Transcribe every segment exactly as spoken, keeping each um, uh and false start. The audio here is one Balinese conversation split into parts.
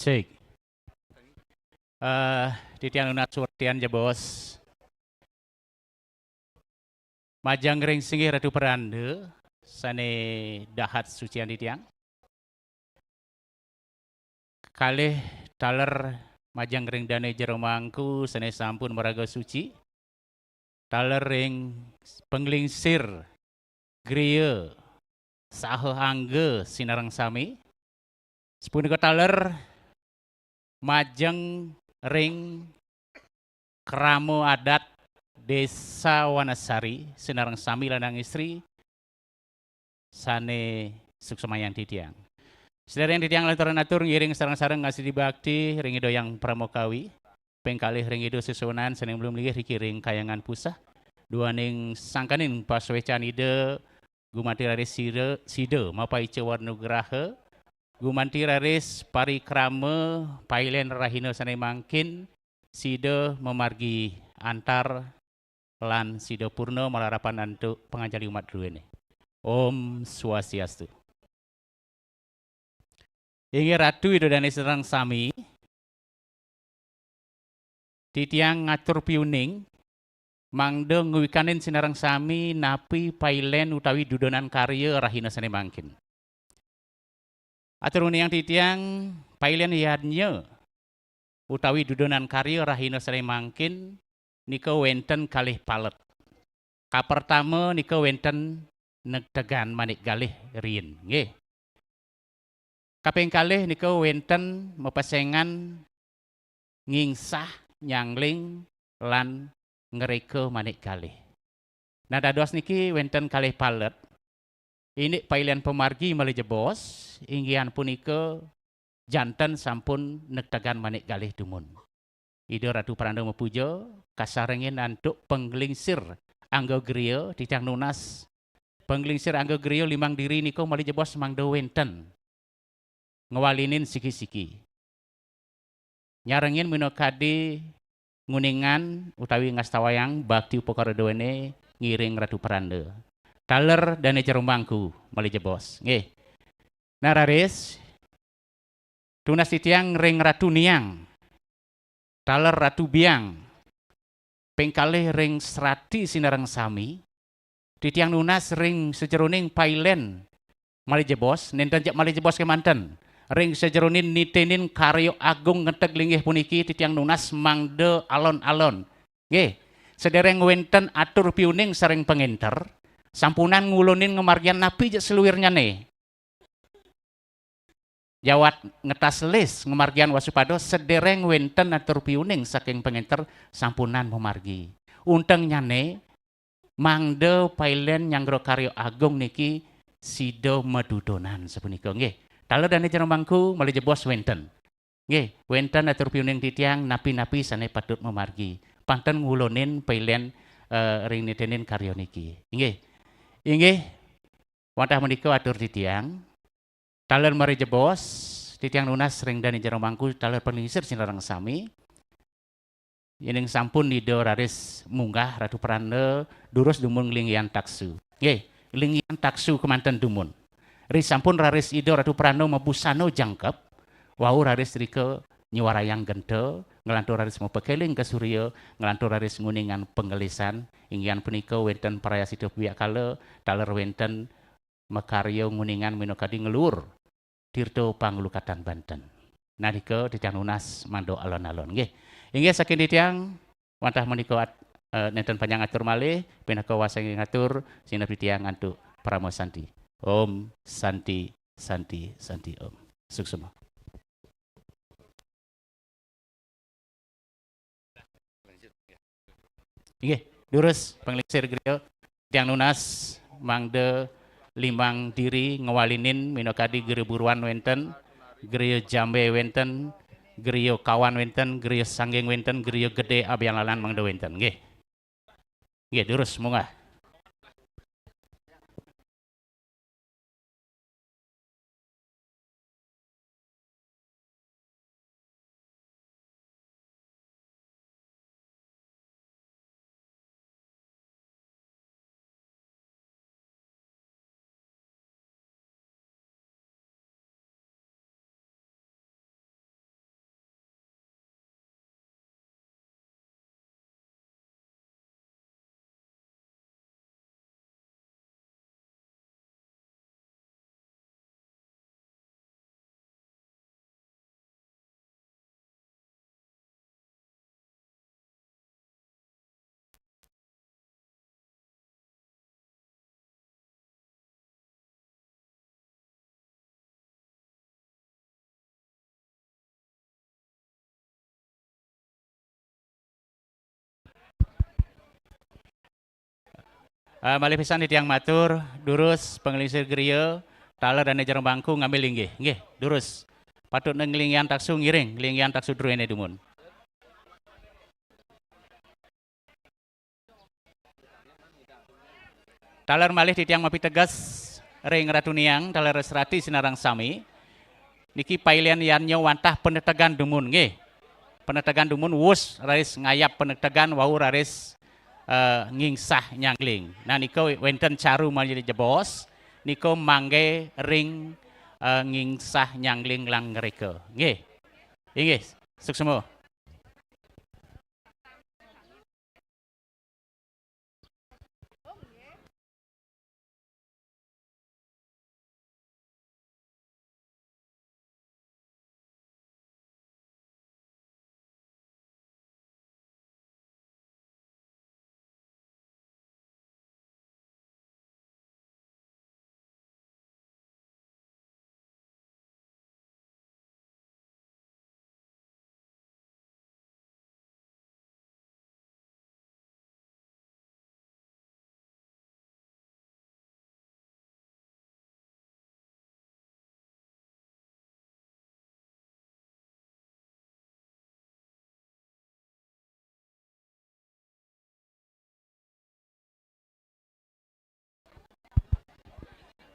Cek. Eh, titiang nunas suartian jebos. Majeng ring singgih Ratu Peranda, sane dahat sucian titiang. Kalih taler majeng ring dane jero mangku sane sampun maraga suci. Taler ring panglingsir griya saha angga sinareng sami. Sapunika taler majeng ring krama adat Desa Wanasari sinareng sami lanang istri sane suksmayang titiang. Sedereng titiang lanturang atur ngiring sareng-sareng ngasidi bakti ring Ida Hyang Parama Kawi, ping kalih ring Ida Sesuunan sane mluh-mlih riki ring Kahyangan Puseh, duaning sangkaning pasuecan Ida gumanti raris sida, sida mapaica warna graha, gumanti raris parikrama pailen rahina sane mangkin, sida mamargi antar lan sida purna malarapan antuk panganjali umat druene. Om Swastiastu. Inggih Ratu Ida Dane sareng sami, titiang ngatur piuning mangda ngwikanin sinareng sami napi pailen utawi dudonan karya rahina sane mangkin. Atur uningayang titiang pailen yadnya utawi dudonan karya rahina sane mangkin nika wenten kalih palet. Kapertama nika wenten negtegan manik galih riin, nggih. Kaping kalih nika wenten mapesengan ngingsah, nyangling, lan ngreka manik galih. Nah, dados niki wenten kalih palet. Indik pailen pamargi malih jebos, inggihan punika janten sampun negtegan manik galih dumun. Ida Ratu Pranda mapuja, kasarengin antuk panglingsir angga griya, titiang nunas panglingsir angga griya limang diri nika malih jebos mangda wenten ngwalinin siki-siki. Nyarengin minakadi nguningan utawi ngastawayang bakti upakara duene ngiring Ratu Pranda. Taler dane jero mangku malih jebos. Nggih. Nah, raris, tunas titiang ring Ratu Niang, taler Ratu Biang, ping kalih ring serati sinareng sami, titiang nunas ring sajeroning pailen malih jebos, nenten jak malih jebos kemanten. Ring sajeroning nitenin karya agung ngenteg linggih puniki titiang nunas mangda alon-alon. Nggih, sedereng wenten atur piuning sareng pangenter, sampunang ngulunin ngamargiang napi jak saluirnyane. Jawat ngetas lis ngamargiang wasupada sedereng wenten atur piuning saking pangenter sampunang mamargi. Untengnyane mangda pailen nyanggra karya agung niki sida madudonan sapunika. Nggih, taler dane jero mangku malih jebos wenten. Nggih, wenten atur piuning titiang napi-napi sane patut mamargi. Pantun ngulunin pailen, eh, ring nitenin karya niki. Inggih. Inggih, wantah menika atur titiang. Taler malih jebos, titiang nunas ring dane jero mangku taler panglingsir sinareng sami. Yening sampun Ida raris munggah Ratu Pranda, durus dumun nglinggihan taksu. Nggih, nglinggihan taksu kemanten dumun. Ri sampun raris Ida Ratu Pranda mabusana jangkep, wau raris rika nyuarayang genta, nglantur raris mapakeling ka surya, nglantur raris nguningan panglingsir, inggihan punika wenten prayascita piwakala, taler wenten makarya nguningan minakadi nglur tirta panglukatan banten. Nah, nika titiang nunas mangda alon-alon nggih. Inggih saking titiang wantah menika at-, eh, nenten panjang atur malih, pinaka wasanging atur sineb titiang antuk parama santi. Om Santi, Santi, Santi Om. Suksma. Inggih, durus panglingsir griya. Titiang nunas mangda limang diri ngwalinin minakadi griya buruan wenten, griya jambe wenten, griya kawan wenten, griya sangging wenten, griya gede abian lalan mangda wenten. Nggih. Nggih, durus munggah. Eh, malih pisan titiang matur, durus panglingsir griya, taler dané jero bangku ngambil inggih. Nggih, durus. Patut nglinggihang taksu ngiring, nglinggihang taksu druéné dumun. Taler malih titiang mapiteges ring Ratu Niang, taler serati sinareng sami. Niki pailen yan nyo wantah panetegan dumun nggih. Panetegan dumun wus raris ngayap panetegan wau raris eh, ngingsah nyangling. Nah nika wénten caru malih jebos, nika manggé ring eh, ngingsah nyangling lan ngreka. Nggih. Inggih, suksma.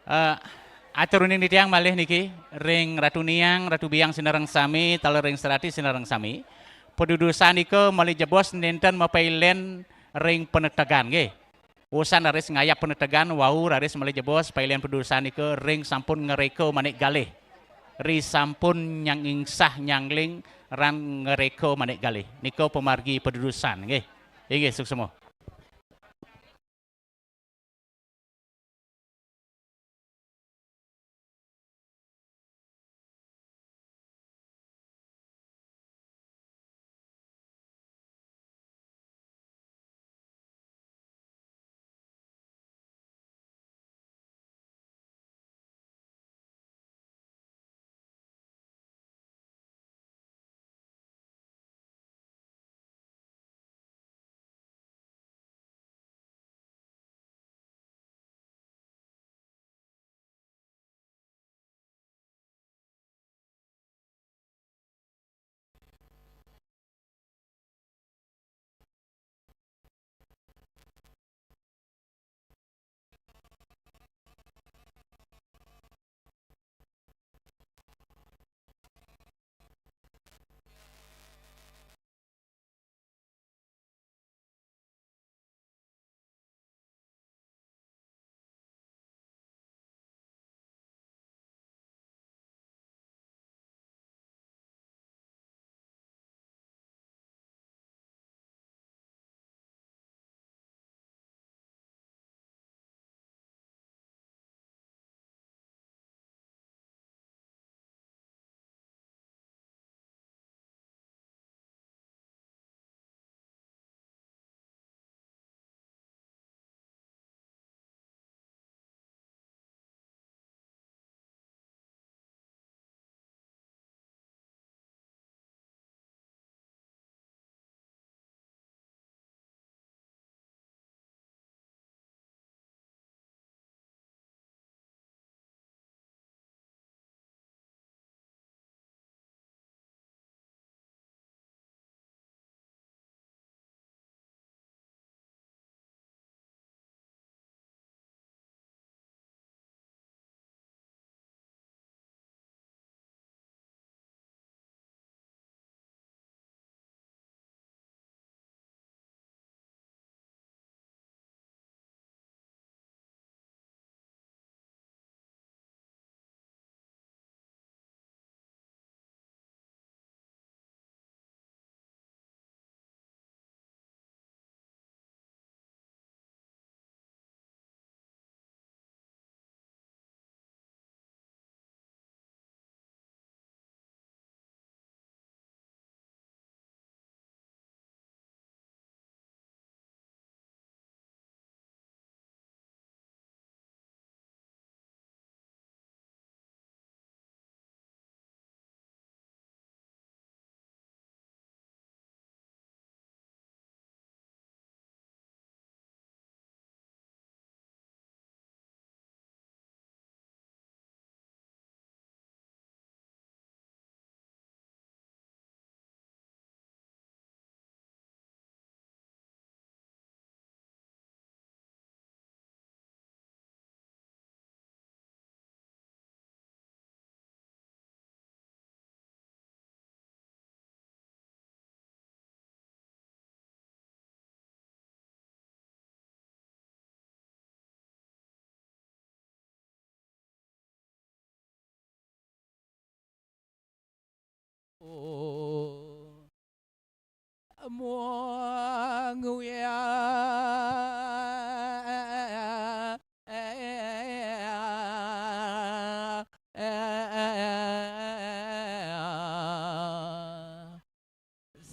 Eh, atur uning titiang malih niki, ring Ratu Niang, Ratu Biang sinareng sami, taler ring serati sinareng sami. Padudusan nika malih jebos nénten mapailen ring panetegan nggih. Wusan raris ngayap panetegan wau raris malih jebos pailen padudusan nika ring sampun ngreka manik galih. Ri sampun ngingsah nyangling lan ngreka manik galih. Nika pamargi padudusan nggih. Inggih, suksma.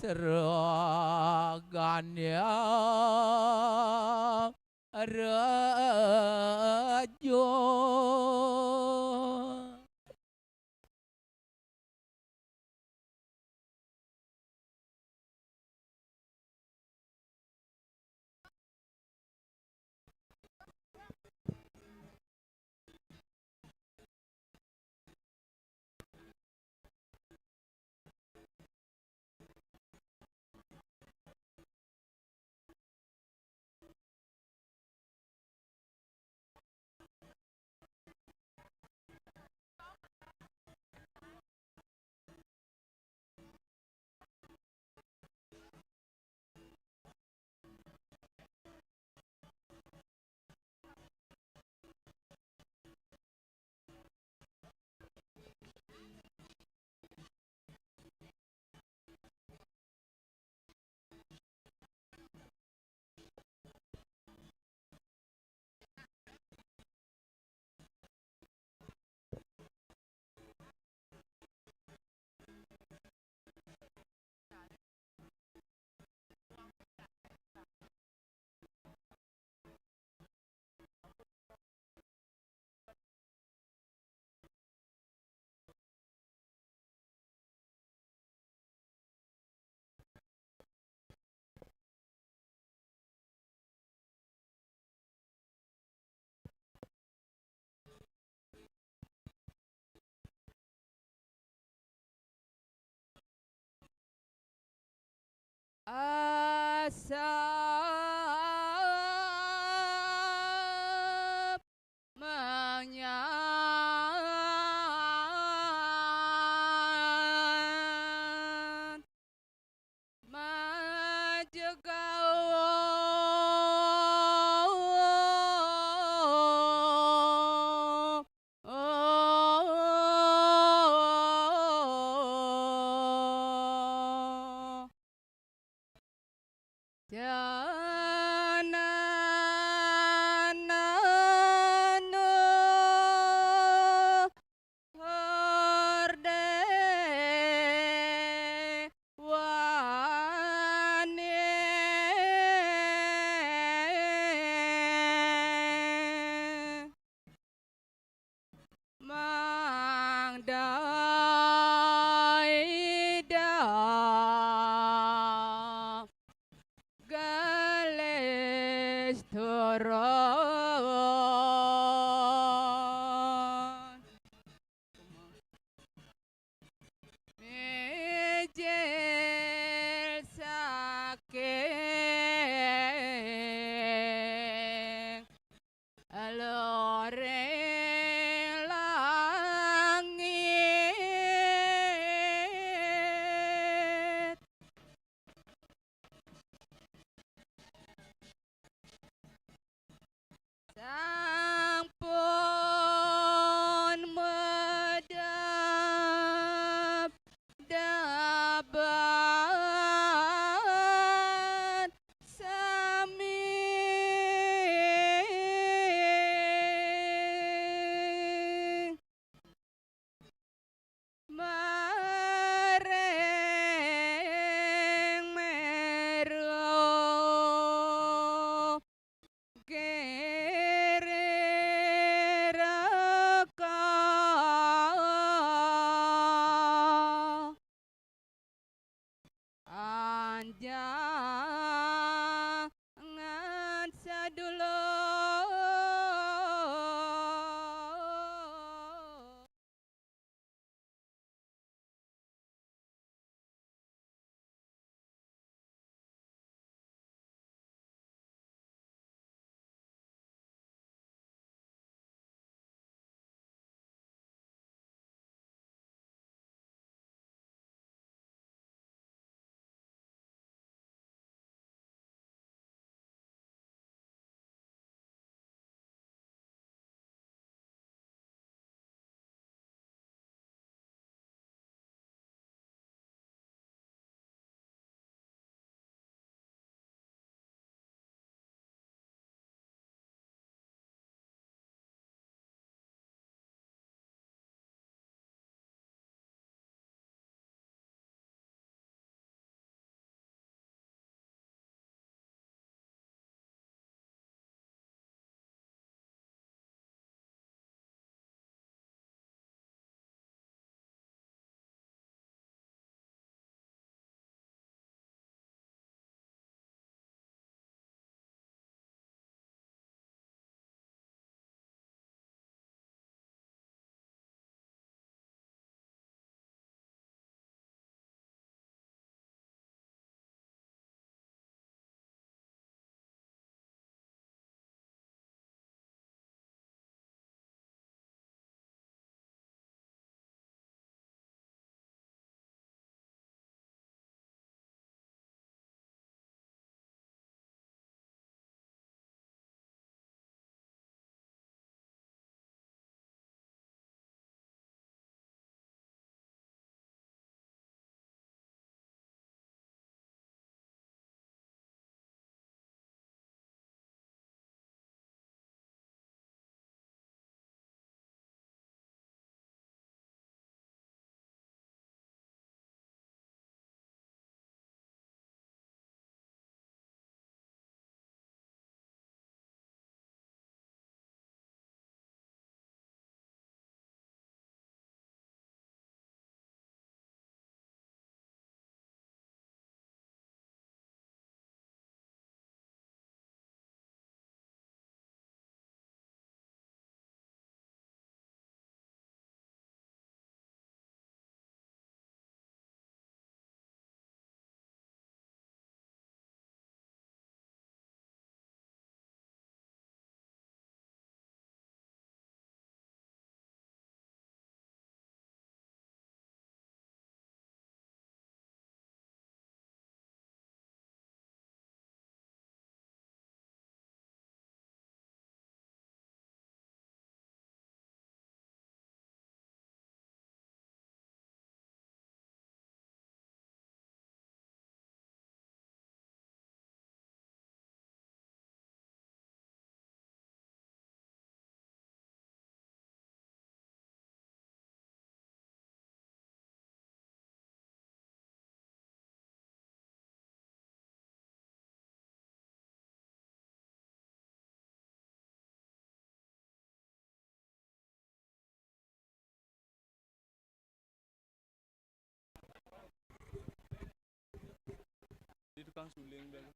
teraganya rajo. Asap menyan majegawa. Janananu horde wane. Mangdaida galis turun. Mijil saking luring langit. Kang suling dah.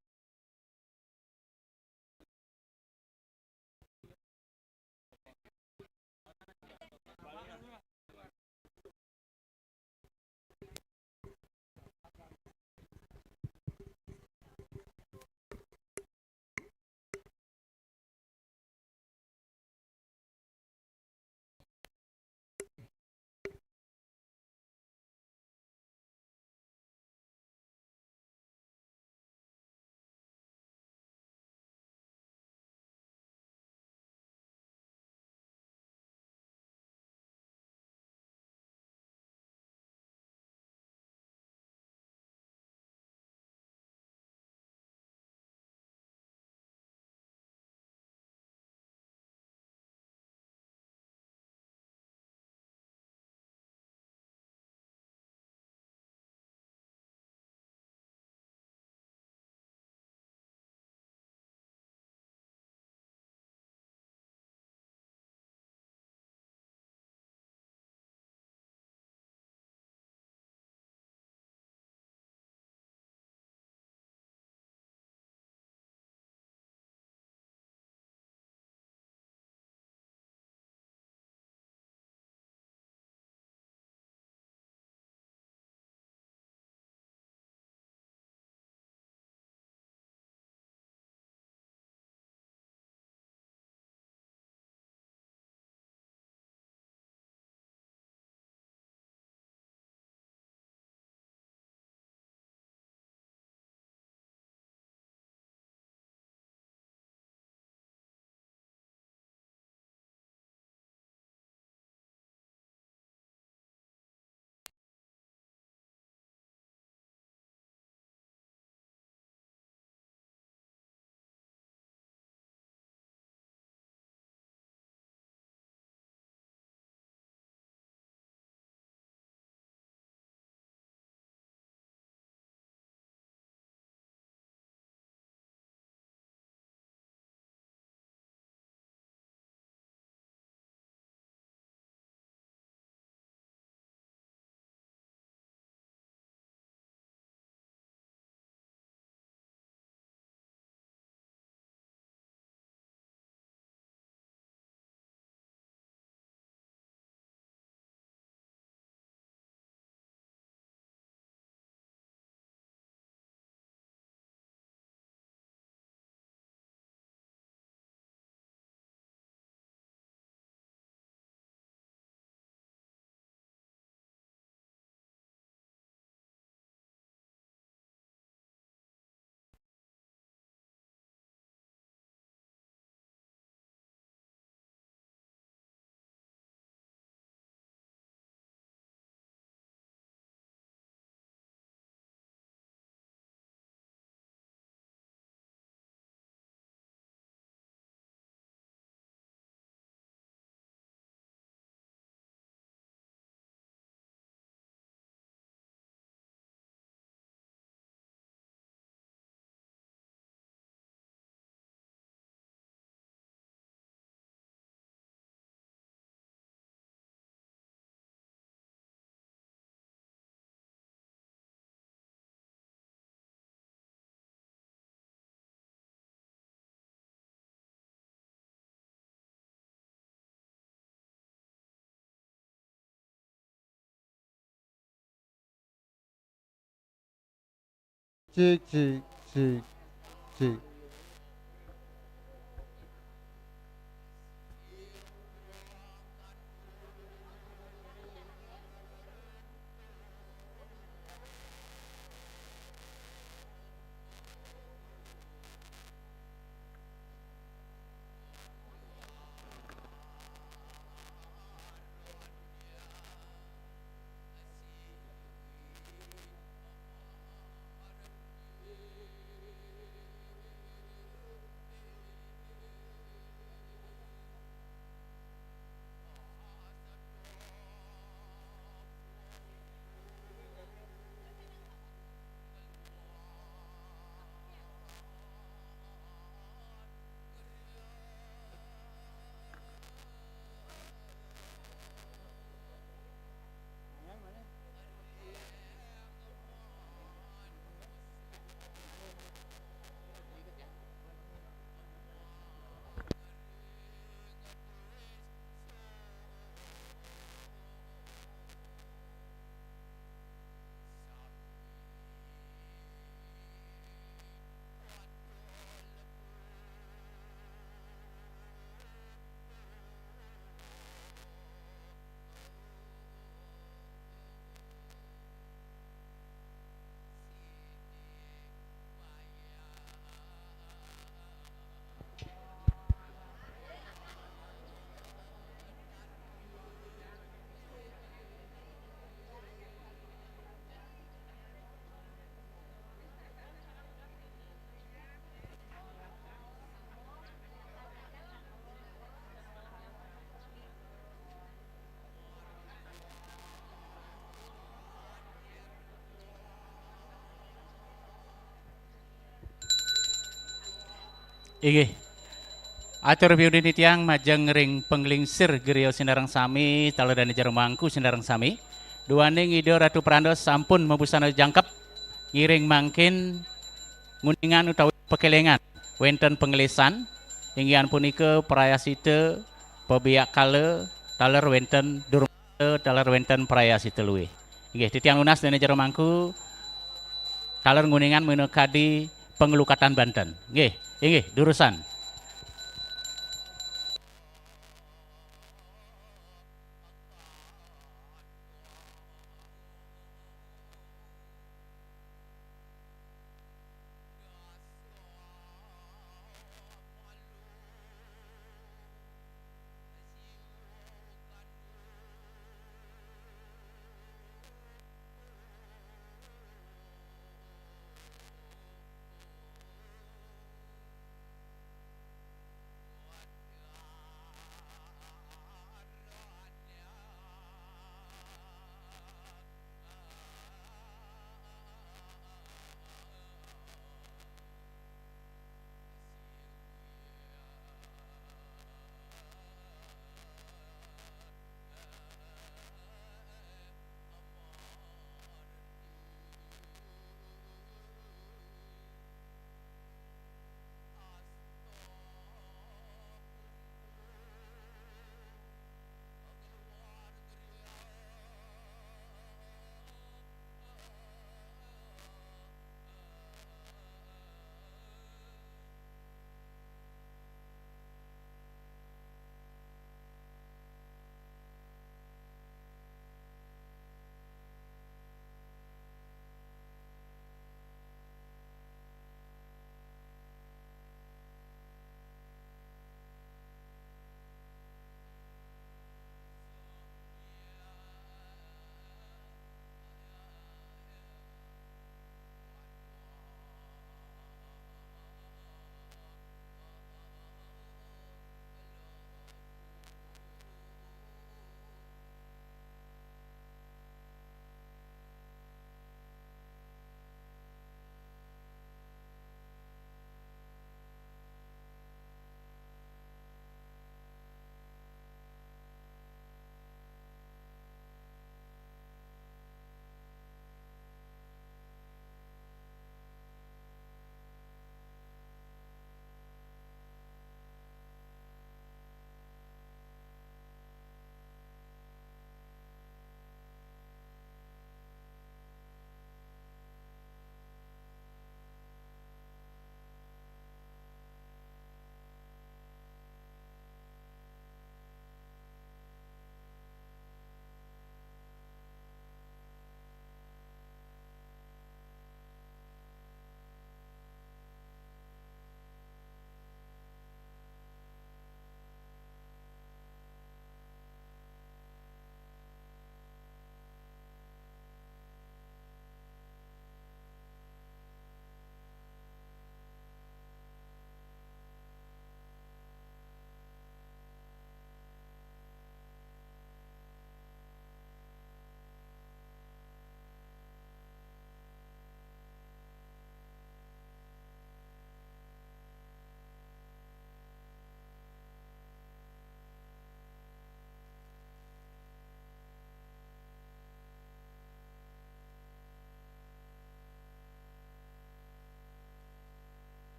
Cik, cik, cik, cik. Inggih. Atur piundi titiang majeng ring panglingsir griya sinareng sami, taler dané jero mangku sinareng sami. Duaning Ida Ratu Prandos sampun mabusana jangkep, ngiring mangkin nguningan utawi pakelingan wénten panglisan, inggih punika prayascita pabiakala, taler wénten durmata, taler wénten prayascita luih. Inggih, titiang nunas dané jero mangku, taler nguningan minakadi panglukatan banten. Nggih, inggih, durusang.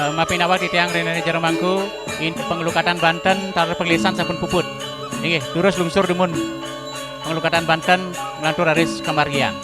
Mapinawag titiang ring dané jero mangku, indik panglukatan banten, taler panglisan sampun puput. Inggih, durus lungsur dumun panglukatan banten, nglantur raris kamargiang.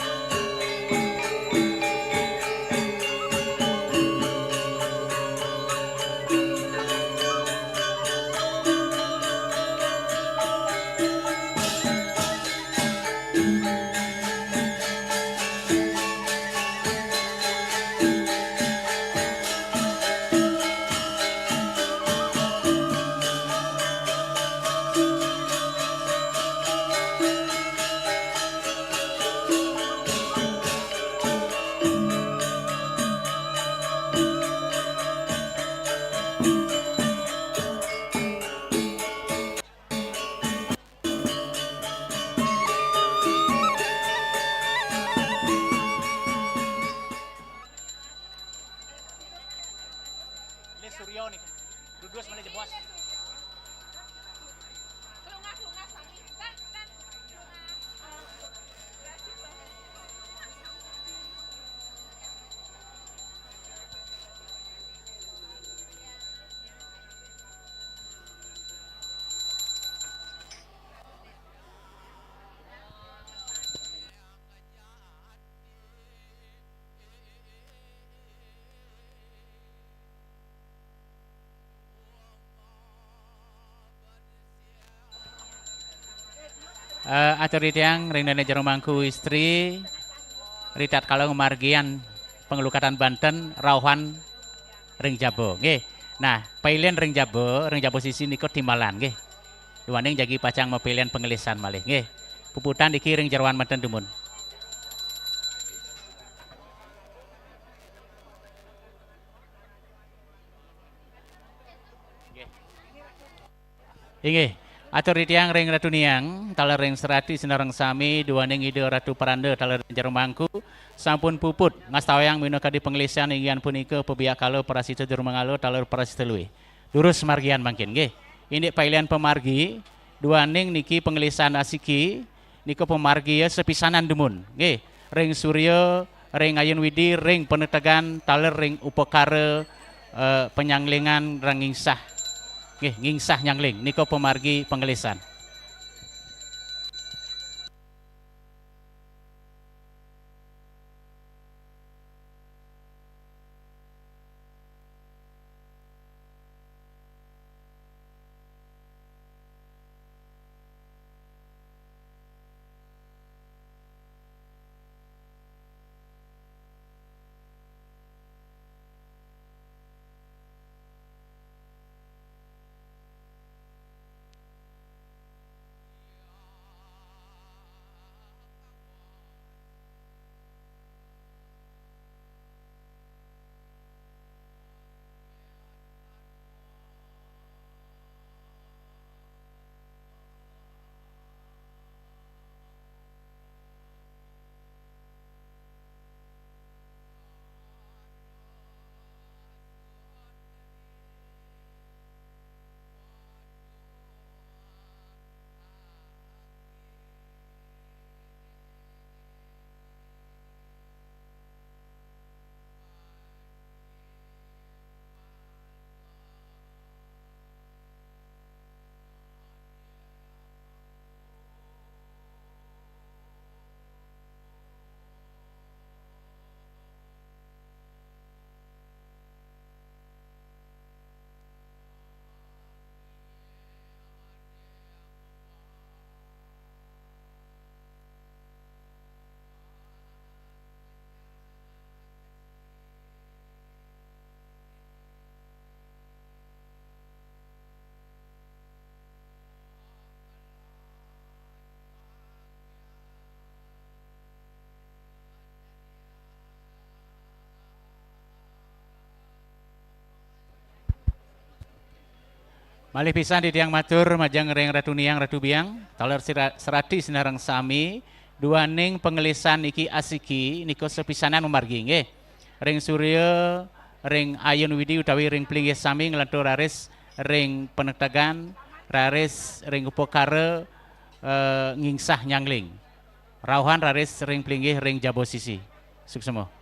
Lis Suryo nih. Dudus mana jebos. Eh, atur titiang ring dané jero mangku istri, ritatkala ngamargiang panglukatan banten rauhan ring jaba, nggih. Nah, pailin ring jaba, ring jaba sisi nika timbalan, nggih. Duaning jagi pacang mapailin panglisan malih, nggih. Puputang niki ring jeroan manten dumun. Inggih. Atur titiang ring Ratu Niang, taler ring serati sinareng sami, duaning Ida Ratu Peranda taler jero mangku, sampun puput ngastawayang minakadi panglisan, inggih punika pabiakala, prasida durmangala taler prasida luih. Durus margian mangkin, nggih. Indik pailin pamargi, duaning niki panglisan asiki, nika pamargi ya sepisanan dumun, nggih. Ring Surya, ring Ayun Widi, ring Panetegan, taler ring Upakara, eh, Panyanglingan, ring Ngingsah. Nggih, Ngingsah Nyangling, nika pamargi panglisan. Malih pisan titiang matur majeng ring Ratu Niang, Ratu Biang, taler sira-, serati sinareng sami, duaning panglisan niki asiki nika sepisanan mamargi, nggih. Ring Surya, ring Ayun Widi utawi ring Plinggih sami nglantur raris ring Panetegan, raris ring Upakara, eh, Ngingsah Nyangling. Rauhan raris ring Plinggih ring jaba sisi. Suksma.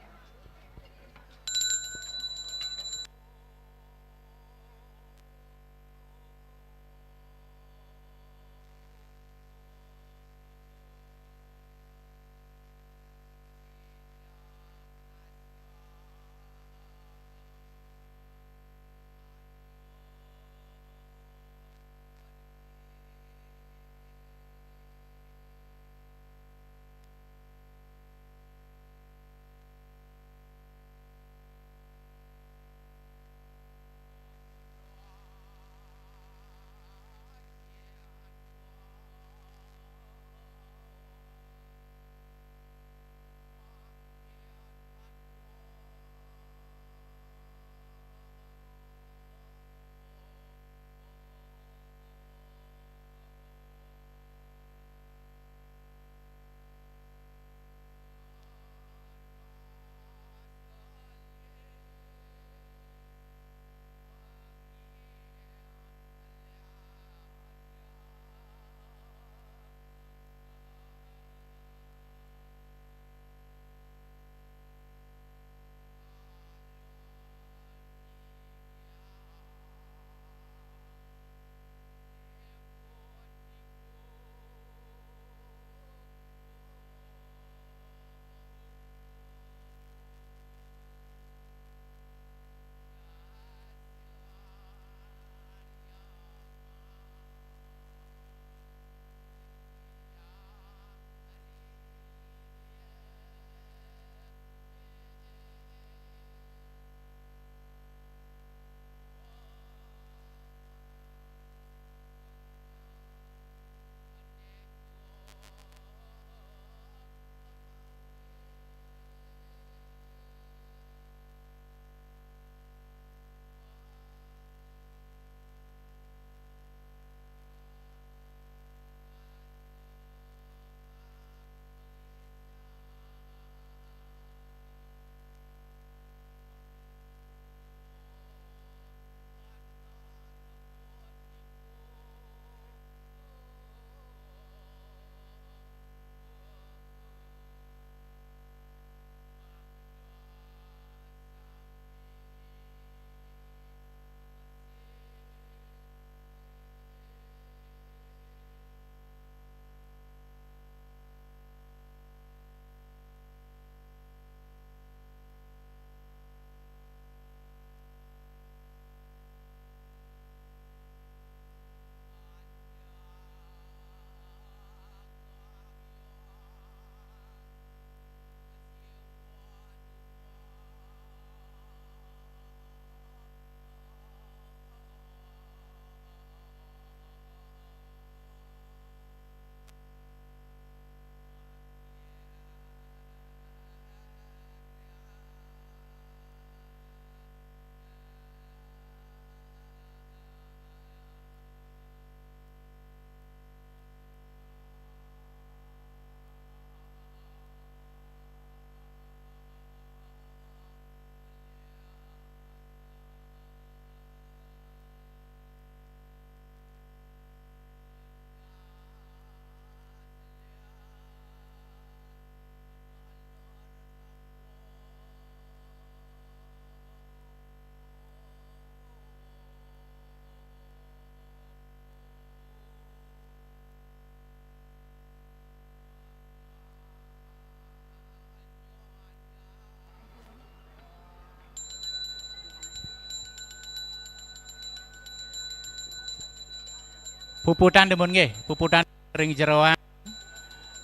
Puputan dumun nggih, puputan ring jeroan,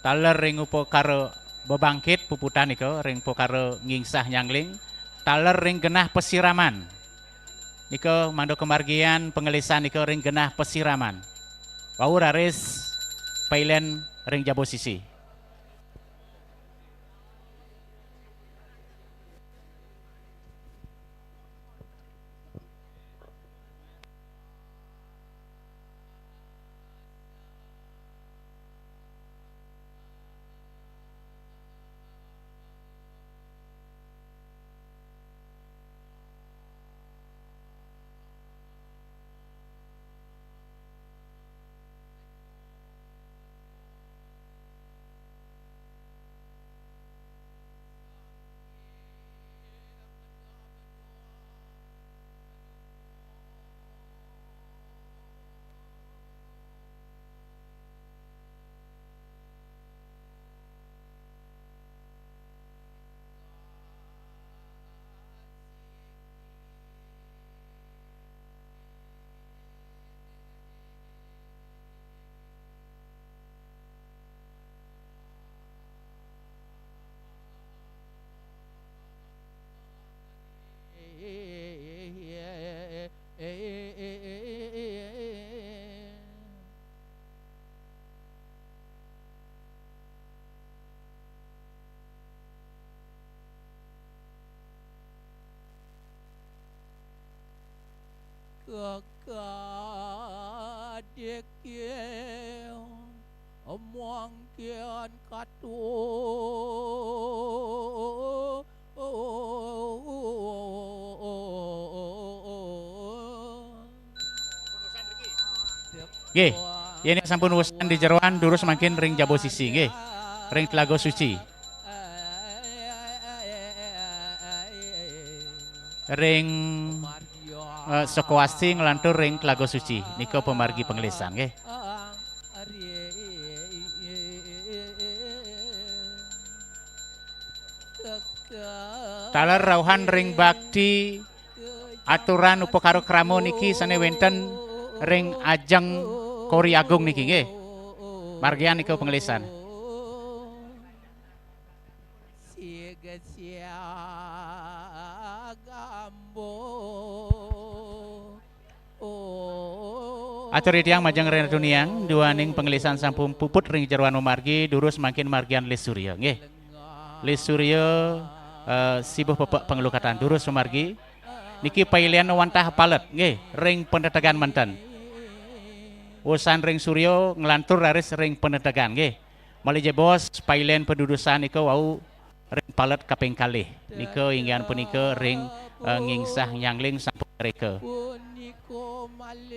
taler ring upakara bebangkit, puputan nika ring upakara ngingsah nyangling, taler ring genah pasiraman. Nika mangda kamargiang panglisan nika ring genah pasiraman. Wau raris pailen ring jaba sisi. Kakadike mangkin katut. Nggih, yen sampun wusan di jeroan, durus mangkin ring jaba sisi, nggih. Ring Telaga Suci. Ring, eh, Sukawati nglantur ring Telaga Suci. Nika pamargi panglisan, nggih. Taler rauhan ring bakti aturan upakara krama niki sane wenten ring ajeng Kori Agung niki, nggih. Margian nika panglisan. Atur titiang majeng ring Ratu Niang, duaning panglisan sampun puput ring jeroan pamargi, durus mangkin margian Lis Surya, nggih. Lis Surya, eh, sibuh pepek panglukatan, durus pamargi. Niki pailen wantah palet, nggih, ring panetegan manten. Wusan ring Surya nglantur raris ring panetegan, nggih. Malih jebos pailen padudusan nika wau ring palet kaping kalih. Nika inggih punika ring, eh, ngingsah nyangling sampun reka. Punika malih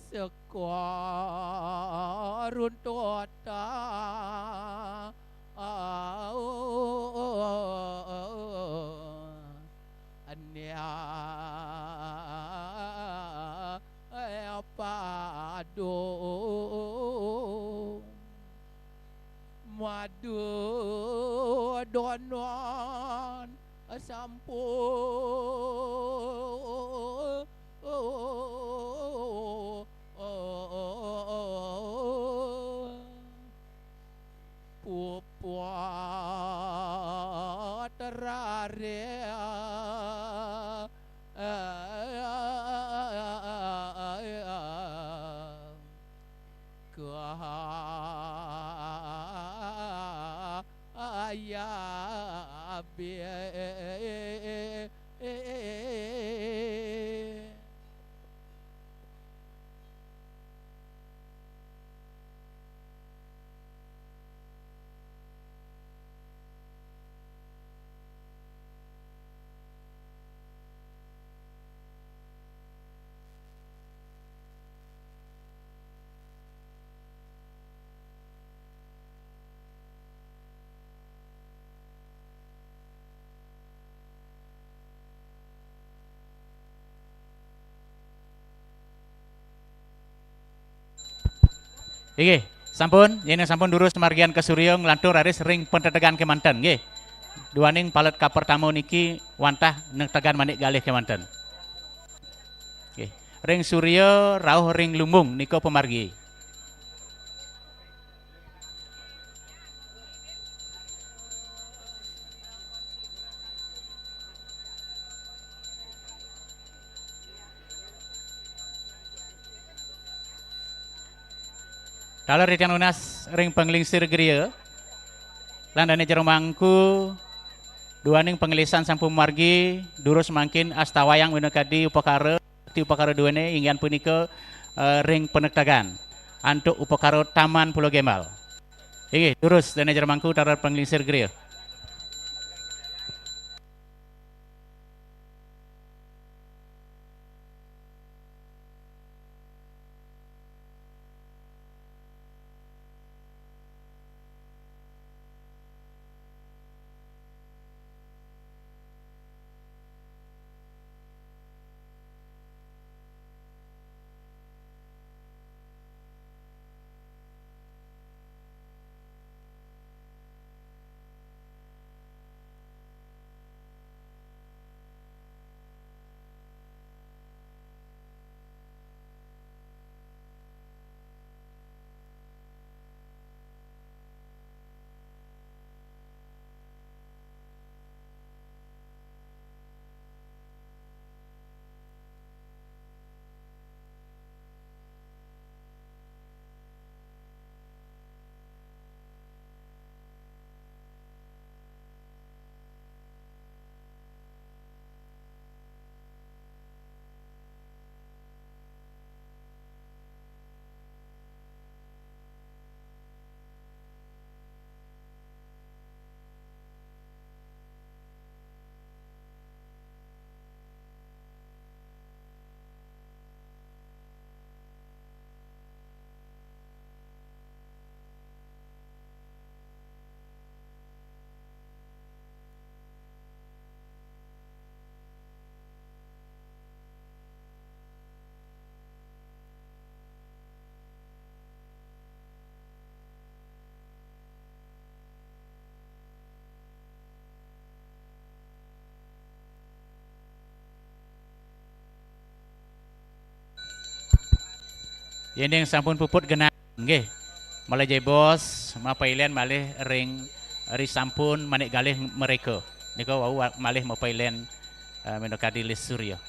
seka runtutan. Nia padu madu donon sampun puput rare. Kaya be. Inggih, sampun, yen sampun durus margian ka Surya nglantur raris ring pentetegan kemanten, nggih. duaning palet kapertama niki wantah nektegan Manik Galih kemanten. Nggih. Ring Surya rauh ring Lumbung nika pamargi. Taler titiang nunas ring panglingsir griya, lan dane jero mangku, duaning panglisan sampun margi, durus mangkin astawayang minakadi upakara, ti upakara duene, inggih punika, eh, ring panektegan antuk upakara Taman Pulau Gembal. Inggih, durus dane jero mangku taler panglingsir griya. Yen ding sampun puput genah, nggih. Malih jebos, mapailen malih ring risampun Manik Galih mereka. Nika wau wa-, malih mapailen, eh, minakadi Lis Surya.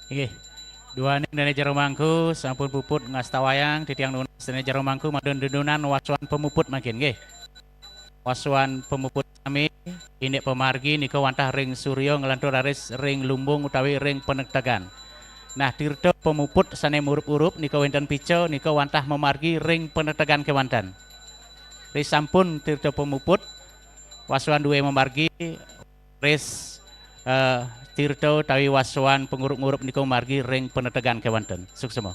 Inggih. Duaning dene jero mangku sampun puput ngastawayang titiang nunas dene jero mangku madun dedunan wasuan pemuput mangkin, nggih. Wasuan pemuput sami, indik pamargi nika wantah ring surya nglantur raris ring lumbung utawi ring penegtegan. Nah, tirta pemuput sane murup-urup nika wenten pica nika wantah mamargi ring penegtegan kewanten. Ri sampun tirta pemuput wasuan duwe mamargi ris eh, tirta utawi wasuan pengurup-ngurup nika margi ring penetegan kewanten. Suksema.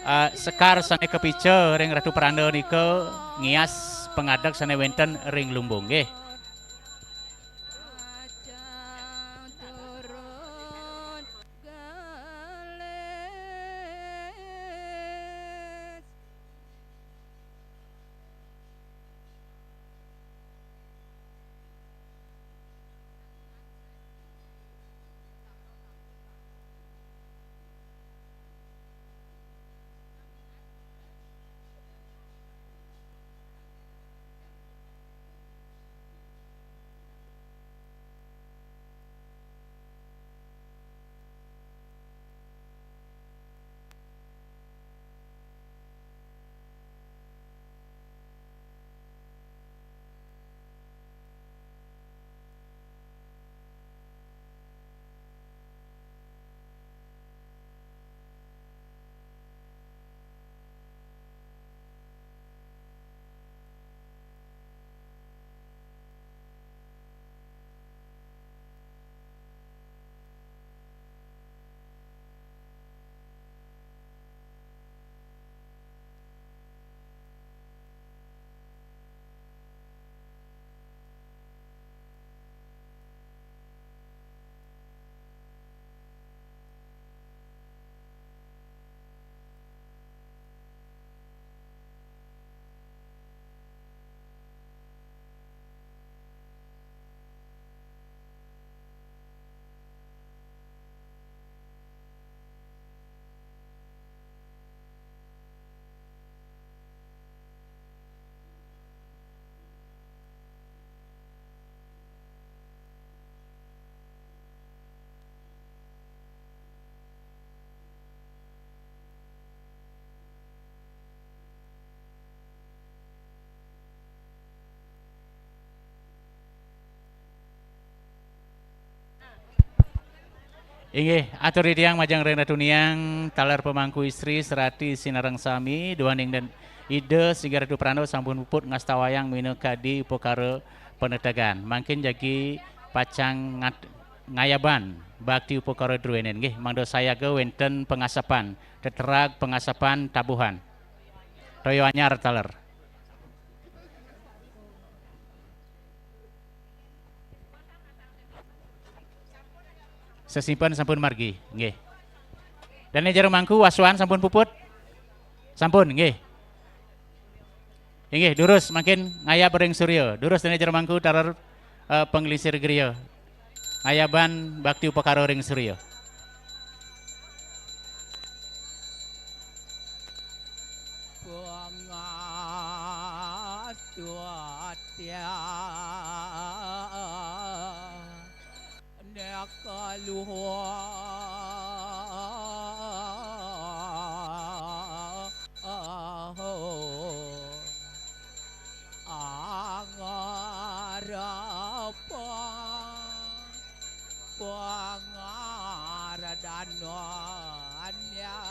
eh, sekar sané kapica ring Ratu Pranda nika ngias pangadeg sané wénten ring lumbung nggih. Inggih, atur titiang majeng ring Ratu Niang, taler pamangku istri, serati sinareng sami, duaning dan Ida Singgi Ratu Pranda sampun puput ngastawayang minakadi upakara panetegan. Mangkin jagi pacang ngat-, ngayaban bakti upakara druéné nggih, mangda sayaga wénten pangasepan, teterag pangasepan tabuhan. Toya anyar taler. Sesimpen sampun margi, nggih. Dané jero mangku wasuan sampun puput? Sampun, nggih. Inggih, durus mangkin ngayab ring surya. Durus dané jero mangku taler, eh, panglingsir griya. Ngayaban bakti upakara ring surya. Pangastutya nekaluha angarapa pangaradana anyar.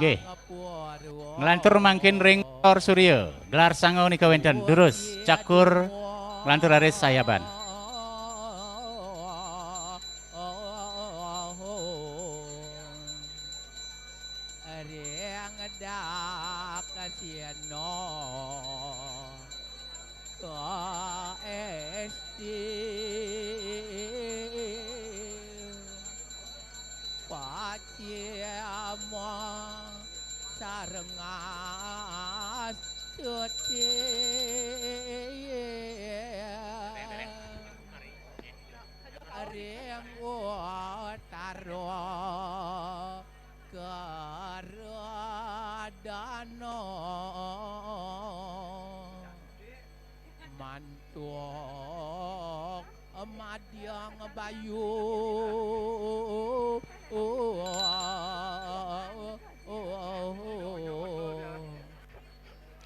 Nggih. Nglantur mangkin ring Tor Surya, gelar sanga nika wénten, durus, cakur, nglantur raris sayaban. Ring Daksina ka esti pacima sareng astuti. Ring utara Karadana mantuk Madyang Bayu.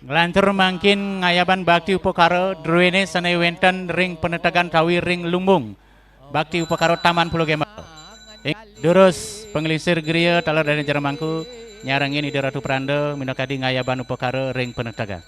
Nglantur mangkin ngayaban bakti upakara druéné sané wénten ring panetegan kawi ring lumbung. Bakti upakara Taman Pulo Gembel. Ing-, durus panglingsir griya taler dané jero mangku nyarengin Ida Ratu Pranda minakadi ngayaban upakara ring panetegan.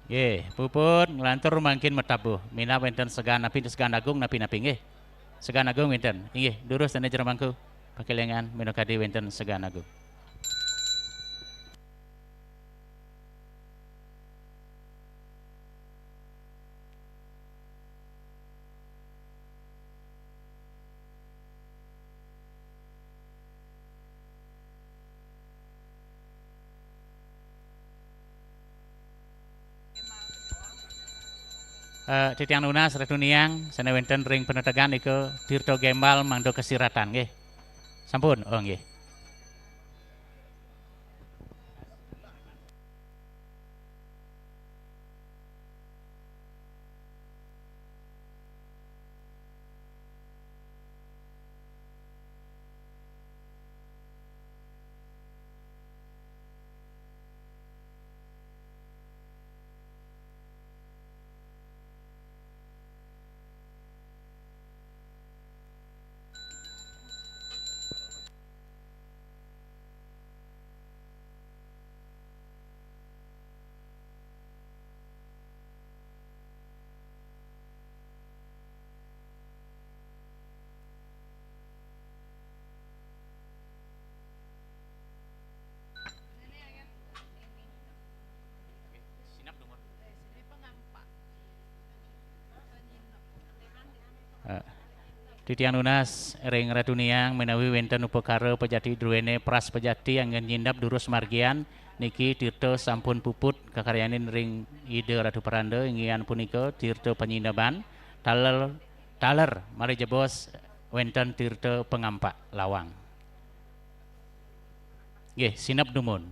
Nggih, puput nglantur mangkin matabuh. Minab wénten segan napi, segan agung napi-napi nggih. Segan agung wénten. Inggih, durus dané jero mangku. Pakélingan minakadi wénten segan agung. Eh, titiang nunas Ratu Niang, sané wénten ring penetegan nika Tirta Gembal mangda kasiratan nggih. Sampun, oh nggih. Eh, titiang nunas ring Ratu Niang menawi wénten upakara pejati druéné pras pejati anggén nyineb durus margian niki tirta sampun puput kakaryanin ring Ida Ratu Peranda, inggih punika tirta panyineban taler, taler malih jebos wénten tirta pangampak lawang. Nggih, sineb dumun.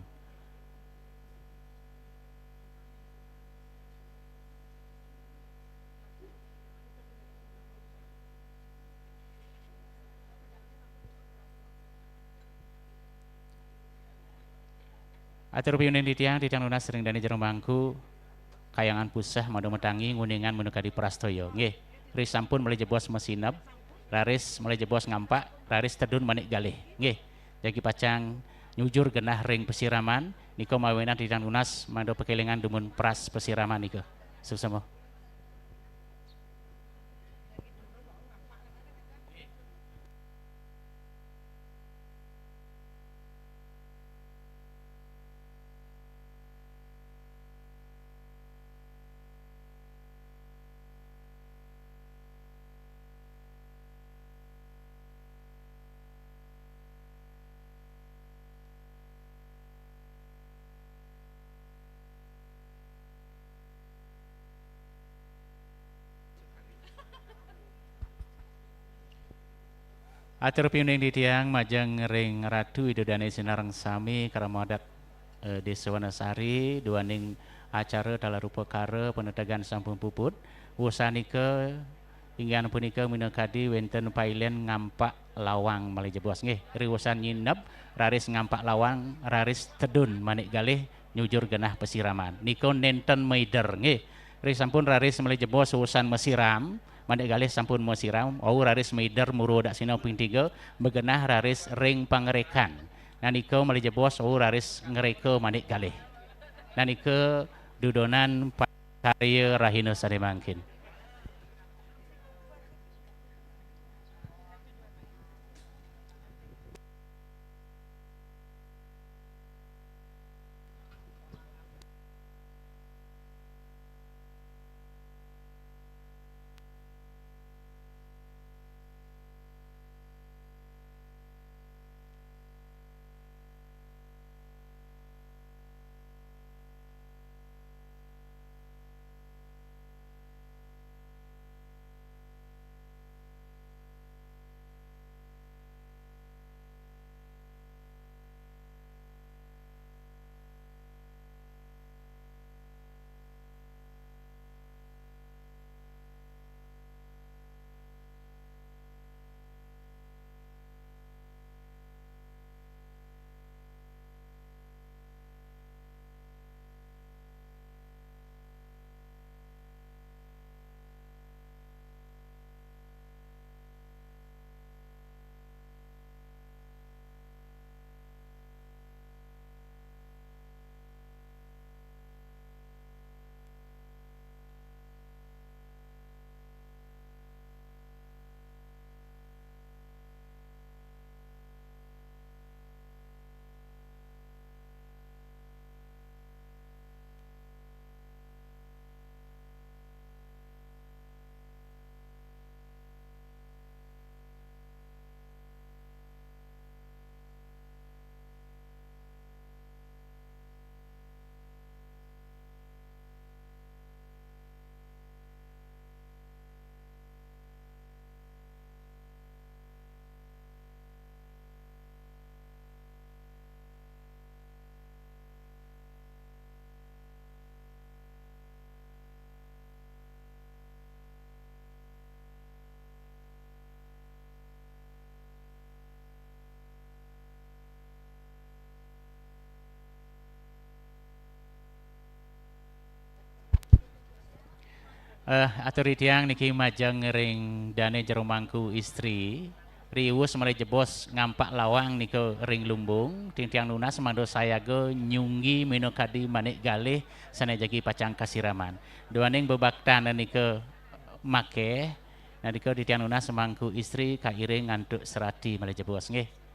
Atur piuning titiang, titiang nunas ring dané jero mangku, kayangan puseh madu matangi nguningan minakadi prastaya. Nggih, ri sampun malih jebos masineb, raris malih jebos ngampak, raris tedun manik galih. Nggih, jagi pacang nyujur genah ring pasiraman, nika mawinan titiang nunas mangda pakélingan dumun pras pasiraman nika. Suksema. Atur piuning titiang majeng ring Ratu Ida Dané sinareng sami, krama adat, eh, Désa Wanasari, duaning acara taler upakara penetegan sampun puput. Wusanika inggih punika minakadi wénten pailén ngampak lawang malih jebos nggih. Ri wusan nyineb, raris ngampak lawang, raris tedun manik galih nyujur genah pasiraman. Nika nénten maider nggih. Ri sampun raris malih jebos wusan masiram, manik galih sampun masiram, wau raris maider muru daksina ping tiga, magenah raris ring pangrekan. Nah nika malih jebos wau raris ngreka manik galih. Nah nika dudonan pa-, karya rahina sané mangkin. Eh, atur titiang niki majeng ring dané jero mangku istri, riwus malih jebos ngampak lawang nika ring lumbung, titiang nunas mangda sayaga nyunggi minakadi manit galih sané jagi pacang kasiraman. Duaning bebaktan nika makéh, nah nika titiang nunas mangku istri kairing antuk serati malih jebos nggih.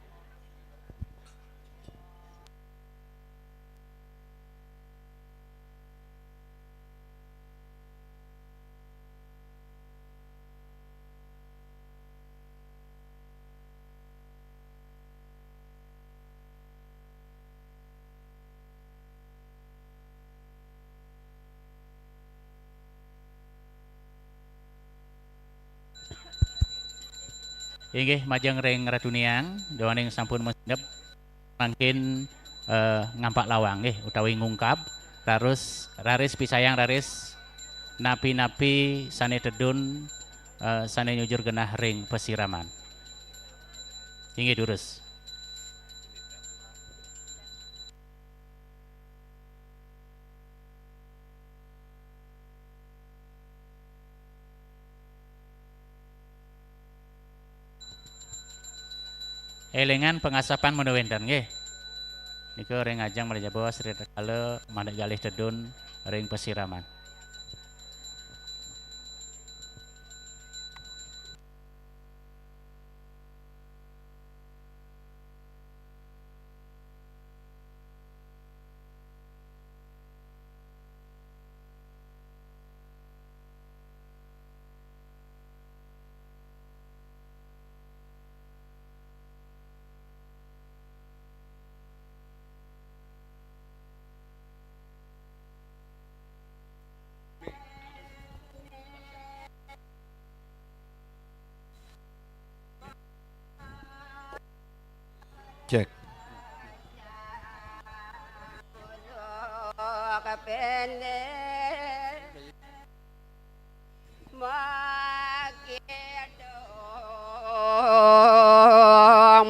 Inggih, majeng ring Ratu Niang, duaning sampun masindep, mangkin, eh, ngampak lawang nggih, utawi ngungkab, raris, raris pisayang, raris napi-napi sané tedun, eh, sané nyujur genah ring pasiraman. Inggih, durus. Élingang pangasapan mangda wénten nggih. Nika ring ajeng malih jebos ritatkala manit galih tedun ring pasiraman. Cek.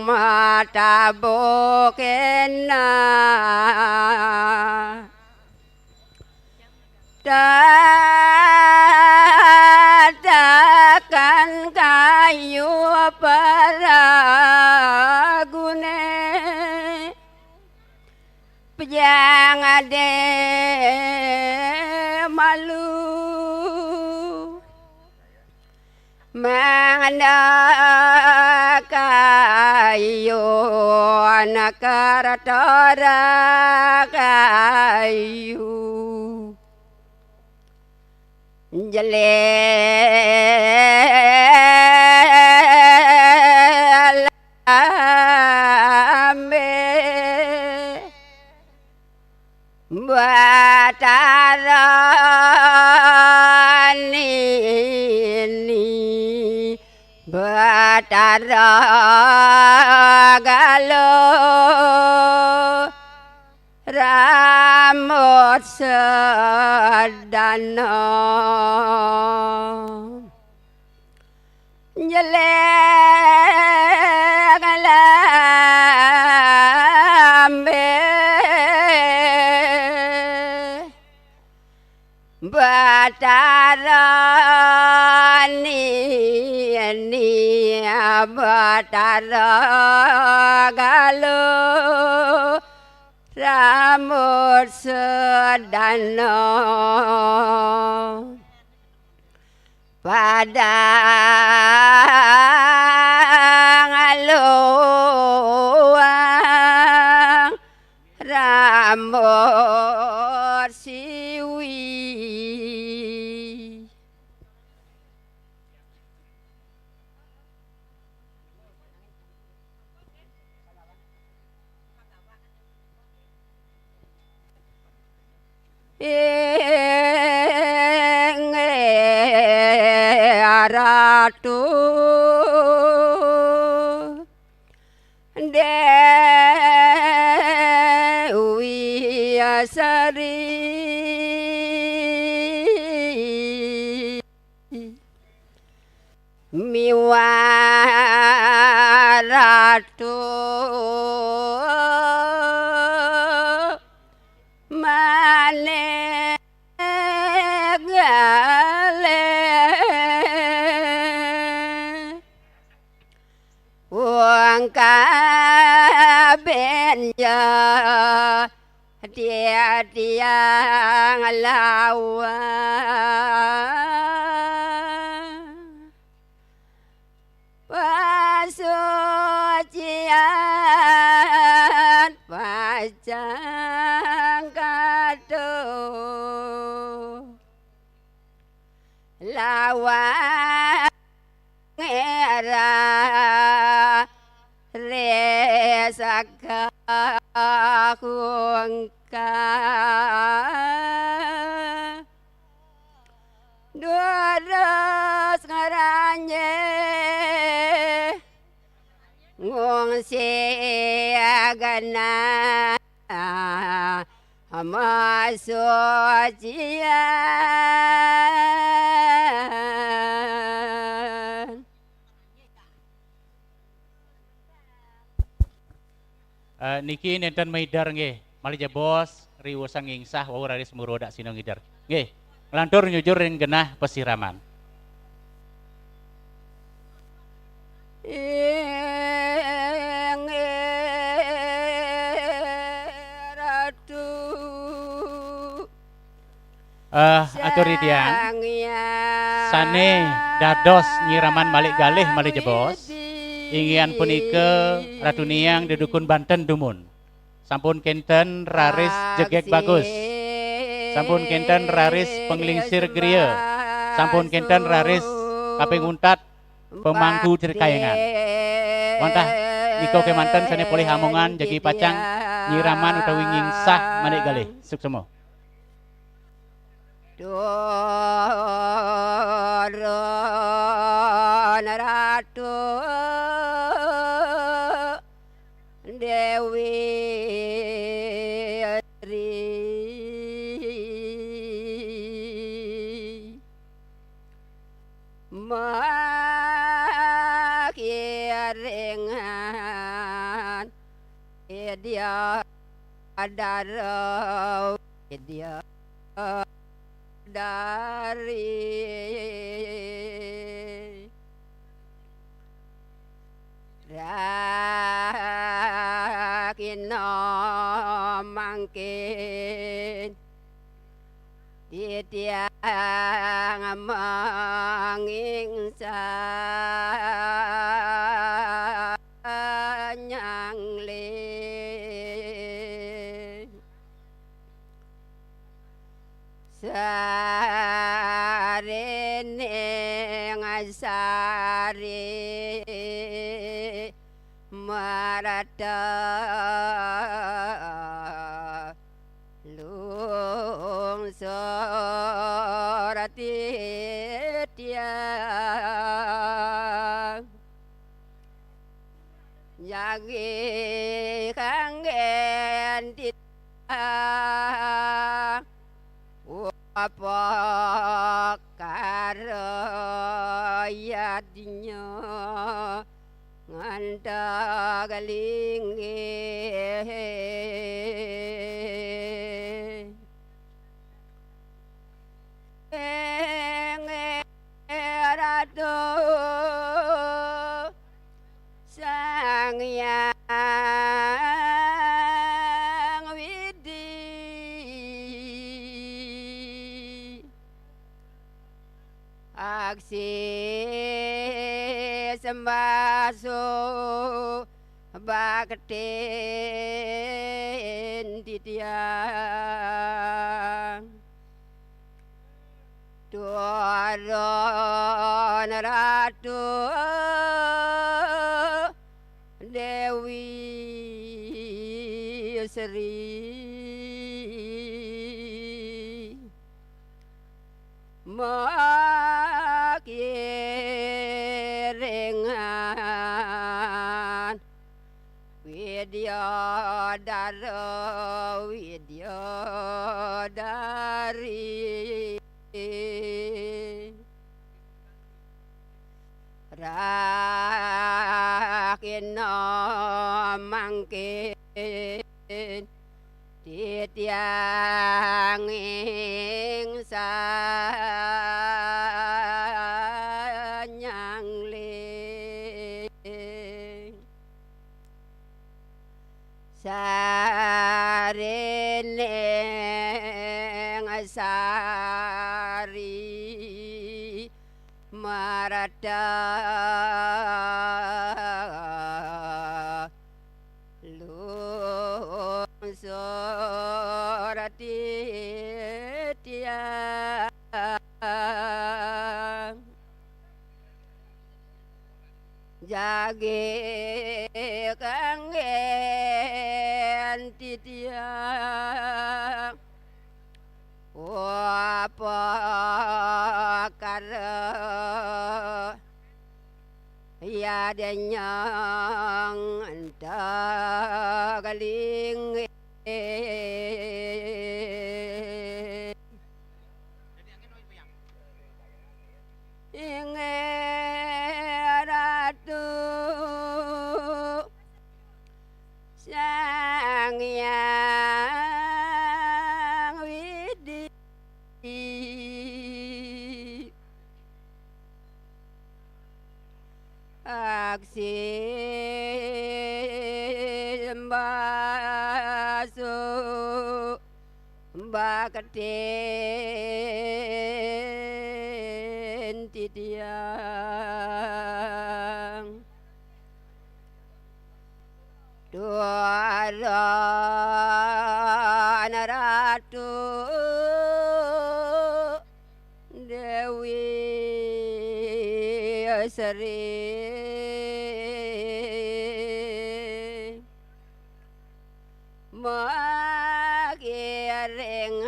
Matabukena. Tatakan kayu paragune, pejang ade malu. Mangda kayu, anak karatora kayu. Jelek lambe. Batara nini, Batara Galuh rambut sedana. Jelek lambe Batara ni, ni Batara Galuh rambut sedana. Padang luang rambut siwi. Inggih Ratu Dewi Sari. Miwah Ratu Manik Galih. Titiang lawan pasucian pacang kaduh lawan ngera resaka hungka. Durus ngaranye ngungsi agana masucian. Eh, niki nenten maidar nggih. Malih jebos, riwuh sang ngingsah, wau raris muru dak sino ngider. Nggih, nglantur nyujur ring genah pasiraman. Inggih Ratu. Eh, atur titiang, sane dados nyiraman malih galih malih jebos. Inggihan punika Ratu Niang dedukun Banten dumun. Sampun kenten raris jegeg bagus. Sampun kenten raris panglingsir griya. Sampun kenten raris kaping untat pemangku Trikayangan. Wantah nika kemanten sane polih amongan jagi pacang nyiraman utawi ngingsah malih galih. Suksema. Turun Ratu Dewi Sri. Makiringan Widya Dara Widya Dari. Rakina mangkin titiang mangingsah nyangling. Sarining sari marata lungsur titiang. Jagi kanggen titiang upakara yadnya ngantag linggih. Inggih Ratu Sang Hyang Widi. Aksi sembah subaktin titiang. Turun Ratu Dewi Sri. Makiringan Widya Dara Widya Dari. Rakina mangkin titiang ingsah nyangling. Sa Sari Marata Lungsur Titiang Jagi kanggen titiang Wapakara Yadenyang Entagaling Inggih Ratu Sang Hyang Widi Aksi Mbasu Baktin titiang Tuan Ratu Dewi Sri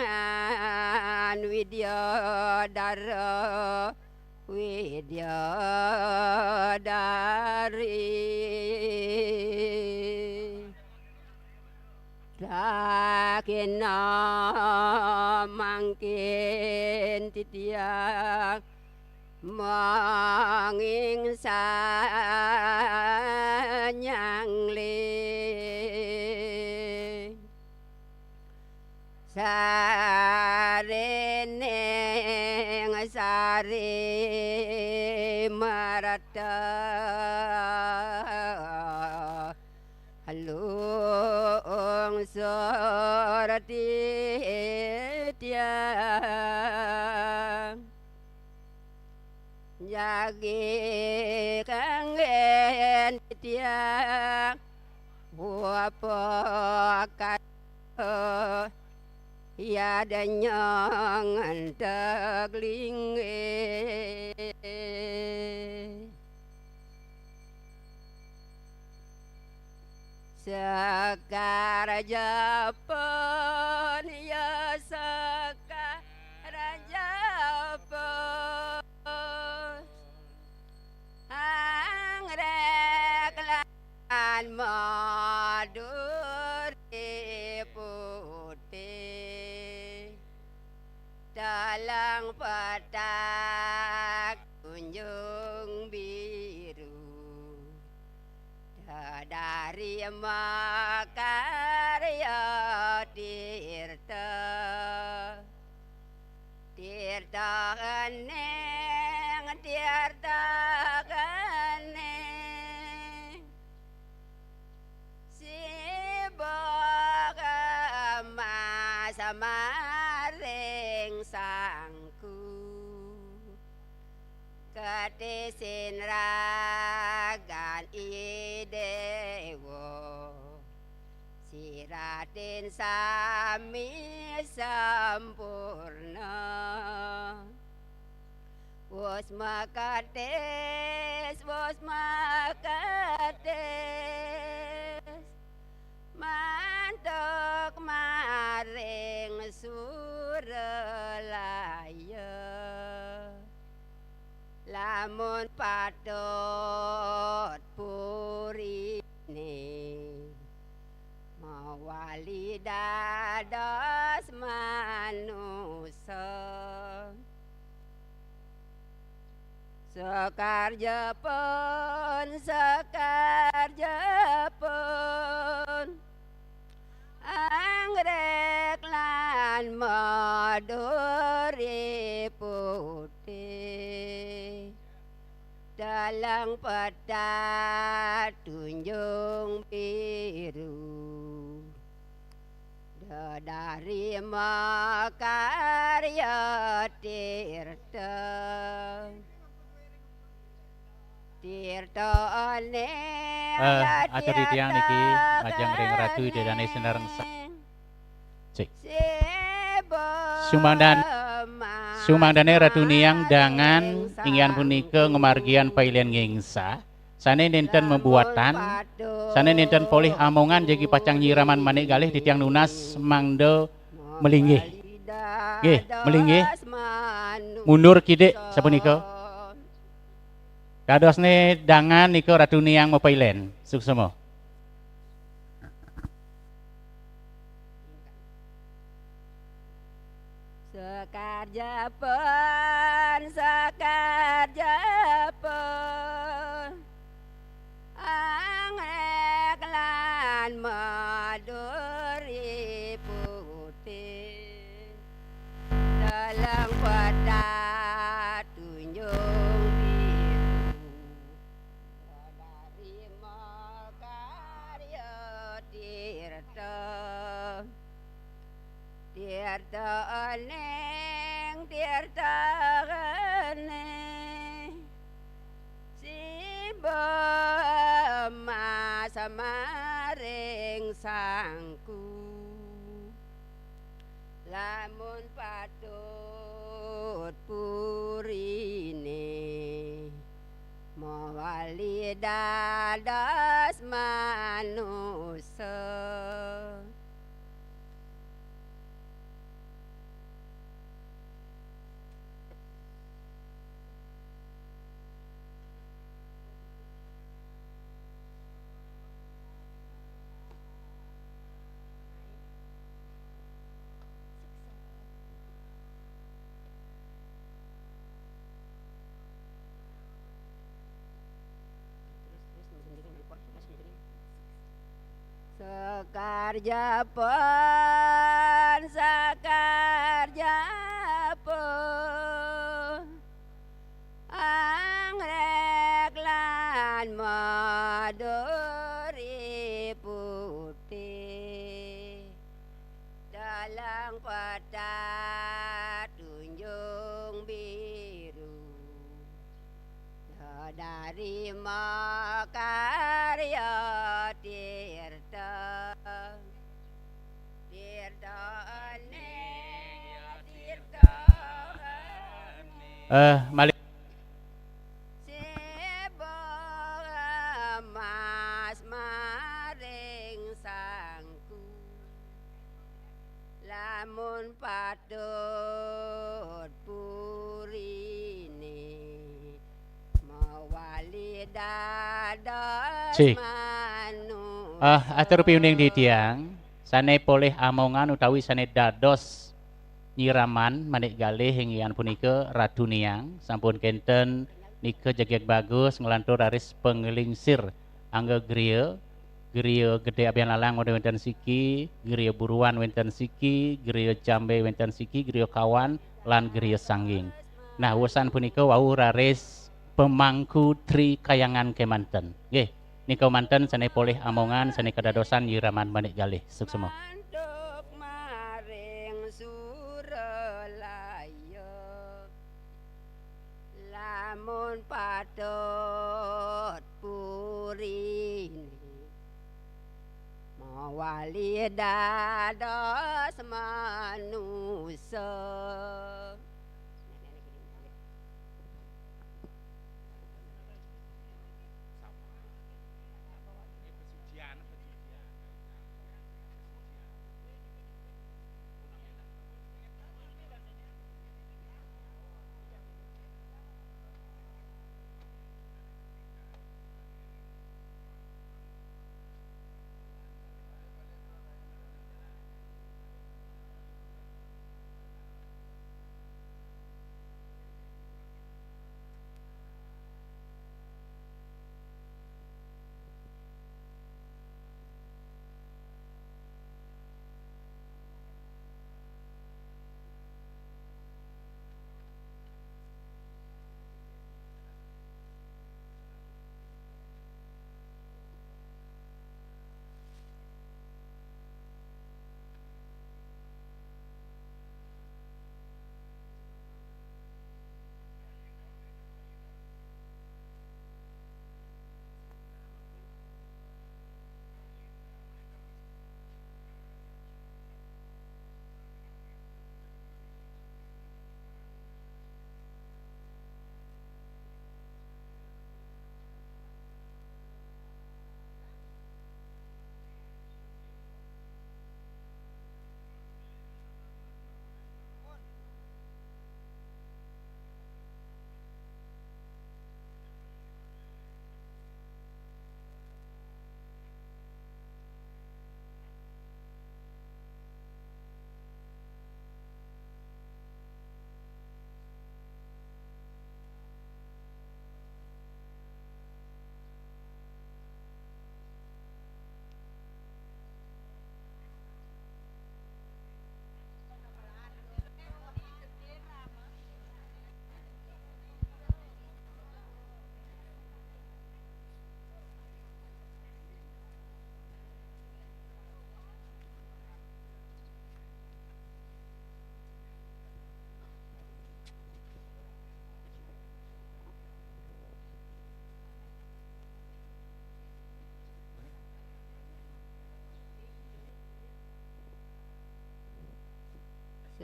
Magiringan Widyadara Widyadari Dakina mangkin titiang Manging sanyang ling Sarining sari marata Lungsur titiang Jagi kanggen titiang Wapakara Yadenyang Entagaling Sekar Japon ya sekar Japon Anggrek lan Maduri putih Dalang petak tunjung biru Dadari makarya tirta Tirta kening, tirta kening Siba kemas maring sangku Ketisin ragan idewa Siratin sami sampurna Wus maketis, wus maketis Mantuk maring suralaya Lamun patut purine Mawali dados manusa Sekar Japon, sekar Japon Anggrek lan Maduri putih Dalang petak tunjung biru Dari makarya tirta. Tirta ane. Eh, atur titiang niki majeng ring Ratu Ida Dane Sinarengsa. Cik. Sumangdan, sumangdane Ratu Niang dangan inggih punika ngamargiang pailen ngingsa. Sane nenten mabuatan, sane nenten polih amongan jagi pacang nyiraman manik galih titiang nunas mangda malinggih. Nggih, malinggih. Mundur kidik sapunika. Dadosne dangan nika Ratu Niang mapailen. Suksma. Sekar Jepun, sekar Jepun, anggrek lan maduri putih, teleng petak tunjung biru, dari makarya tirta. Tirta ening, tirta geni, siba emas maring sangku. Lamun patut purine, mawali dados manusa. Sekar Jepun, sekar Jepun, anggrek lan maduri putih, teleng petak tunjung biru, dari makarya tirta. Tirta ening, tirta ening. Eh, malih. Siba emas maring sangku. Lamun patut purine, mawali dados. Cih. Manusa. Ah, atur piuning titiang, sane polih amongan utawi sane dados nyiraman manik galih inggih punika Ratu Niang, sampun kenten nika jegeg bagus nglantur raris panglingsir angga griya, griya Gede Abian Lalang wenten siki, griya Buruan wenten siki, griya Jambe wenten siki, griya Kawan, lan griya Sangging. Nah, wusan punika wau raris pamangku Tri Kayangan kemanten. Nggih, nika manten sane polih amongan sane kadadosan nyiraman manik galih. Suksma. Mantuk maring Suralaya. Lamun patut purine, mawali dados manusa.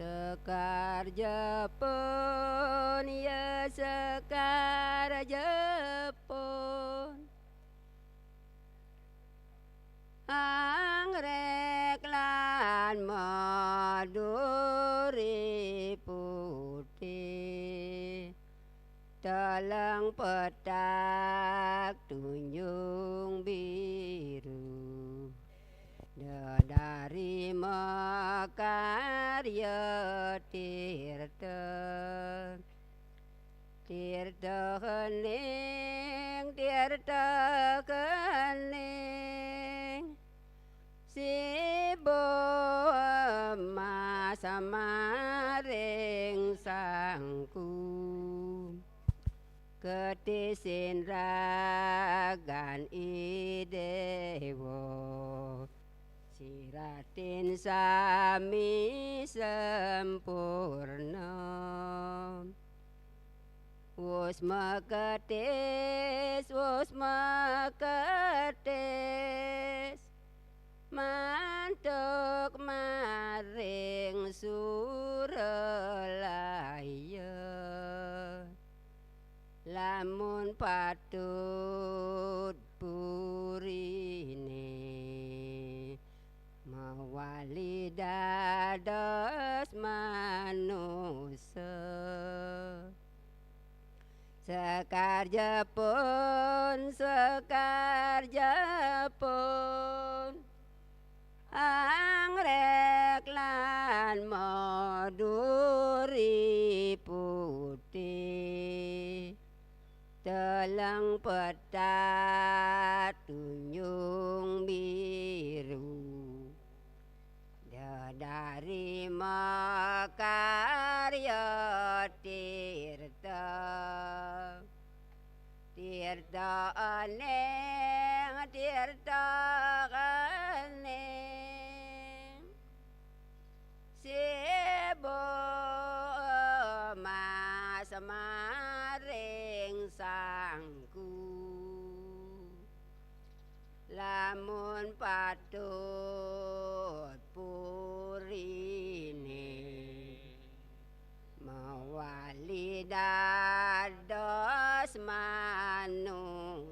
Sekar Jepun, ya, Sekar Jepun, anggrek lan maduri putih, teleng petak tunjung biru, dedari makarya tirta. Tirta kening, tirta kening, sibo emas maring sangku. Ketisin ragan idewa, siratin sami sempurna. Wus maketis, wus maketis, mantuk maring Suralaya. Lamun patut purine, mawali dados manusa. Sekar Jepun, Sekar Jepun, anggrek lan maduri putih, teleng petak tunjung biru, dedari makarya tirta. Tirta ening, tirta kening, sibo emas maring sangku. Lamun patut purine, mawali dados manusa.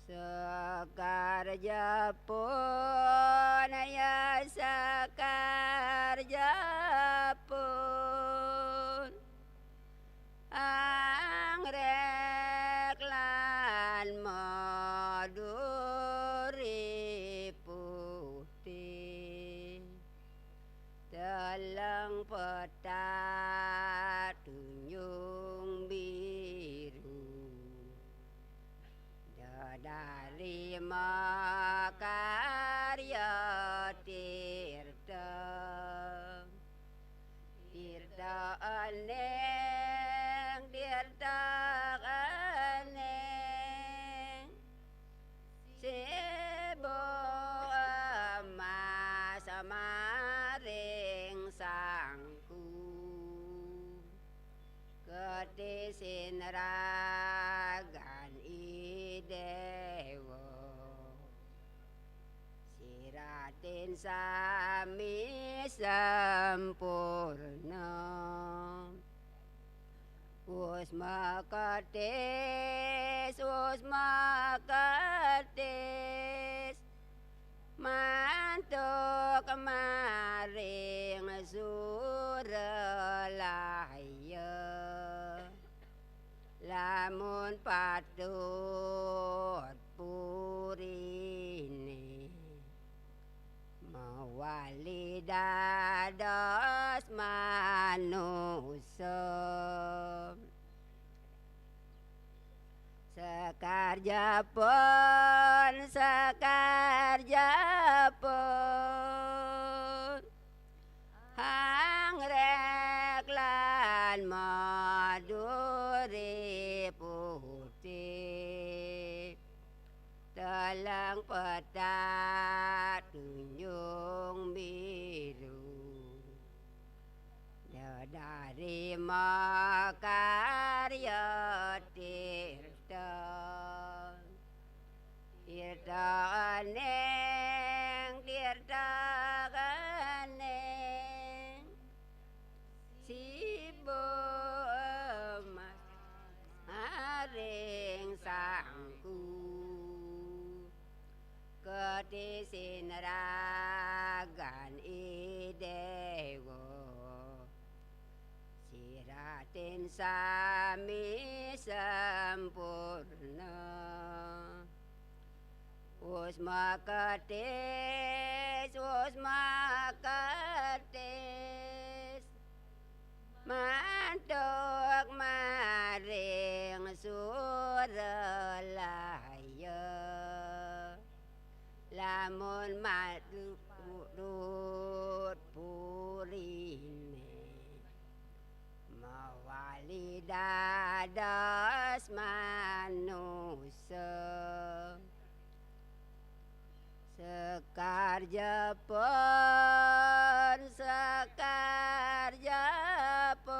Sekar Jepun, ya, Sekar Jepun, anggrek lan maduri putih, teleng petak tunjung biru, dedari makarya tirta. Tirta ening, tirta kening, sibo emas maring sangku. Ketisin ragan idewa, siratin sami sempurna. Wus maketis, wus maketis, mantuk maring Suralaya. Lamun patut purine, mawali dados manusa. Sekar Jepun, Sekar Jepun, anggrek lan maduri putih, teleng petak tunjung biru, dedari makarya Tirta kening, tirta kening, simbok emas maring sangku. Gedhe sinragan I Dewa, siratin sami sampurna. Wus maketis, wus maketis, mantuk maring Suralaya. Lamun matutut purine, mawali dados manusa. Sekar Jepun, Sekar Jepun,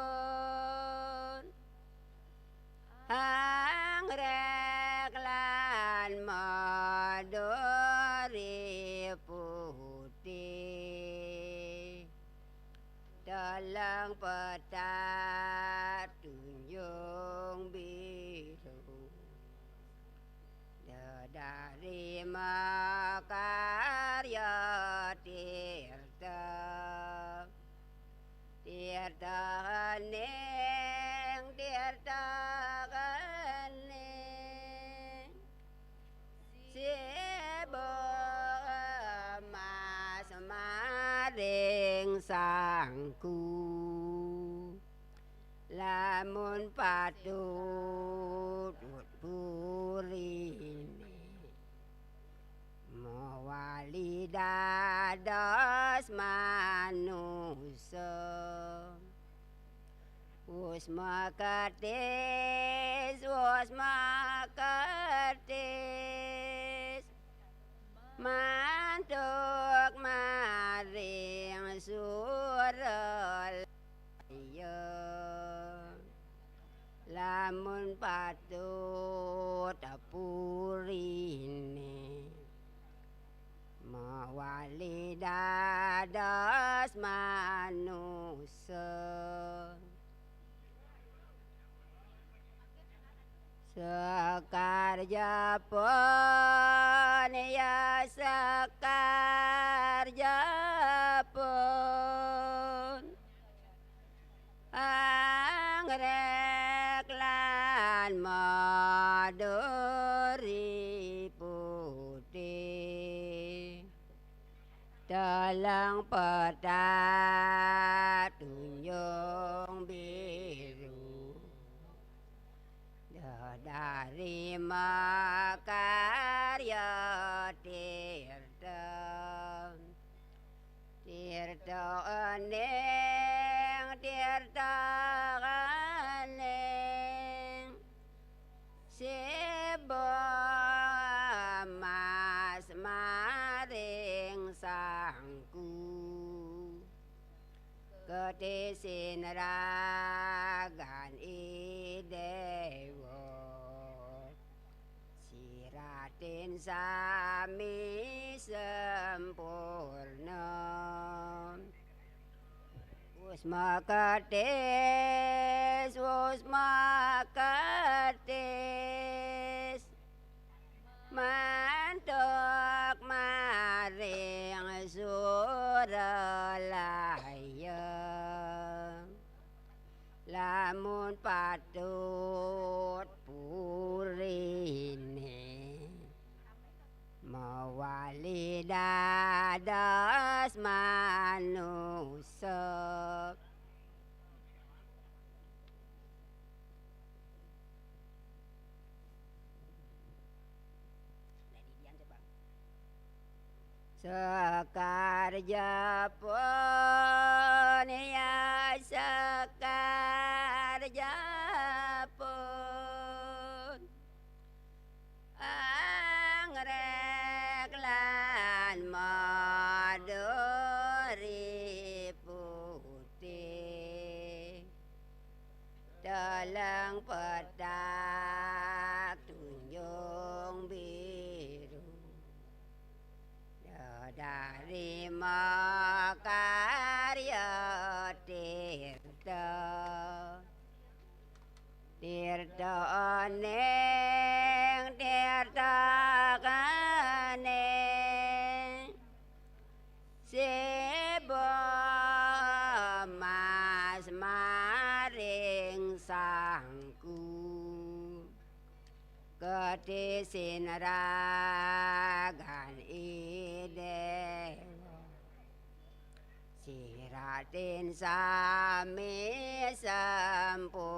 anggrek lan maduri putih, deleng petak tunjung biru. Dedari makarya tirta, tirta kening, tirta kening, simbok emas maring sangku. Lamun patutut purine, mawali dados manusa. Wus maketis, wus maketis, mantuk maring Suralaya. Lamun patutut purine, mawali dados manusa. Sekar Jepun, ya Sekar Jepun, anggrek lan maduri putih, deleng petak tunjung biru. Dedari makarya tirta, tirta kening, tirta kening, simbok emas maring sangku. Gedhe sinragan I Dewa, siratin sami sampurna. Wus maketis, wus maketis, mantuk maring Suralaya. Lamun patutut purine, mawali dados manusa. Sekar Jepun, ya Sekar Jepun, anggrek lan maduri putih, deleng petak tunjung biru. Rima karya tirta, tirta ning tirta kene, siba mas maring sangku. Gedhe sinragan Idéwa, siratin sami sampurna.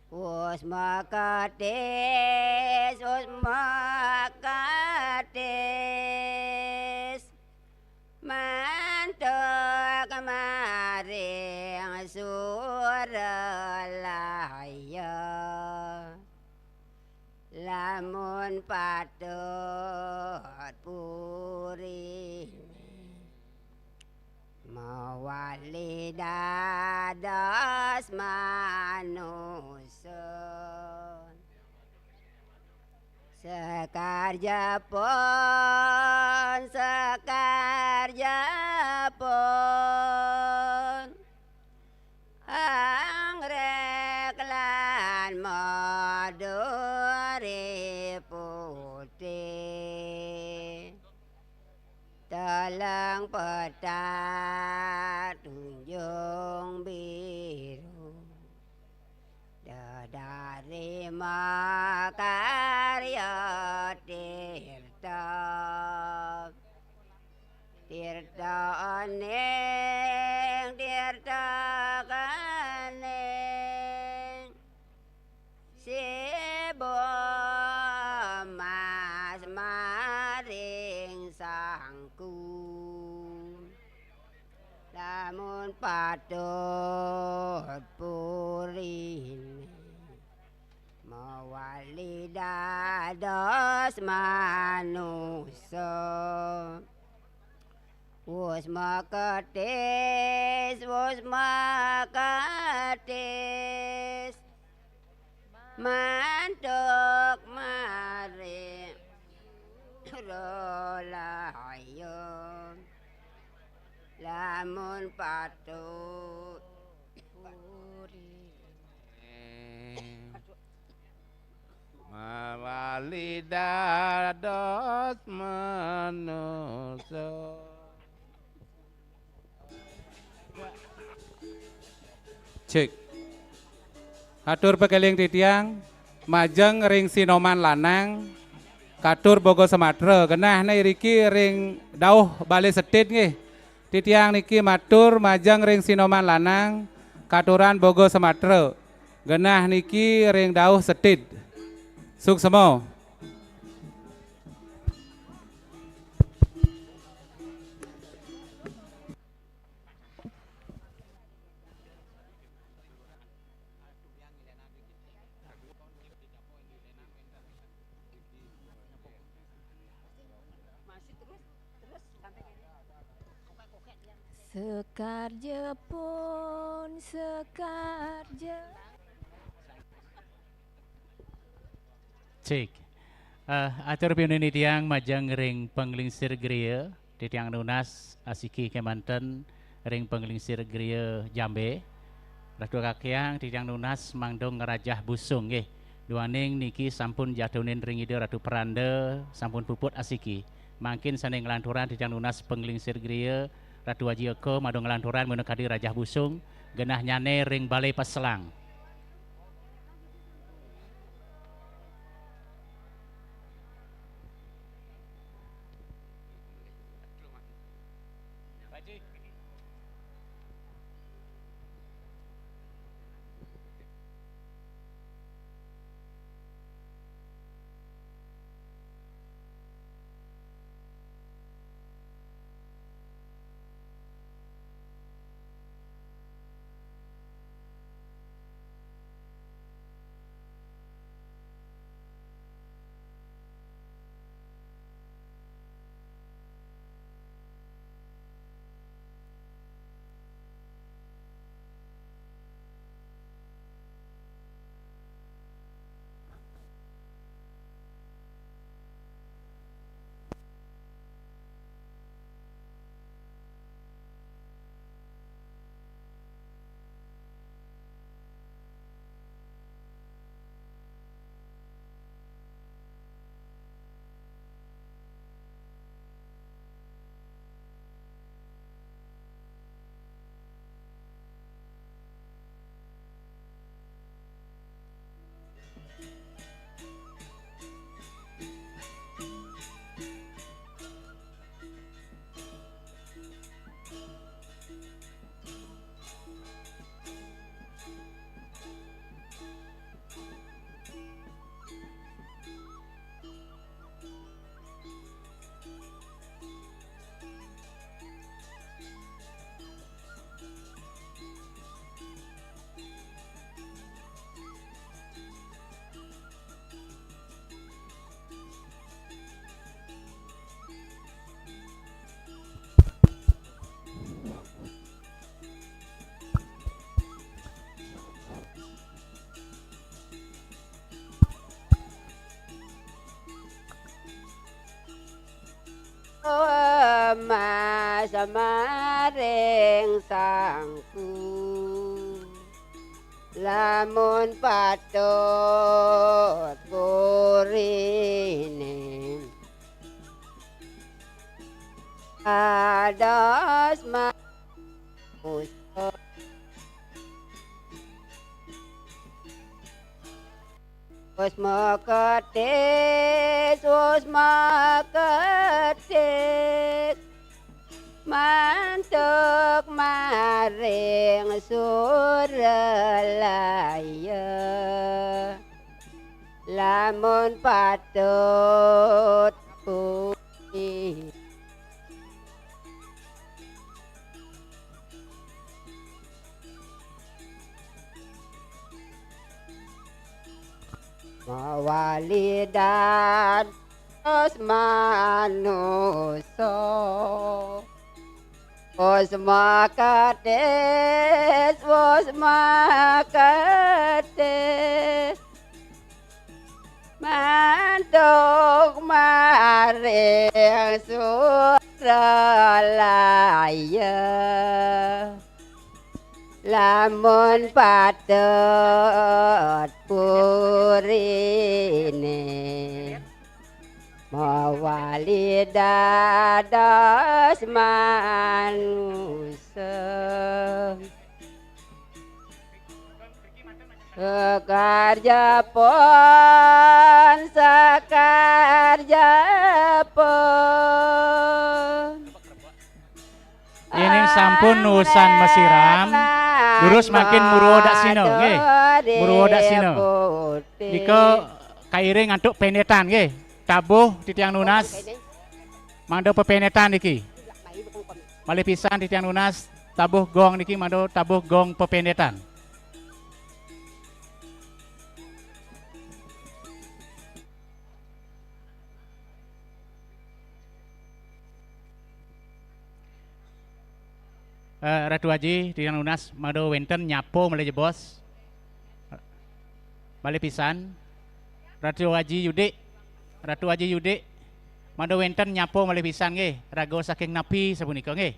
Wus maketis, wus maketis, mantuk maring Suralaya. Lamun patut purine, mawali dados manusa. Sakarya pun, sakarya pun, anggrek lan maduri putih, telang petak tunjung biru. Dedari makarya tirta, tirta ning tirta kene, siba mas maring sangku. Lamun patut purine, mawali dados manusa. Wus maketis, wus maketis, mantuk maring Suralaya. Lamun patut purine, mawali dados manusa. Cek. Atur pakeling titiang, majeng ring Sinoman lanang, katur boga sematra, genahne iriki ring dauh Bale Setit nggih. Titiang niki matur majeng ring Sinoman lanang, katuran boga sematra, genah niki ring dauh Setit. Suksma. Sekarja pun sekarja. Cik. Eh, atur piunin titiang majeng ring panglingsir griya, titiang nunas asiki kemanten ring panglingsir griya Jambe. Ratu Kakyang, titiang nunas mangda ngrajah busung nggih. Duaning niki sampun jatunin ring Ida Ratu Peranda, sampun puput asiki. Mangkin sane nglanturang titiang nunas panglingsir griya, Ratu Aji Eka mangda nglanturang mangda kadi rajah busung, genahnyane ring Balai Paselang. maring sangku. Lamun patut purine, ados manusa. Wus maketis, wus maketis, mantuk maring Suralaya. Lamun patut puji, mawali dados manusa. Wus maketis, wus maketis, mantuk maring Suralaya. Lamun patut purine, mawali dados manusa. Sekar Jepun, sekar Jepun. Ining sampun usan masiram, durus mangkin murwa daksina, nggih. Murwa daksina. Nika kairing antuk pendetan, nggih. Tabuh titiang nunas, mangda pependetan niki. Malih pisan titiang nunas, tabuh gong niki, mangda tabuh gong pependetan. Eh, Ratu Aji, titiang nunas, mangda wenten nyapa malih jebos. Malih pisan, Ratu Aji Yudik, Ratu Aji Yudik, mangda wenten nyapa malih pisan nggih, raga saking napi sapunika nggih.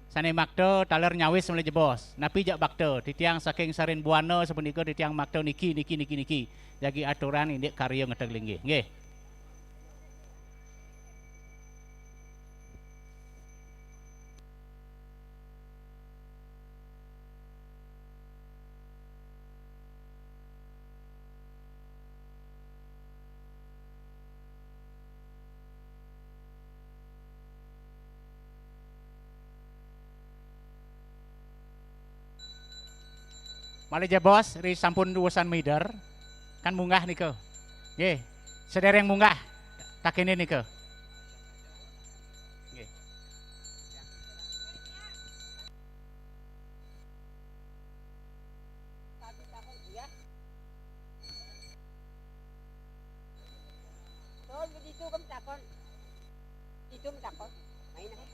Sane makta taler nyawis malih jebos. Napi jak bakta, titiang saking Sarin Buana sapunika titiang makta niki, niki, niki, niki. Jagi aturan indik karya ngeteg linggih nggih. Malih jebos, ri sampun usan mider, kan munggah nika. Nggih, sedereng munggah, tak kene nika. Nggih. Tuh, begitu kamu takon. Itu takon. Main apa?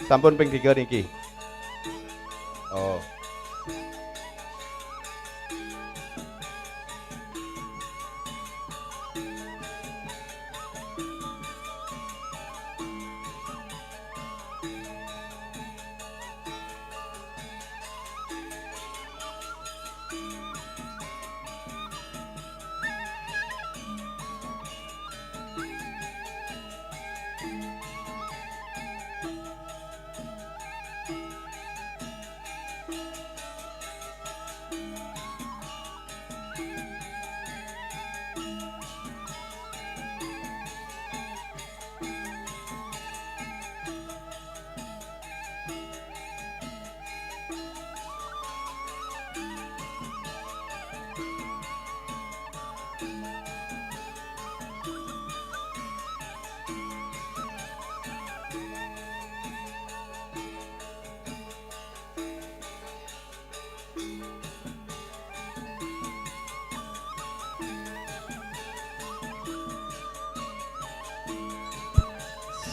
Sampun ping tiga niki. Oh.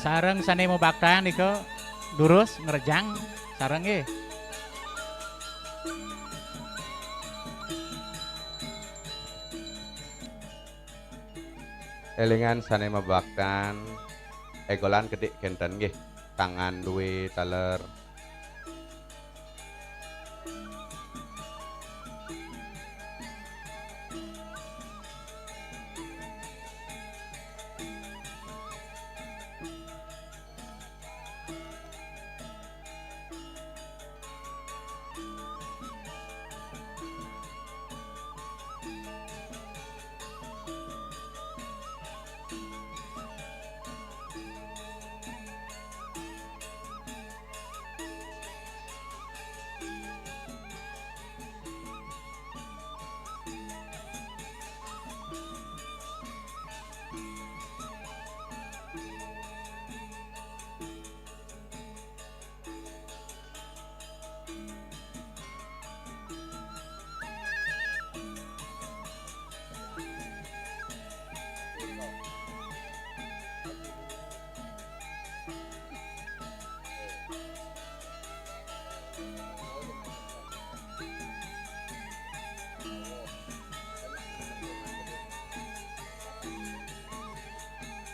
Sareng sane mabaktan nika durus ngrejang sareng nggih. Elingan sane mabaktan, egolan kedik kenten nggih. Tangan duwe taler.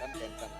Kan kenten.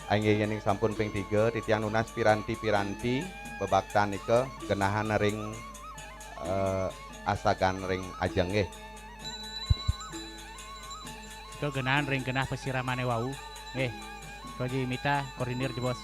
Inggih, yening sampun ping tiga, titiang nunas piranti-piranti bebaktan nika genahan ring, eh, asagan ring ajeng nggih. Nika genahan ring genah pasiramane wau. Nggih. Nika Ji Mita koordinir jebos.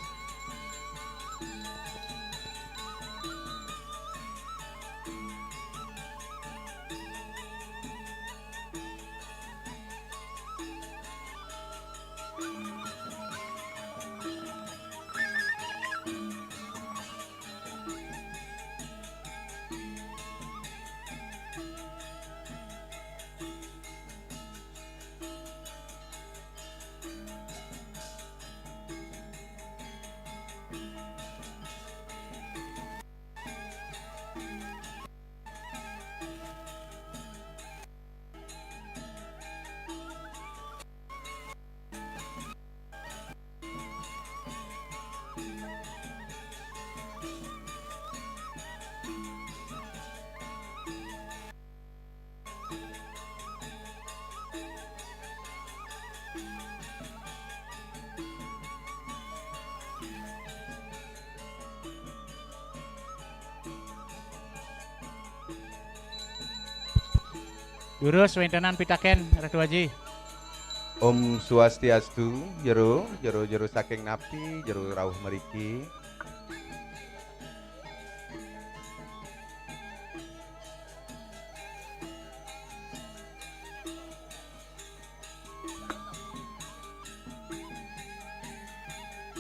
Durus, wéntenan pitaken, Ratu Aji. Om Swastiastu, jero, jero, jero saking napi, jero rauh mriki.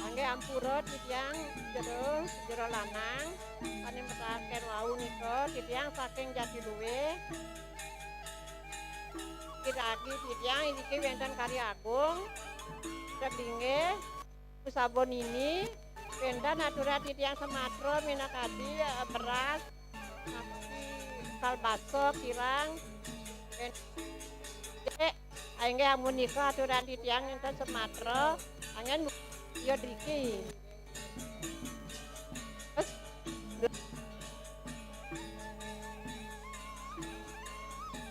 Anggé ampura titiang jero, jero lanang, sané mriki wau nika titiang saking Jatiluwih. Piragi titiang iniki wénten karya agung, Kedingé, Usabonini, wénten aturan titiang sematra minakadi, eh, beras, nasi, kalbasa, kirang, wénten, inggih amunika aturan titiang wénten sematra, anggén ya driki.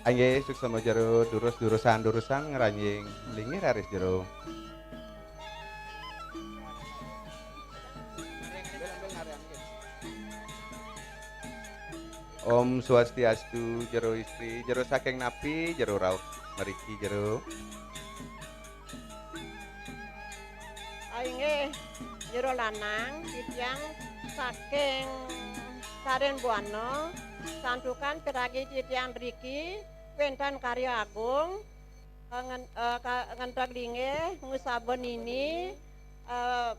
Inggih, suksma jero, durus-durusan, durusan ngranjing linggih raris jero. Om Swastiastu, jero istri, jero saking napi, jero rauh mriki jero. Inggih, jero lanang, titiang saking Saren Buana, santukan piragi titiang driki, wénten karya agung, eh, ngen-, eh, ka-, ngenteg linggih, ngusaba nini, eh,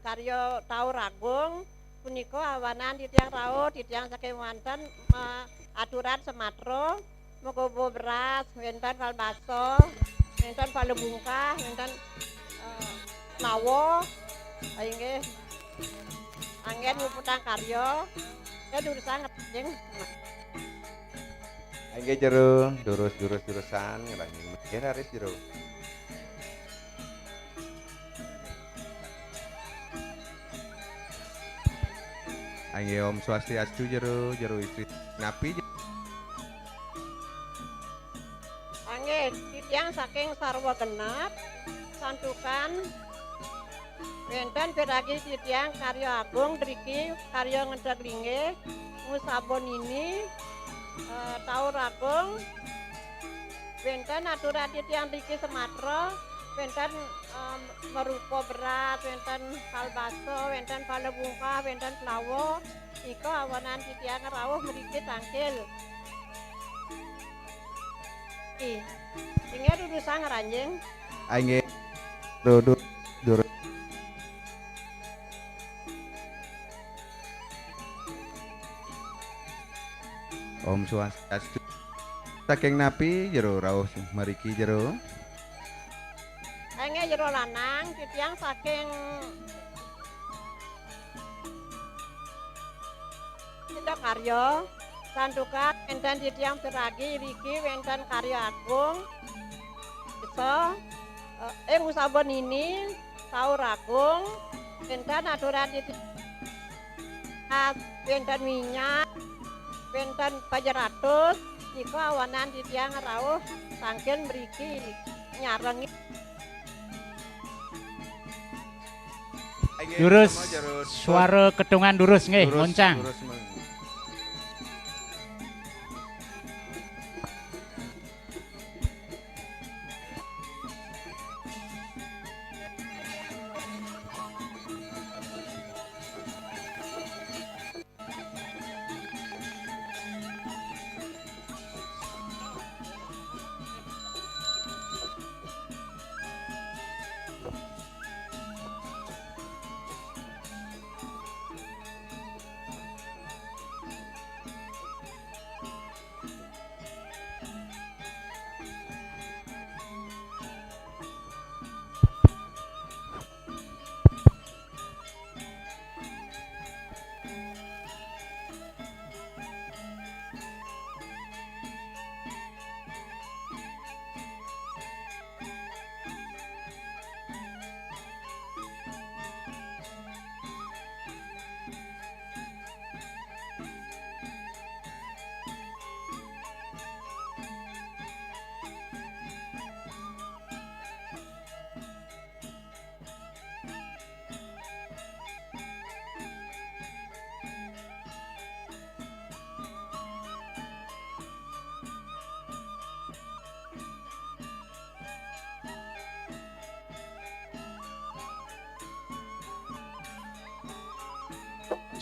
karya taur agung, punika awanan titiang rauh, titiang saking manten, eh, aturan sematra, Megobo beras, wénten kalbasa, wénten pala bungkah, wénten, eh, lawa, inggih. Anggén muputang karya, ya durusang ngeting. Inggih jero, durus, durus, durusan, ngelangi mikir harus jero. Inggih Om Swastiastu jero, jero istri napi je-, Inggih, titiang saking sarwa genep, santukan, wénten piragi titiang karya agung driki, karya ngenteg linggih, ngusaba nini, eh, taur agung, wénten aturan titiang driki sematra, wénten, em, marupa beras, wénten kalbasa, wénten pala bungkah, wénten plawa, nika awanan titiang rauh mriki tangkil. Ih, inggih durusang ngranjing. Ah, inggih. Dudu-, durus. Om Swastiastu. Saking napi jero rauh mriki jero? Inggih jero lanang, titiang saking Sidakarya, santukan wénten titiang piragi riki wénten karya agung. Bisa, eh, ing usaba nini, taur agung, wénten aturan titiang, wénten minyak, wénten pajeratus, nika awanan titiang rauh tangkil mriki nyarengi. Durus, suara ketungan durus nggih, durus, moncang. Durus, Mang.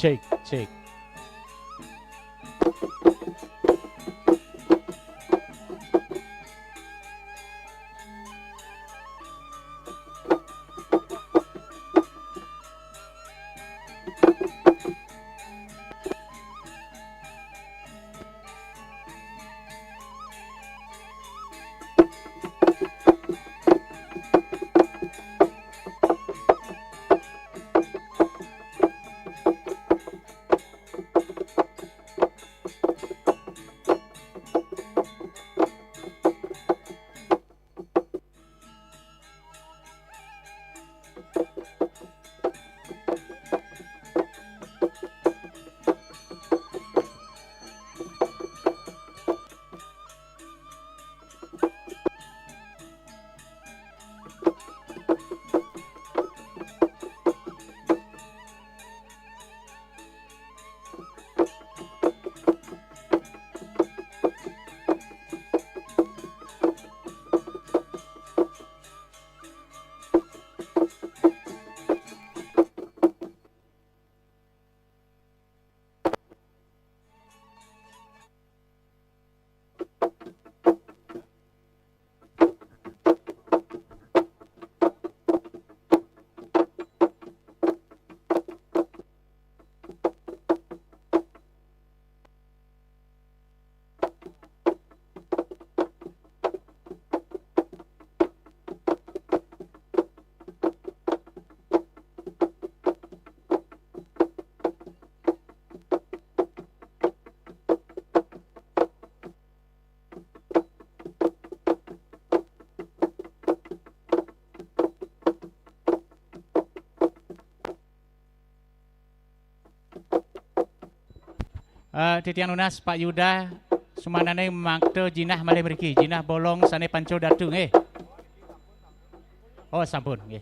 Cek, cek. Eh, titiang nunas, Pak Yuda, sumanane makta jinah malih mriki, jinah bolong sane panca datu, nggih. Oh, sampun, nggih.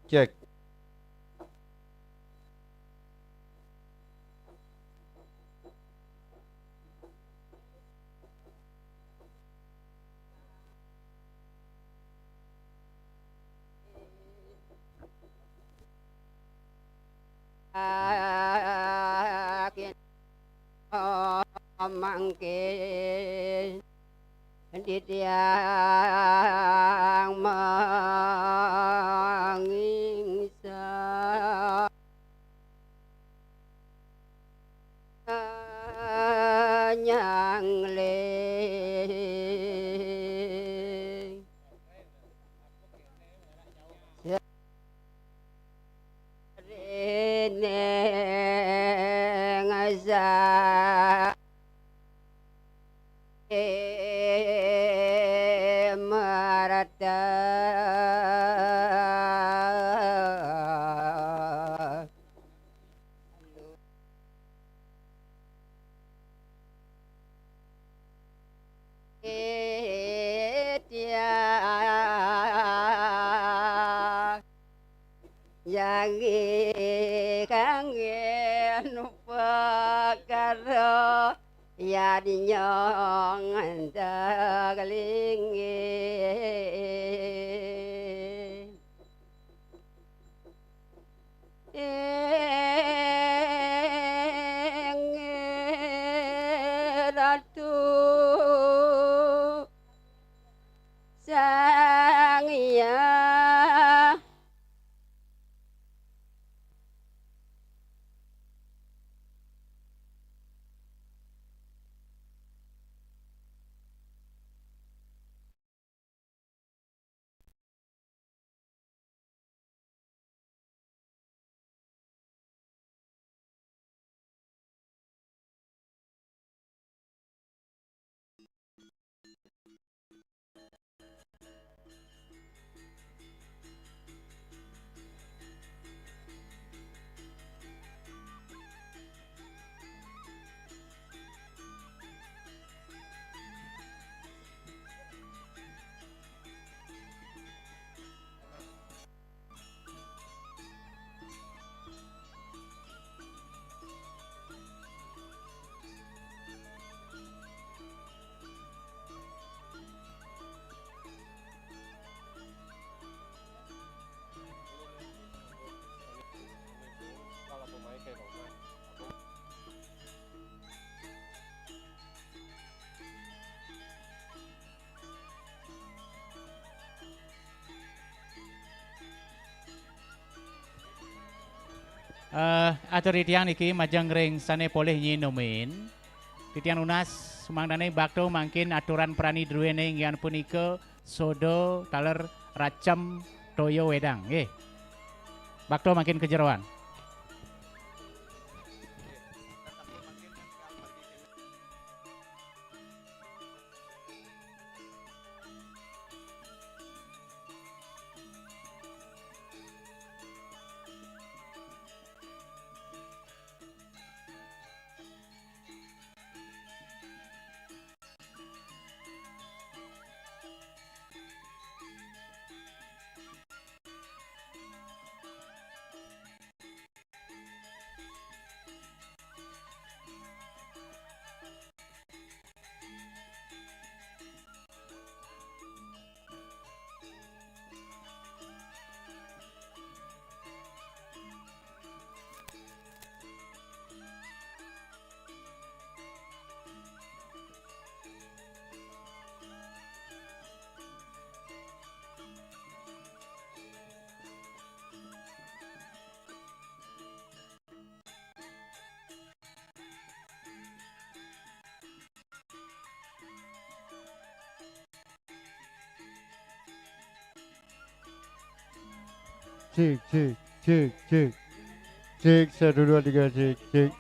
Cek. mangke titiang mangingsa nyangling. Rineng sa marata. Tia. Jagi kangge nupakaro yadi nyong antagalingge. Ing Ratu Sang Hyang. Eh, atur titiang niki majeng ring sane polih nyinumin. Titiang nunas mangdane bakto mangkin aturan prani druene inggih punika soda taler racem toya wedang, nggih. Bakto mangkin kajeroan. Cek, cek, cek, cek. Cek, satu, dua, tiga, cek, cek.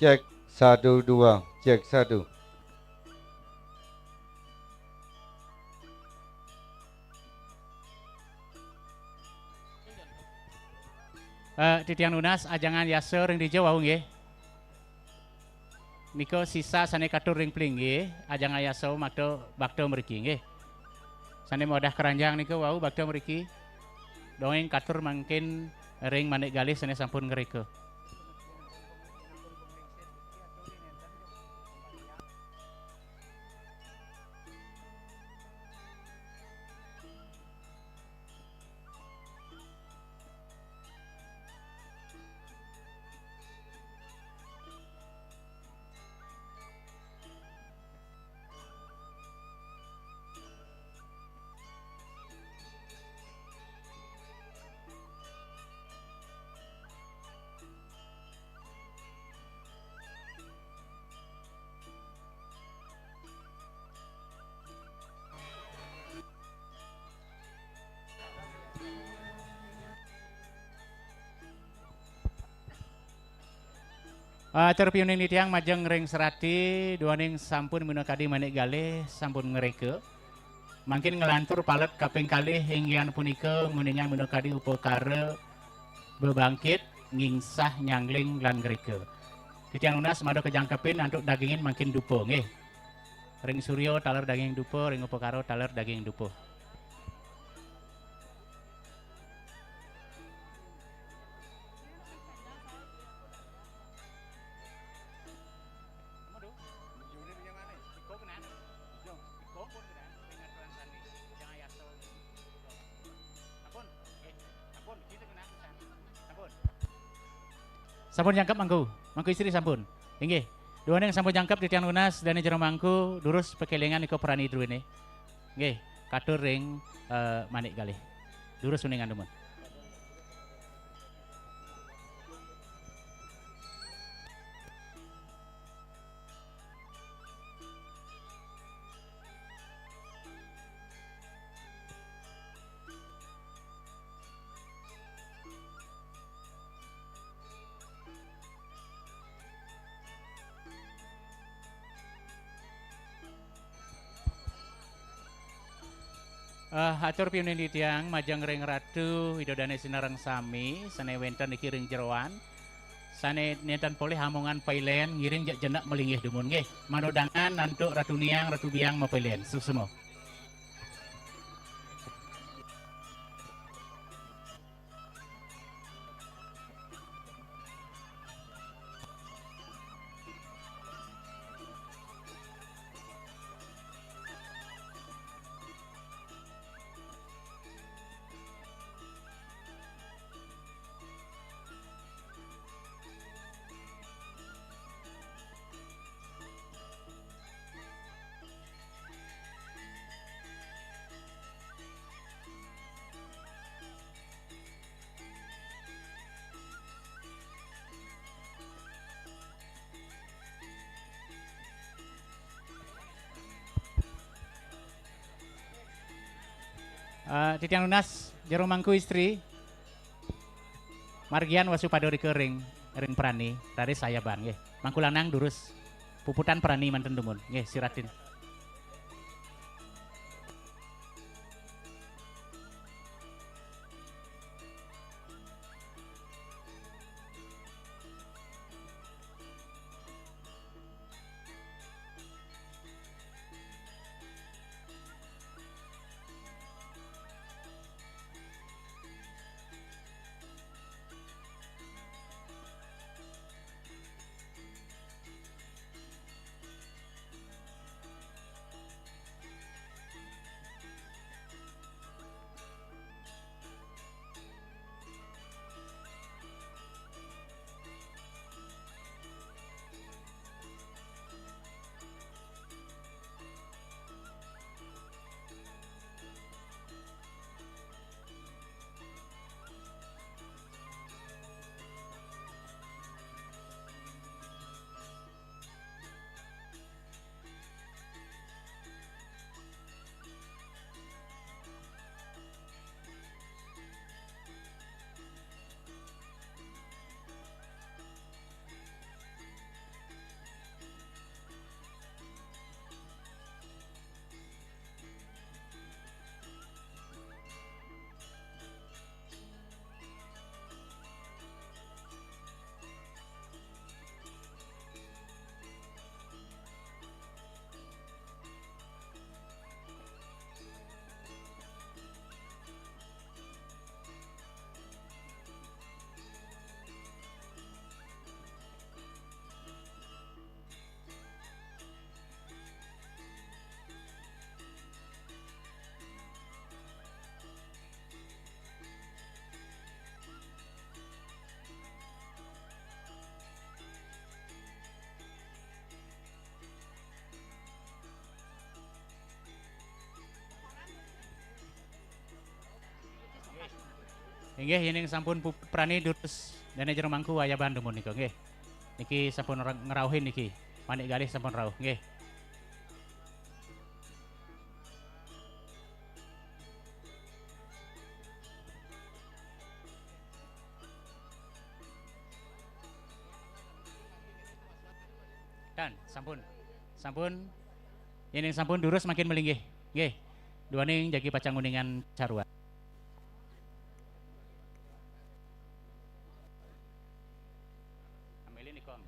Cek, satu, dua. Cek, satu. Eh, titiang nunas, ajangan yasa ring dija wau nggih. Nika sisa sane katur ring pelinggih, ajangan yasa makta bakta mriki nggih. Sane modah keranjang nika wau bakta mriki. Dongeng katur mangkin ring Manik Galih sane sampun ngreka. Atur piuning titiang majeng ring serati, duaning sampun minakadi Manik Galih, sampun ngreka. Mangkin nglantur palet kaping kalih, inggih punika nguningayang minakadi upakara bebangkit, ngingsah, nyangling, lan ngreka. Titiang nunas mada kajangkepin antuk dagingin mangkin dupa, nggih. Ring surya taler daging dupa, ring upakara taler daging dupa. Sampun jangkep mangku. Mangku istri sampun. Inggih. Duaning sampun jangkep titiang nunas dane jero mangku, durus pakelingan ika prani druene. Nggih, katur ring, eh, Manik Galih. Durus uningan dumun. Eh, atur piuning titiang majeng ring Ratu Ida Dane Sinareng sami sane wenten niki ring jeroan. Sane nenten polih amongan pailen, ngiring jak jenek malinggih dumun nggih. Manudangan antuk Ratu Niang, Ratu Biang mapailen. Suksma. Eh, titiang nunas, jero mangku istri, margian wasupada rika ring, ring prani, raris sayaban, nggih. Mangku lanang durus, puputan prani manten dumun, nggih, siratin. Inggih, yéning sampun pu-, prani durus dané jero mangku ayaban dumun nika, nggih. Niki sampun ra-, ngrauhin niki. Manik galih sampun rauh, nggih. Dan sampun. Sampun. Yéning sampun durus mangkin malinggih. Nggih. Duaning jagi pacang nguningan caruan. Ambilin ikom.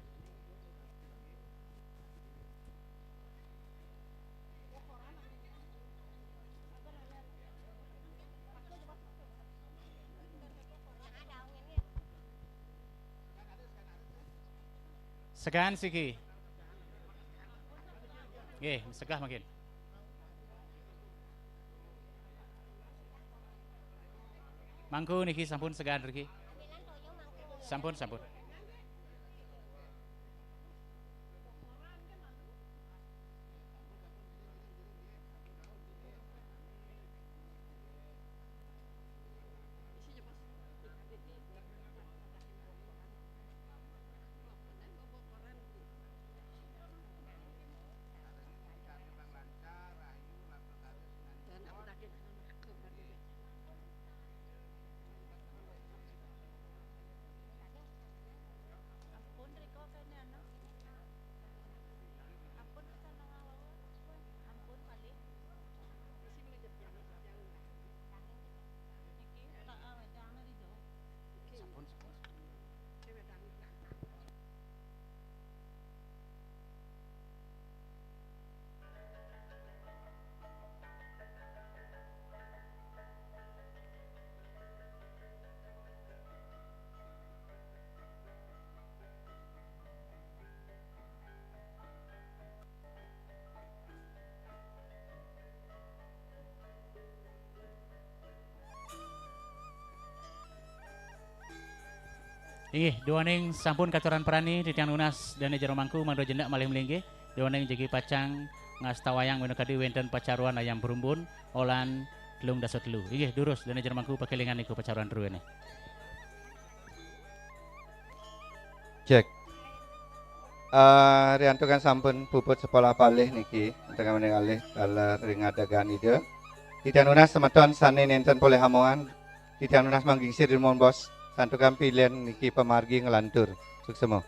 Segan siki. Nggih, segah mangkin. Mangku niki sampun segan niki. Sampun, sampun. Inggih, duaning sampun katuran prani, titiang nunas dané jero mangku mangda jendak malih malinggih, duaning jagi pacang ngastawayang minakadi wénten pacaruan ayam berumbun, olan telung dasa telu. Inggih, durus dané jero mangku pakélingan niku pacaruan druéné. Cek. Eh, riantukan sampun puput sekolah palih niki, tengah mening alih taler ring adegan Ida. Titiang nunas semeton sané nénten polih amongan, titiang nunas manggingsir dumun bos, santukan pilih niki pamargi nglantur. Suksema.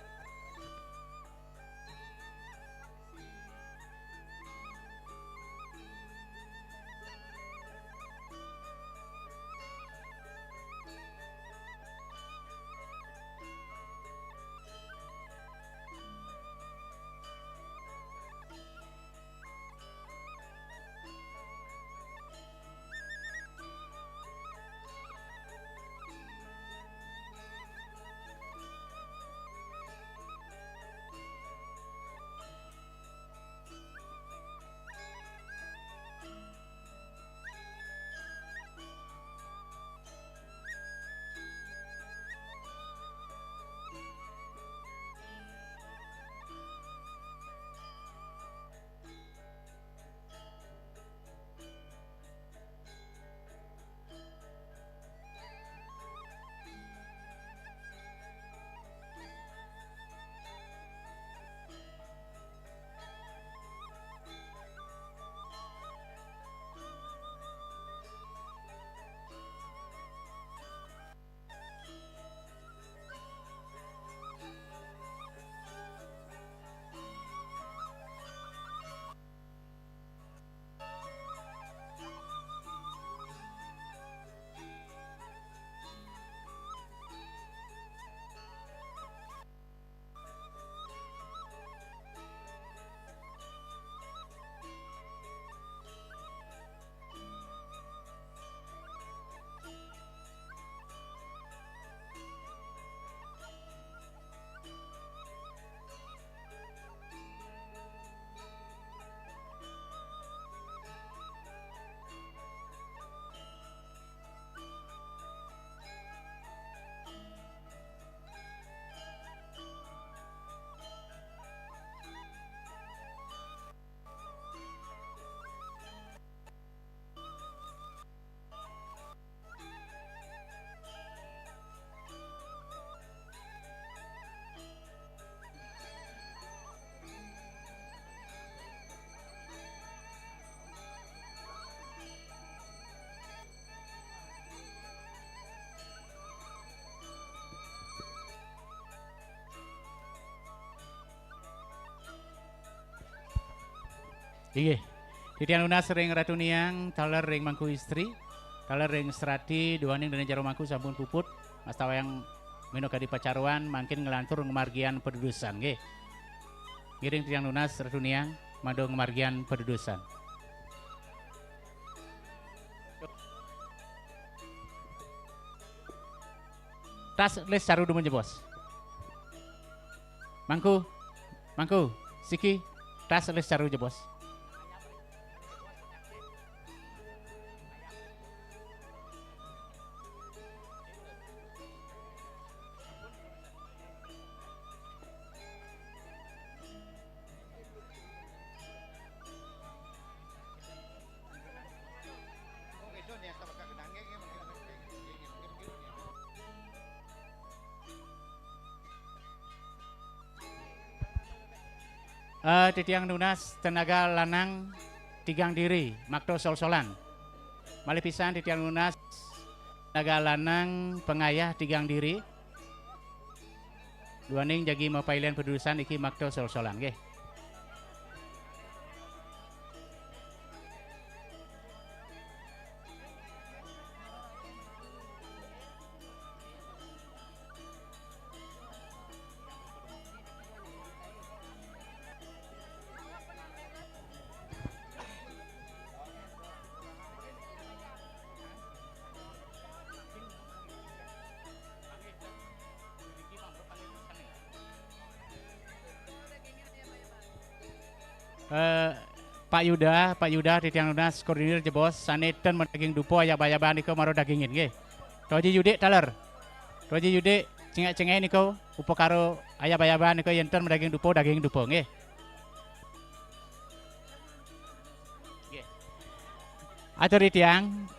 Inggih. Titiang nunas ring Ratu Niang, taler ring Mangku Istri, taler ring Serati, duaning Dane Jero Mangku sampun puput, mastawayang minakadi pacaruan, mangkin nglantur ngamargiang padudusan, nggih. Ngiring titiang nunas Ratu Niang, mangda ngamargiang padudusan. Tas lis caru dumun jebos. Mangku, mangku, siki, tas lis caru jebos. Eh, titiang nunas tenaga lanang tigang diri, makta sol-solan. Malih pisan titiang nunas tenaga lanang pangayah tigang diri. Duaning jagi mapailian padudusan niki makta sol-solan, nggih. Eh, Pak Yuda, Pak Yuda, titiang nunas koordinir jebos, sane ten madaging dupa ayab-ayaban nika mara dagingin, nggih. Toji Yudik taler. Toji Yudik, cengek-cengek nika, upakara ayab-ayaban nika, yen ten madaging dupa, daging dupa, nggih. Nggih. Atur titiang,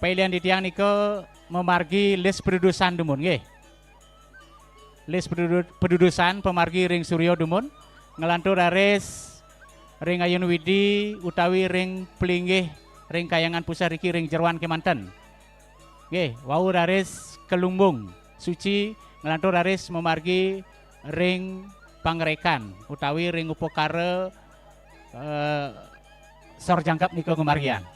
pailian titiang nika mamargi lis padudusan dumun, nggih. Lis padudu-, padudusan pamargi ring Surya dumun, nglantur raris ring Ayun Widi utawi ring Plinggih ring Kahyangan Puseh riki ring jeroan kemanten. Nggih, wau raris ka Lumbung Suci nglantur raris mamargi ring Pangrekan utawi ring upakara, eh, sor jangkep nika ngamargiang.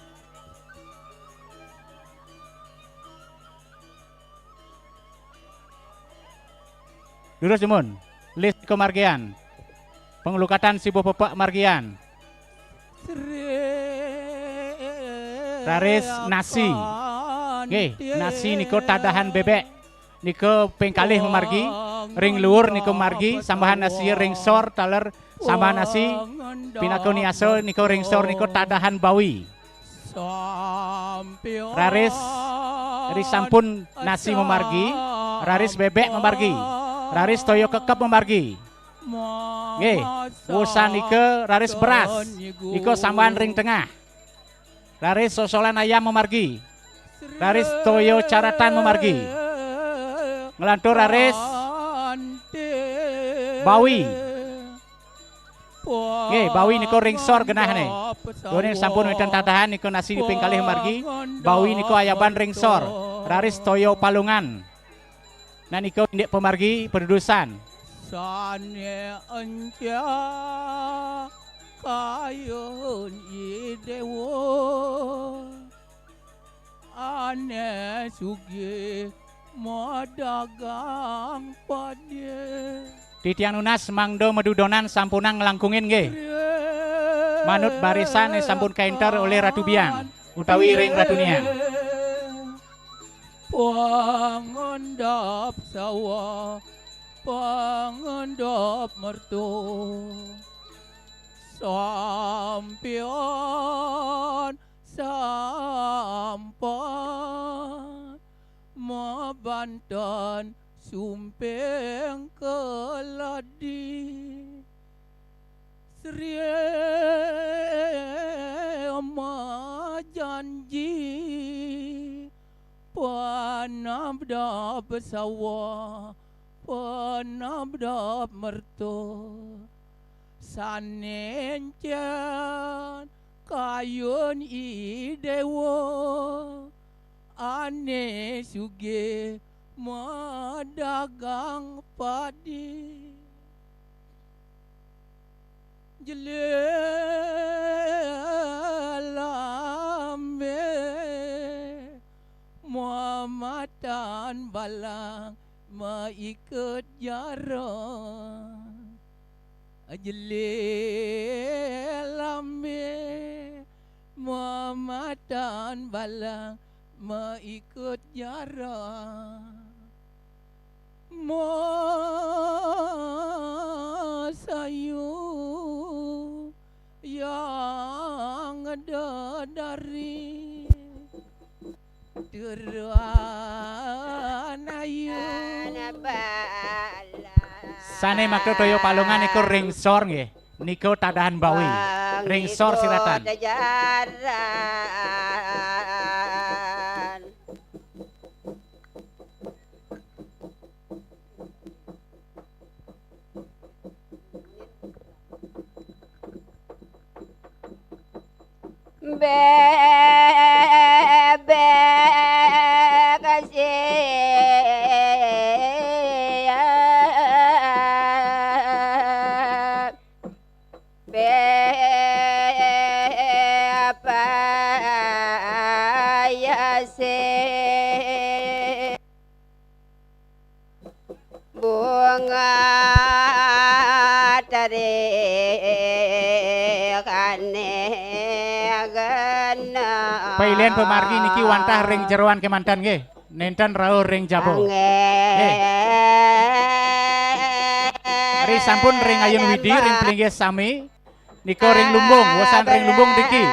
Durus dumun, lis nika margian. Panglukatan sibuh pepek margian. Raris nasi. Nggih, nasi nika tadahan bebek. Nika ping kalih mamargi, ring luur nika margi, sambahan nasi ring sor taler sambahan nasi, pinaka niasa nika ring sor nika tadahan bawi. Raris risampun nasi mamargi, raris bebek mamargi, raris toya kekeb mamargi. Nggih, wusan nika raris beras, nika sambahan ring tengah. Raris sosolan ayam mamargi. Raris toya caratan mamargi. Nglantur raris bawi. Nggih, bawi nika ring sor genahne. Duaning sampun wenten tadahan nika nasi ping kalih margi, bawi nika ayaban ring sor. Raris toya palungan. Nah, nika indik pamargi padudusan. Sane enca kayun i dewa. Ane sugih madagang padi. Titiang nunas mangda madudonan sampunang nglangkungin nggih. Manut barisan sampun kaenter olih Ratu Biang utawi ring Ratu Niang. Pangandap sawah, pangandap merta. Sampian sampan mabanten sumping keladi. Sri majanji panabdab sawah, panabdab merta. Sanencen kayun i dewa, ane sugih madagang padi. Jelé Balang maikut jaran. Jelé lambé mamatan balang maikut jaran. Masayu yang dedari turuan ayu. Sané makta toya palungan iku ring sor nggih. Nika tadahan bawi. Ring sor siratan. Bébék sing bébék sing bunga tari kane gena. Pailian pamargi niki wantah ring jeroan kemanten nggih. Nénten rauh ring jaba. Nggih. Ri sampun ring ayun widi, ring plinggih sami. Nika ring lumbung, wusan ring lumbung driki.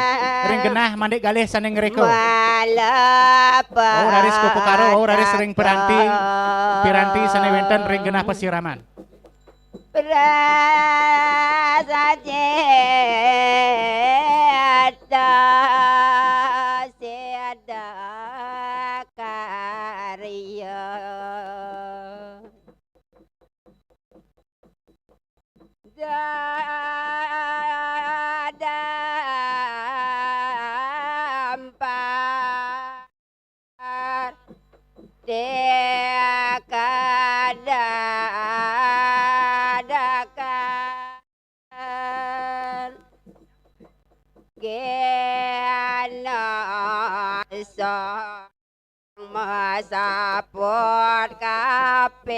Ring genah mandik galih sané ngreka. Wau raris kupukara, wau raris ring piranti, piranti sané wénten ring genah pasiraman. Prasajita sida karya. Dadampar dekadadakan gena sa masaput kabéh.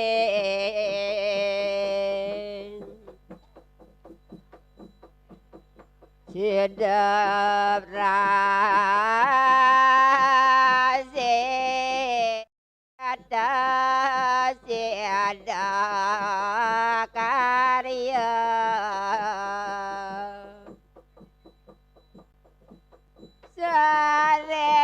Sidap rasi ada, sidap karya. Saré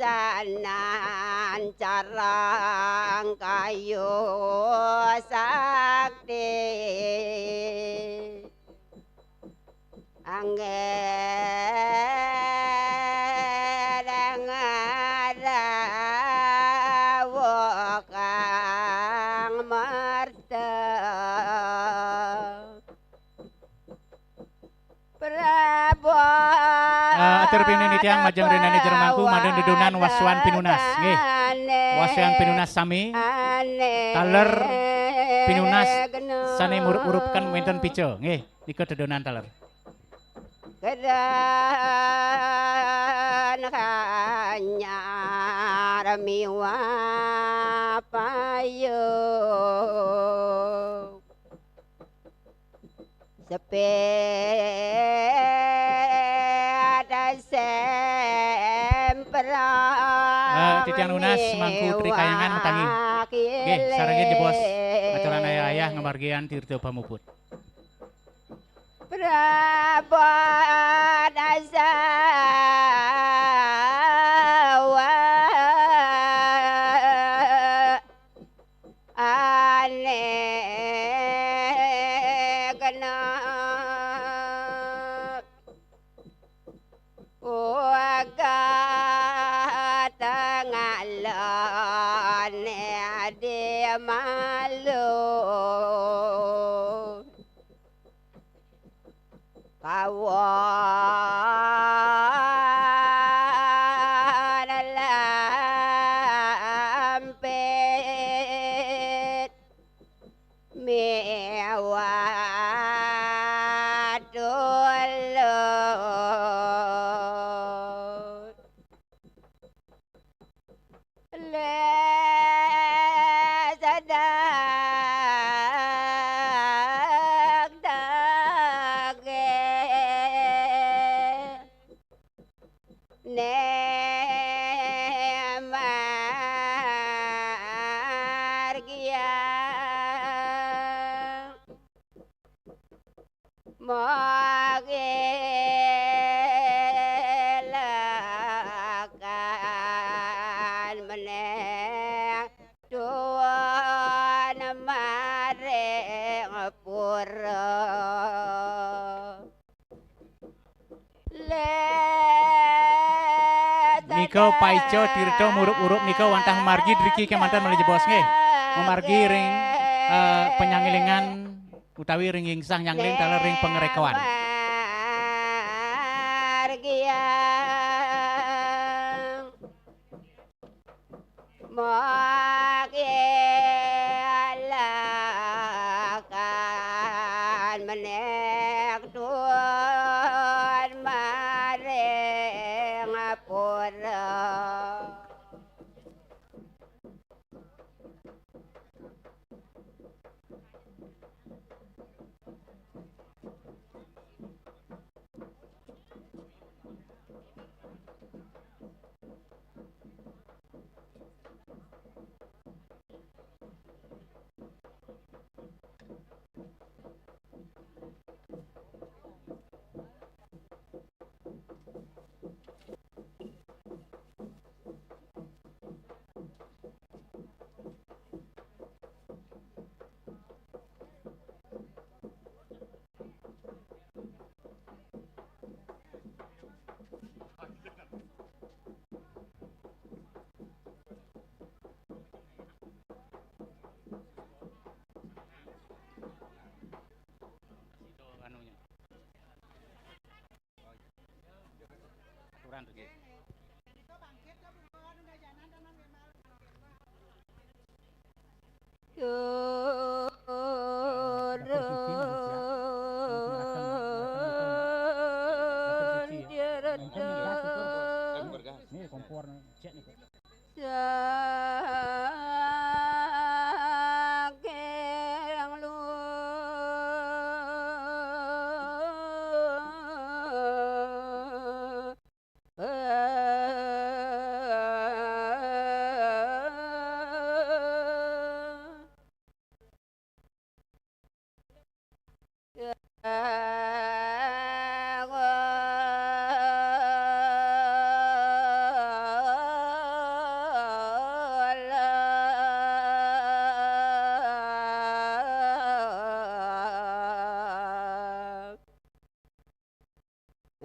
Masanan carang kayu sakti. Anggé ngarawo kang merta. Prabu. Ah, atur pinunas titiang majeng rinane jero mangku, madun dedunan wasuan pinunas. Nggih. Wasuan pinunas sami. Taler pinunas sane murup-urupaken wenten pica. Nggih. Nika dedonan taler. Kedan hanyar miwah payu. Sepeda sempra. Eh, titiang nunas mangku Tri Kayangan matangi. Nggih, sarengin jebos acara ayah-ayah ngamargian tirta pamuput. Prabodasa wa ane kena uga tengalane di malu. Kawan Margiang magilakan meneng tuan maring pura. Nika paica tirta murup-urup nika wantah mamargi driki kemanten malih jebos nggih. Mamargi ring, eh, panyanglingan utawi ring gingsah nyangling taler ring pangrekoan. Magilakan menek tuan maring pura. Aturan tuh, nggih. Turun Ini kompor, cek nih. Saking luhur.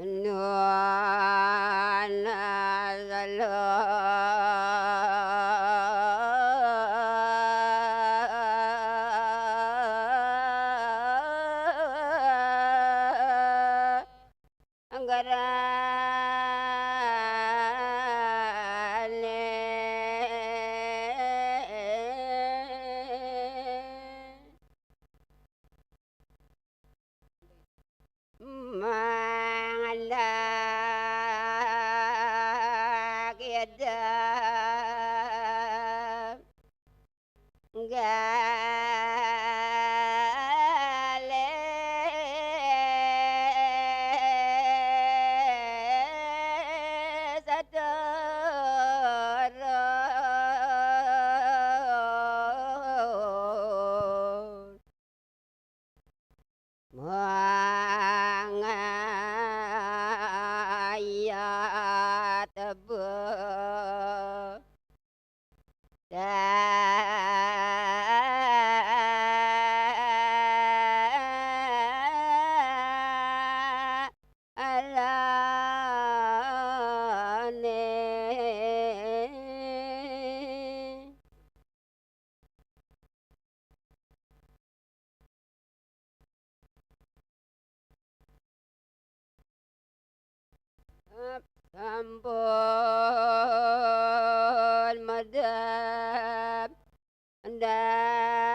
Nuan salam. Anggarane. Mangda kita galih sedurung. Mangayat be-, dalane. Sampun medep ndabang.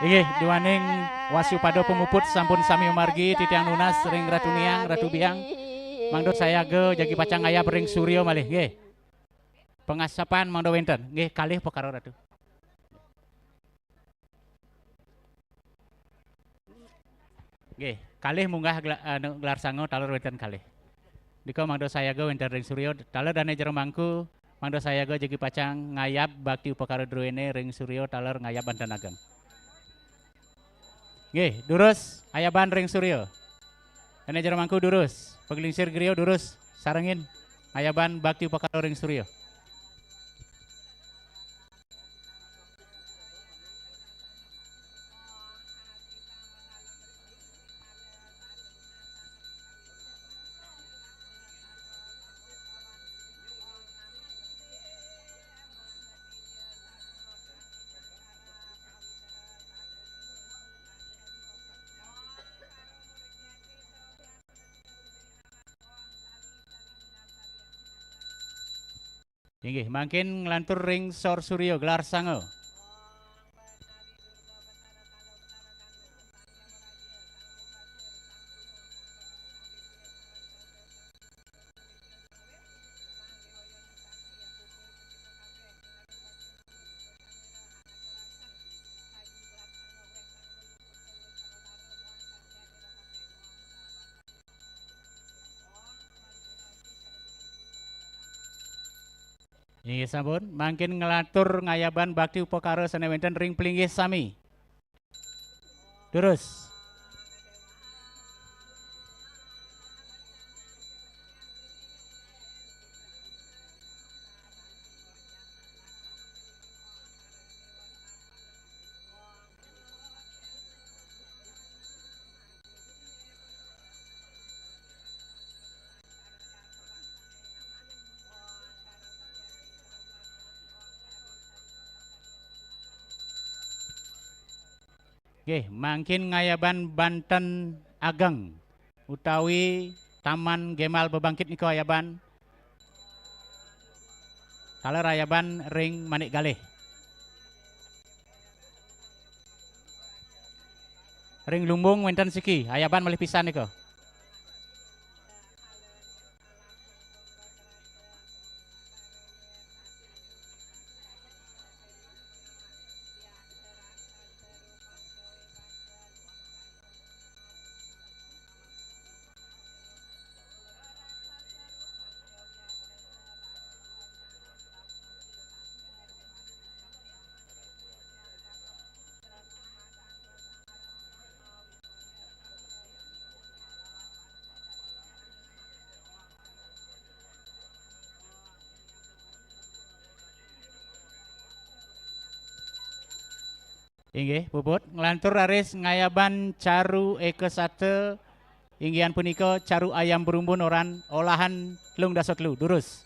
Inggih, duaning wasiupada pamuput sampun sami mamargi, titiang nunas ring Ratu Niang, Ratu Biang. Mangda sayaga jagi pacang ngayab ring surya malih, nggih. Pangasapan mangda wénten. Nggih, kalih pekara, Ratu. Nggih, kalih munggah gela-, anu, gelar sanga taler wénten kalih. Nika mangda sayaga wénten ring surya, taler dané jero mangku, Mangda sayaga jagi pacang ngayab bakti upakara druene ring Surya taler ngayab banten ageng. Nggih, durus ayaban ring Surya. Dane jero mangku durus, paglingsir griya durus, sarengin ngayaban bakti upakara ring Surya. Inggih, mangkin nglantur ring Sor Surya gelar sanga. Inggih sampun, mangkin nglantur ngayaban bakti upakara sane wenten ring plinggih sami. Durus. Nggih, mangkin ngayaban banten ageng utawi Taman Gemal Bebangkit nika ayaban taler ayaban ring Manik Galih. Ring Lumbung wenten siki, ayaban malih pisan nika. Inggih, puput. Nglantur raris ngayaban caru eka sata, inggihan punika caru ayam berumbun oran olahan telung dasa telu. Durus.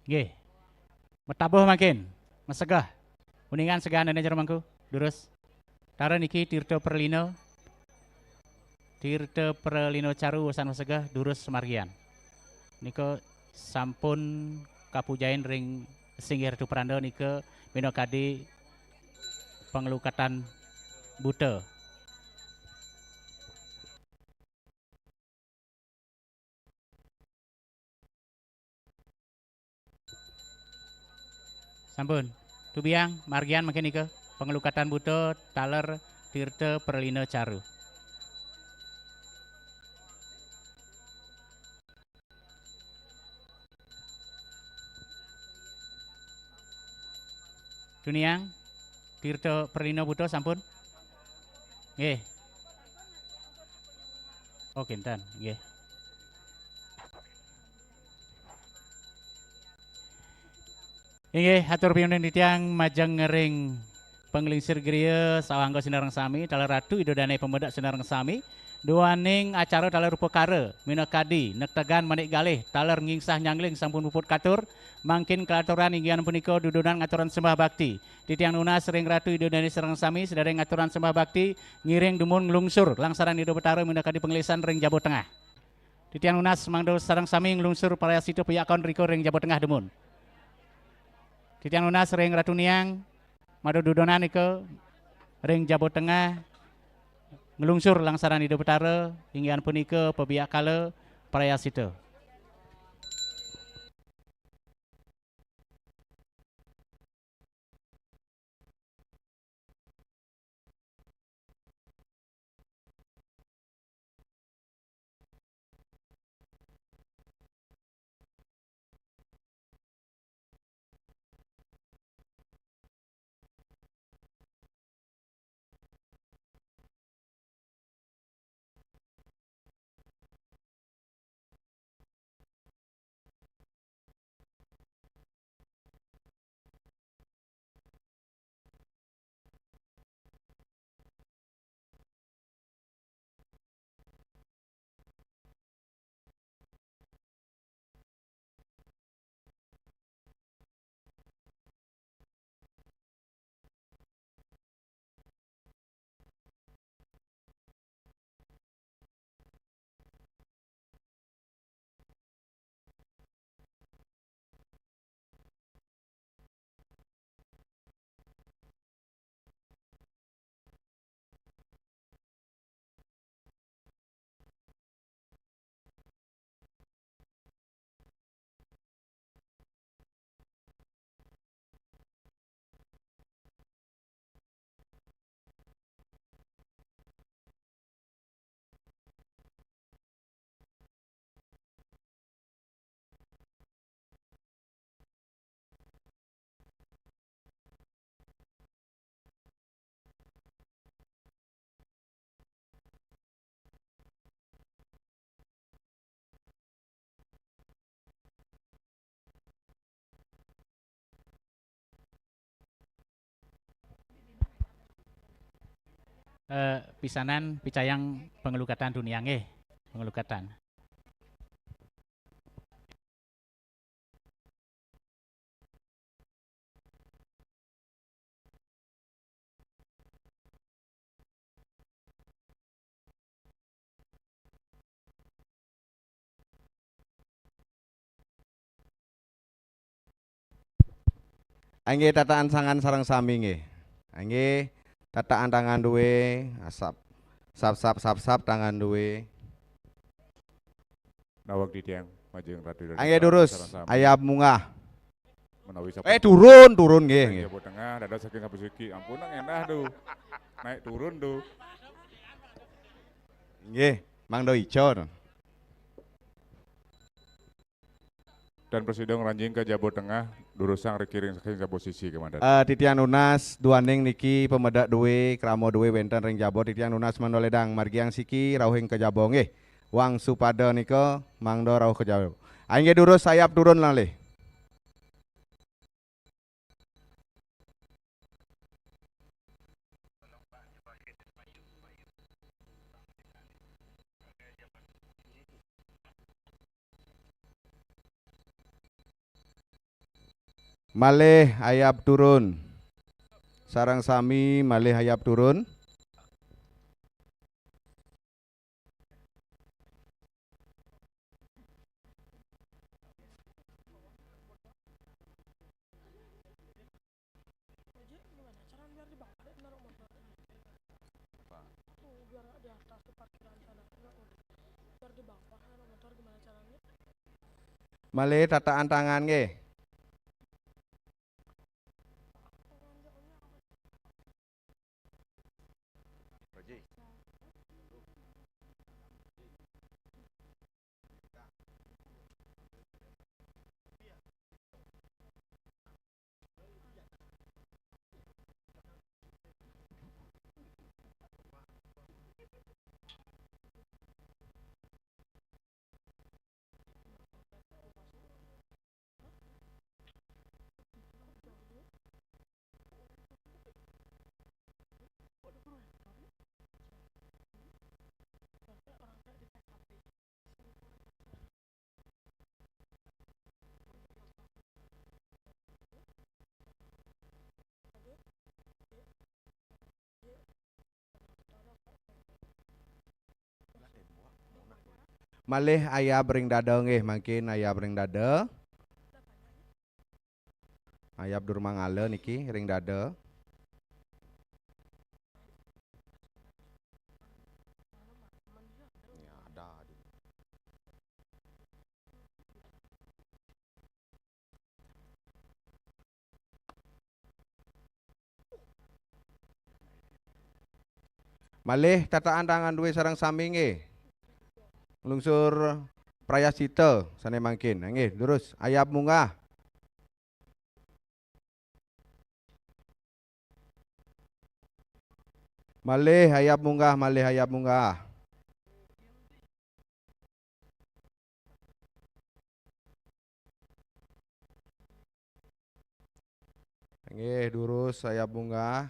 Nggih. Matabuh mangkin, masegeh. Uningan segehan dane jero mangku, durus. Tara niki Tirta Pralina. Tirta Pralina Caru usan masegeh, durus samargian. Nika sampun kapujain ring singgih Ratu Pranda nika minakadi panglukatan buta. Sampun. Tubiang, margian mangkin nika, panglukatan buta taler Tirta Pralina Caru. Tuniang, Tirta Pralina buta sampun? Nggih. Oh, kinten, nggih. Inggih, atur pinunas titiang majeng ring panglingsir griya sawangga sinareng sami, taler Ratu Ida Dane Pamedek sinareng sami, duaning acara taler upakara minakadi nektegan manik galih taler ngingsah nyangling sampun puput katur, mangkin kalaturan inggihan punika dudonan ngaturan sembah bakti. Titiang nunas ring Ratu Ida Dane sareng sami, sadurung ngaturan sembah bakti, ngiring dumun nglungsur langsaran Ida Betara minakadi panglisan ring jaba tengah. Titiang nunas mangda sareng sami nglungsur parayasita piyakon rika ring jaba tengah dumun. Titiang nunas ring Ratu Niang, mada dudonan nika ring jaba tengah, nglungsur langsaran Ida Betara, inggih punika pabiakala prayascita. Eh, pisanan picayang panglukatan dunia nggih, panglukatan. Inggih, tataan tangan sareng sami nggih. Inggih, tataan tangan duwe, asap. Sap, sap, sap, sap, tangan duwe. Nawag titiang majeng Ratu Ida. Inggih, durus, sareng sami. Ayab munggah. Menawi sampun. Eh, turun, turun nggih, nggih. Jawa Tengah, dados saking sapu siki. Ampun, nang endah tuh. Naik turun tuh. Nggih, Mang Doico. Dan prasida ngranjing ka Jawa Tengah, durusang riki ring saking jaba sisi kemanten. Eh, titiang nunas duaning niki pamedek duwe, krama duwe wenten ring jaba, titiang nunas mangda ledang margiang siki rauhing ka jaba nggih. Wangsupada nika mangda rauh ka jaba. Inggih durus ayab turun malih. Malih ayab turun. Sareng sami malih ayab turun. Malih tataan tangan nggih. Malih ayab ring dada nggih, mangkin ayab ring dada. Ayab dur mangala niki ring dada. Malih tataan tangan dué sareng sami nggih. Nglungsur prayascita sané mangkin. Nggih, durus ayab munggah. Malih ayab munggah, malih ayab munggah. Nggih, durus ayab munggah.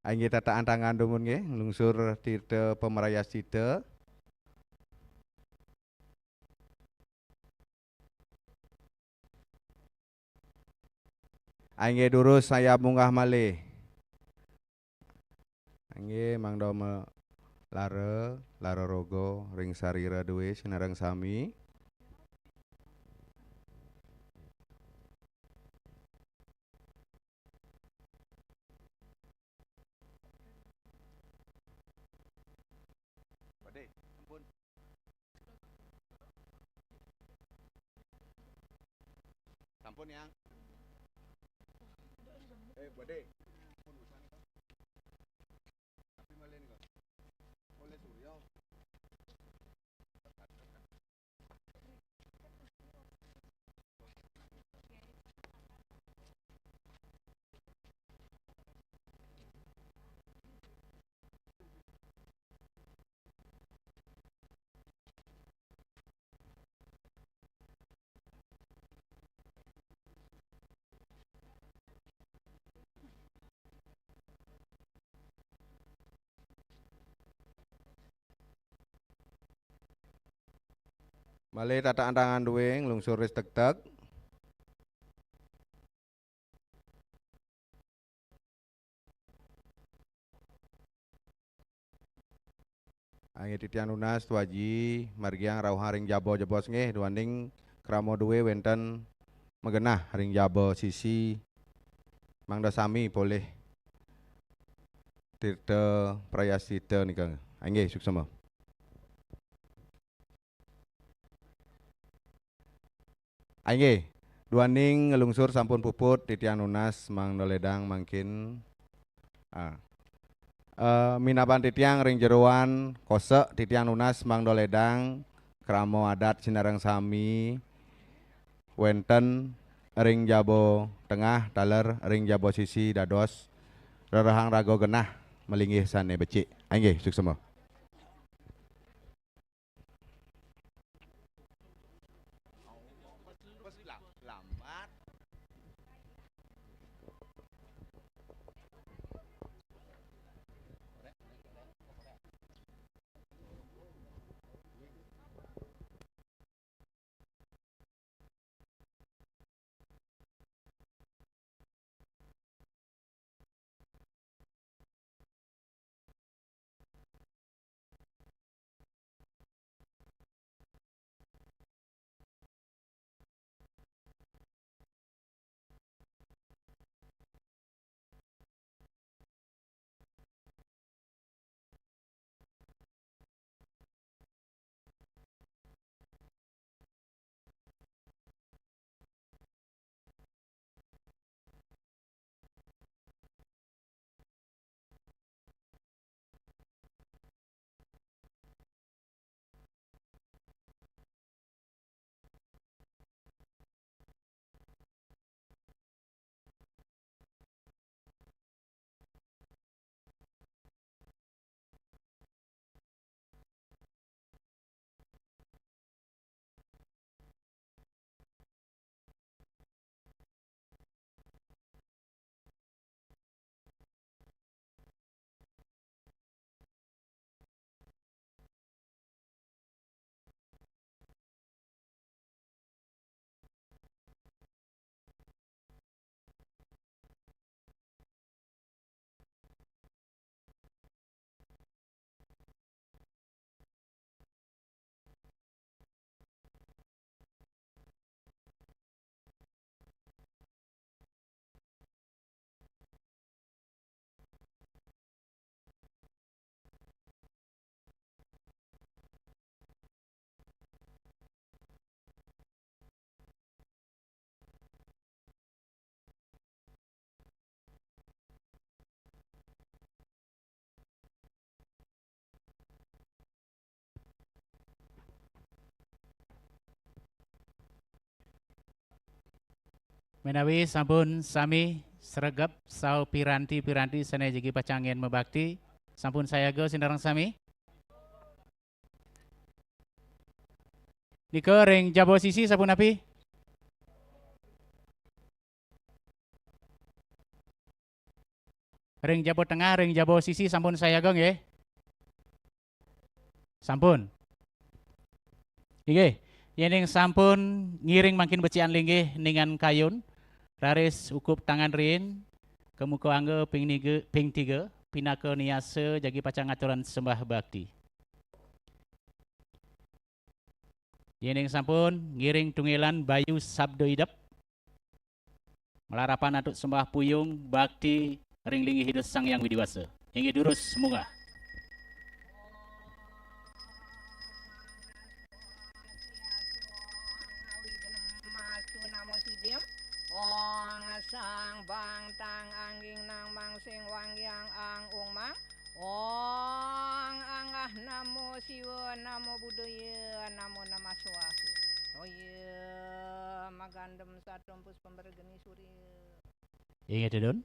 Inggih tataan tangan dumun nggih, nglungsur tirta pamarayascita. Inggih durus ayab munggah malih. Inggih mangda ma-, lara, lara roga ring sarira dué sinareng sami. Badé, ampun. Sampun, Yang. Eh, badé. Ampun, urusan nika. Tapi malih nika. Oleh Surya. Malih tataan tangan dué, nglungsur ris tektek. Inggih titiang nunas, Tu Aji, margiang rauhang ring jaba jebos nggih, duaning krama dué wénten magenah ring jaba sisi, mangda sami polih tirta prayascita nika. Inggih, suksema. Inggih, duaning nglungsur sampun puput, titiang nunas mangda lédang mangkin. Ah. Eh, minaban titiang ring jeroan kosek, titiang nunas mangda lédang krama adat sinareng sami wénten ring jaba tengah taler ring jaba sisi dados rerehang raga genah malinggih sané becik. Inggih, suksema. Menawi sampun sami sregep saha piranti-piranti sane jagi pacang anggen mabakti, sampun sayaga sinareng sami? Nika ring jaba sisi sapunapi? Ring jaba tengah, ring jaba sisi sampun sayaga nggih? Sampun. Inggih, yening sampun ngiring mangkin becikan linggih ningan kayun, raris ukup tangan riin, kamuka angga ping niga, ping tiga, pinaka niasa jagi pacang ngaturan sembah bakti. Yening sampun ngiring tunggilan bayu sabda idep, malarapan antuk sembah puyung bakti ring linggih Ida Sang Hyang Widi Wasa. Inggih durus munggah. Ong sang bang tang angging nang mang sing wang yang ang ung mang. Ong anggah namo Siwa, namo Budaya, namo Namah Swaha. Toya magandem satum puspam bergeni surya. Inggih, Dedun.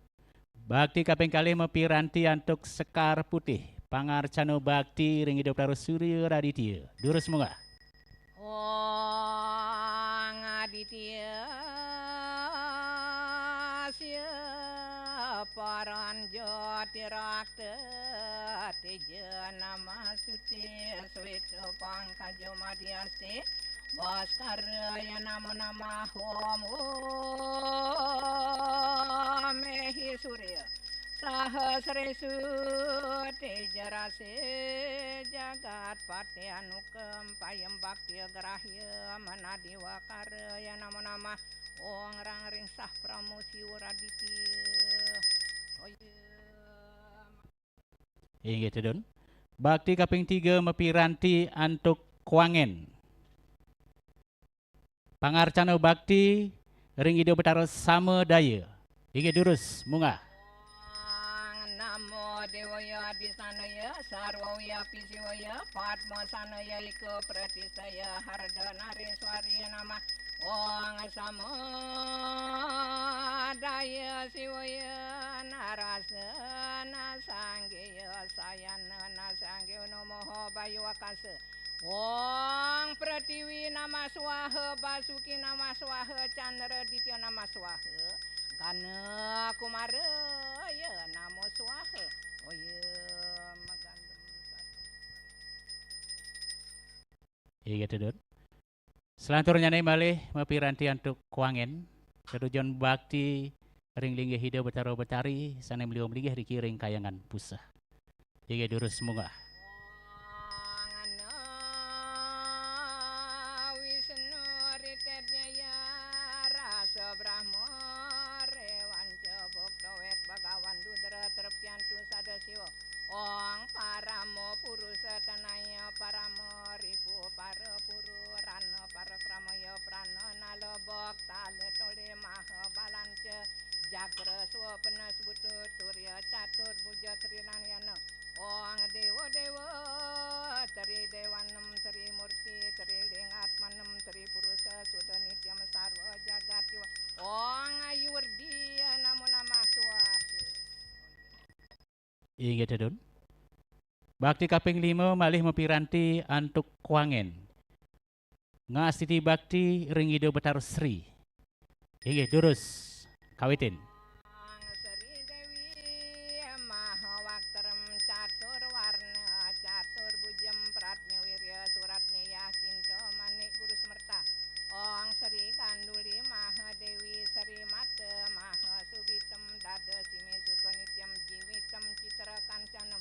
Bakti kaping kalih mapiranti antuk Sekar Putih, pangarcana bakti ring Ida Betara Surya Raditya. Durus munggah. Ong Aditya Sya Paranjati Rakta Teja Namah Suti Sweta Pangkaja Madhyasti Baskaraya Namo Namah Om Om Ehi Surya Sahasresu Tejarase Jagatpati Anukampayam Bakti Grahya Manadiwakaraya Namo Namah Ong Rang Ring Sah Pramo Siwa Raditya. Toya. Inggih, Dedun. Bakti kaping tiga mapiranti antuk Kuangen. Pangarcana bakti ring Ida Betara Sama Daya. Inggih durus munggah. Ong Namo Dewaya Disanaya Sarwa Wiyapi Siwaya Padma Sanaya Ika Pratisaya Harda Nareswari Namah Ong Sama Daya Siwaya Narasa Nasanggeya Sayana Nasanggeya Namaha Bayu Akasa Ong Pratiwi Namah Swaha Basuki Namah Swaha Candra Ditya Namah Swaha Gana Kumara Ya Namo Swaha. Toya magandem satum. Inggih, Dedun. Selanturnyane malih mapiranti antuk Kuangen, tetujon bakti ring linggih Ida Betara Betari sane maliwat linggih riki ring Kahyangan Puseh. Inggih durus munggah. Ong Ana Wisnu Ritednyaya Rasa Brahma Rewanca Bhokta Wet Bhagawan Dudra Trepyantu Sada Siwa Ong Parama Purusa Tanaya Parama Ripu Parapuru Rana Parakramaya Prana Nala Bok Tala Tole Maha Balanca Jagra Swapena Subutu Turya Catur Buja Trinayana Ong Dewa Dewa Tri Dewanem Tri Murti Tri Lingatmanem Tri Purusa Suda Nityam Sarwa Jagat Iwa Ong Ayurdi Namo Namah Swaha. Inggih, Dedun. Bakti kaping lima malih mapiranti antuk Kuangen. Ngastiti bakti ring Ida Betara Sri. Inggih, durus. Kawitin. Ong Sri Dewi Maha Waktrem Catur Warna Catur Bujem Pratnya Wirya Suratnya Yakinta Manik Guru Semerta. Ong Sri Ganduli Maha Dewi Sri Mata Maha Subitem Dada Sime Suka Nityam Jiwitem Citra Kancanam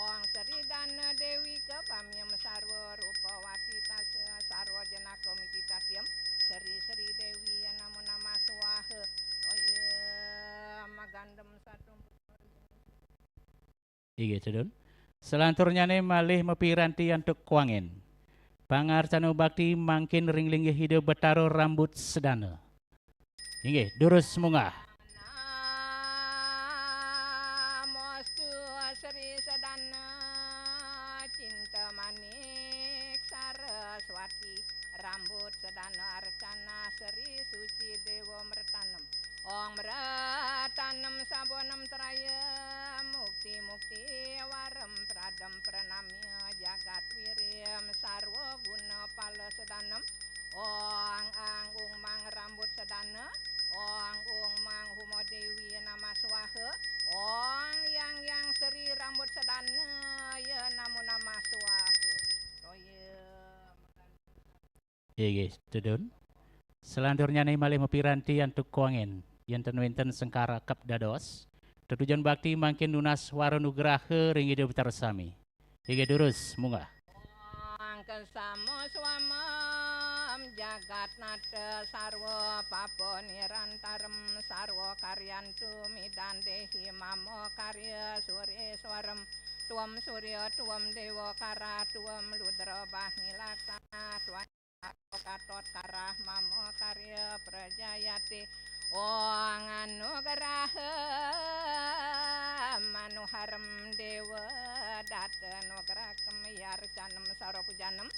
Ong Sri Dana Dewi Kepamyam Sarwa Rupawati Tasa Sarwa Janaka Miti Tatyam Sri Sri Dewi Namo Namah Swaha. Toya magandem satum. Inggih, Dedun. Selanturnyane malih mapiranti antuk Kuangen. Pangarcana bakti mangkin ring linggih Ida Betara Rambut Sedana. Inggih, durus munggah. Namostu Sri Sedana Cinta Manik Saraswati Rambut Sedana Arcana Sri Suci Dewa Mertanem Inggih, tedun. Selanturnya niki malih mapiranti antuk kawangén, yén ten wénten sengkara kep dados, tetujon bakti mangkin nunas wara nugraha ring Ida Betara sami. Inggih durus, munggah. Ong kesamo swamam jagat nata sarwa papa nirantarem sarwa karyantu midandehi mamo karya sureswarem tuam surya tuam dewa karah tuam ludra bahni laksana tuam Gatot karah mama karya prajayati. Ong anugraha manuharem dewa data nugrakem yarcanem saropujanem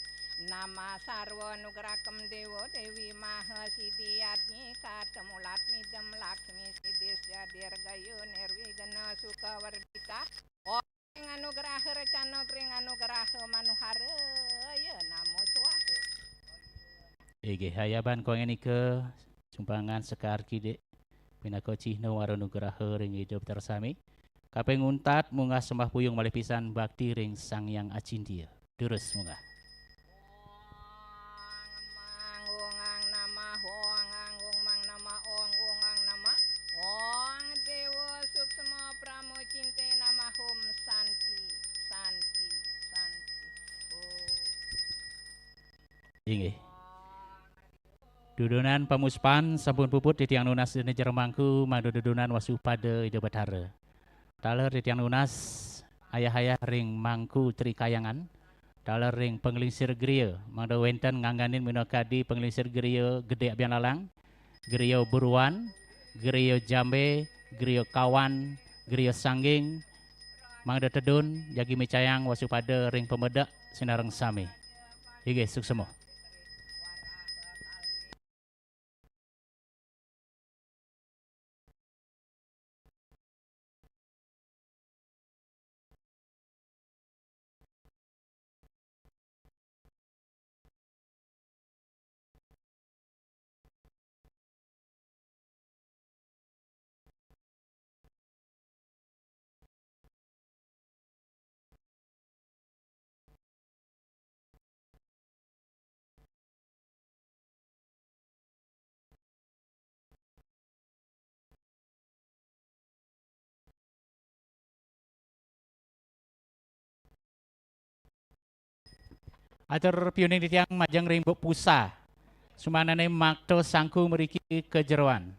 nama sarwa nugrakem dewa dewi maha sidi adnyika temulat midem laksmi sidi sya dirgayu nirwigena sukawardita. Ring anugraha recana ring anugraha manuhara ya namo swaha. Inggih, ayaban kawangén nika sumbangan sekar kidik pinaka cihna wara nugraha ring Ida Betara sami. Kaping untat munggah sembah puyung malih pisan bakti ring Sang Hyang Acintya. Durus munggah. Ong mang ong ang namah ong ang ong mang namah ong ong ang namah ong dewa suksma pramo cinte namah om santi santi santi om. Inggih. Dudonan pamuspan sampun puput titiang nunas dene jero mangku mangda dudonan wasupada Ida Betara. Taler titiang nunas ayah-ayah ring mangku Tri Kayangan, taler ring panglingsir griya, mangda wenten ngangganin minakadi panglingsir griya Gede Abian Lalang, griya Buruan, griya Jambe, griya Kawan, griya Sangging, mangda tedun jagi micayang wasupada ring pamedek sinareng sami. Inggih, suksma. Atur piuning titiang majeng ring Mbok Pusa. Sumanane makta sangku mriki kajeroan.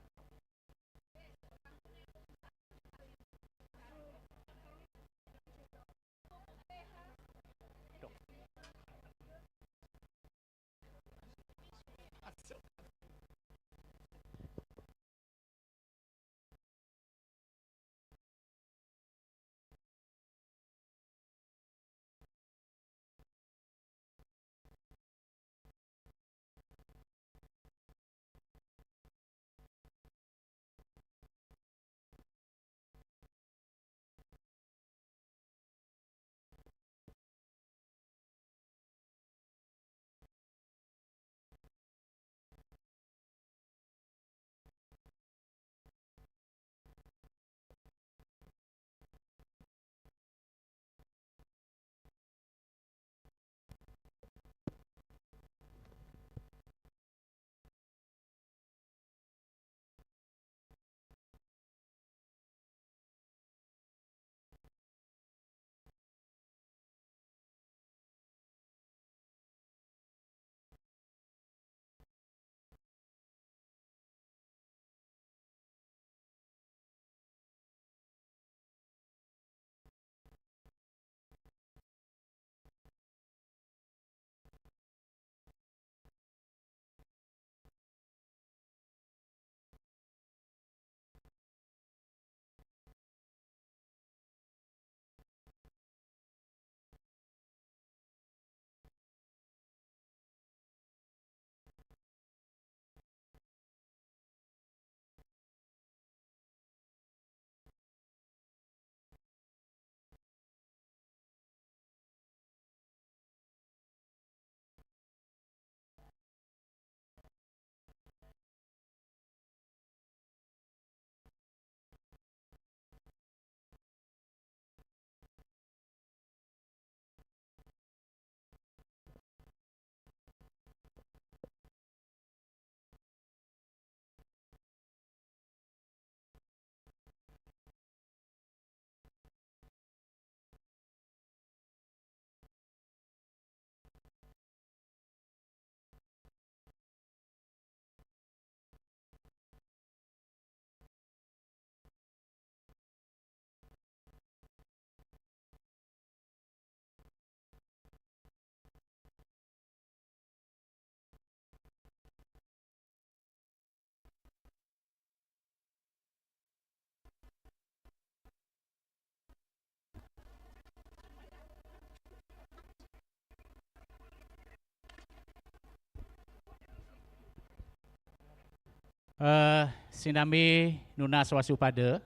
Eh, sinami nunas wasupada.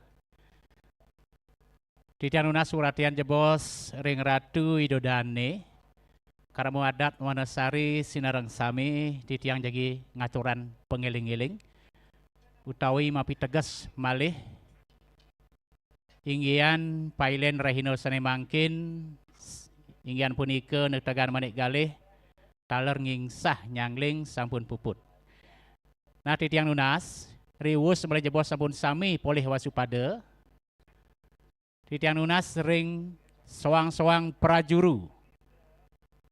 Titiang nunas uratian jebos ring Ratu Ida Dane, krama adat Wanasari sinareng sami, titiang jagi ngaturang pangeling-eling utawi mapiteges malih, inggihan pailen rahina sane mangkin, inggihan punika netegan manik galih, taler ngingsah nyangling sampun puput. Nah, titiang nunas, riwus malih jebos sampun sami polih wasupada. Titiang nunas ring soang-soang prajuru,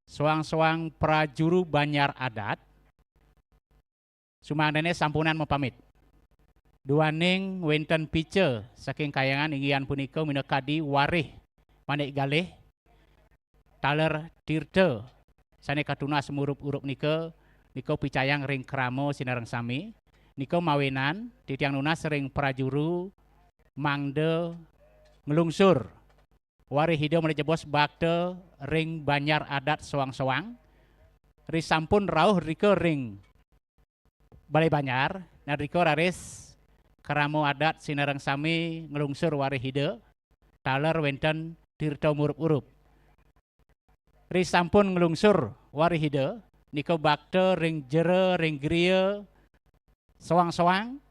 soang-soang prajuru banjar adat, sumangdene sampunang mapamit. Duaning wenten pica saking kayangan, inggihan punika minakadi warih manik galih, taler tirta sane katunas murup-urup nika, nika picayang ring krama sinareng sami. Nika mawinan titiang nunas ring prajuru mangda nglungsur warih Ida malih jebos bakta ring banjar adat soang-soang. Risampun rauh rika ring Balai Banjar, nah rika raris krama adat sinareng sami nglungsur warih Ida, taler wenten tirta murup-urup. Risampun nglungsur warih Ida, nika bakta ring jero, ring griya soang-soang.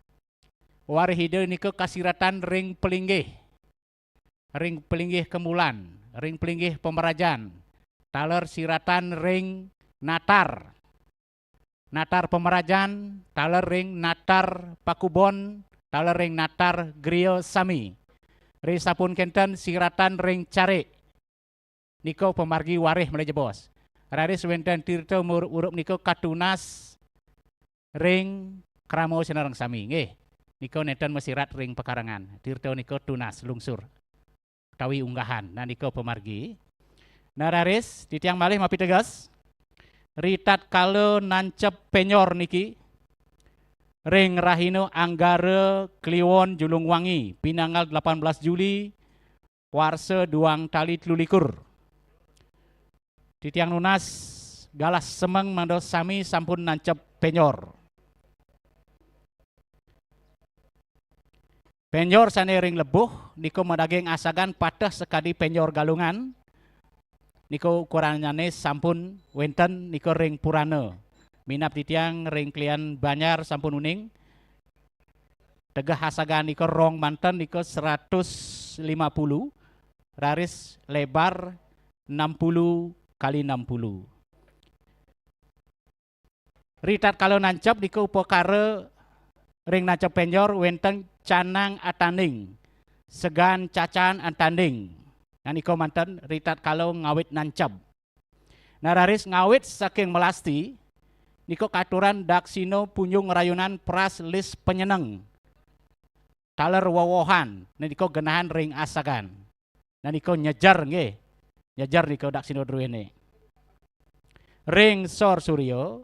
Warih Ida nika kasiratan ring palinggih, ring palinggih kemulan, ring palinggih pamrajan, taler siratan ring natar, natar pamrajan, taler ring natar pakubon, taler ring natar griya sami. Risampun kenten siratan ring carik, nika pamargi warih malih jebos. Raris wenten tirta murup-urup nika katunas ring krama sinareng sami, nggih. Nika nenten masirat ring pakarangan. Tirta nika tunas lungsur utawi unggahan. Nah, nika pamargi. Nah, raris titiang malih mapiteges, ritatkala nancep penjor niki ring rahina Anggara Kliwon Julungwangi, pinanggal delapan belas Juli, warsa duang tali telu likur. Titiang nunas galah semeng mangda sami sampun nancep penjor. Penjor sane ring lebuh nika madaging asagan pateh sakadi penjor Galungan. Nika ukurannyane sampun wenten nika ring purana. Minab titiang ring klian banjar sampun uning, tegeh asagan nika rong manten nika seratus lima puluh, raris lebar enam puluh kali enam puluh. Ritatkala nancep nika upakara ring nancep penjor wenten canang atanding, segan cacan atanding. Nah, nika manten ritatkala ngawit nancep. Nah, raris ngawit saking melasti, nika katuran daksina punjung rayunan pras lis penyeneng, taler wowohan, nah, nika genahan ring asagan. Nah, nika nyejer nggih. Nyejer nika daksina druene. Ring sor surya,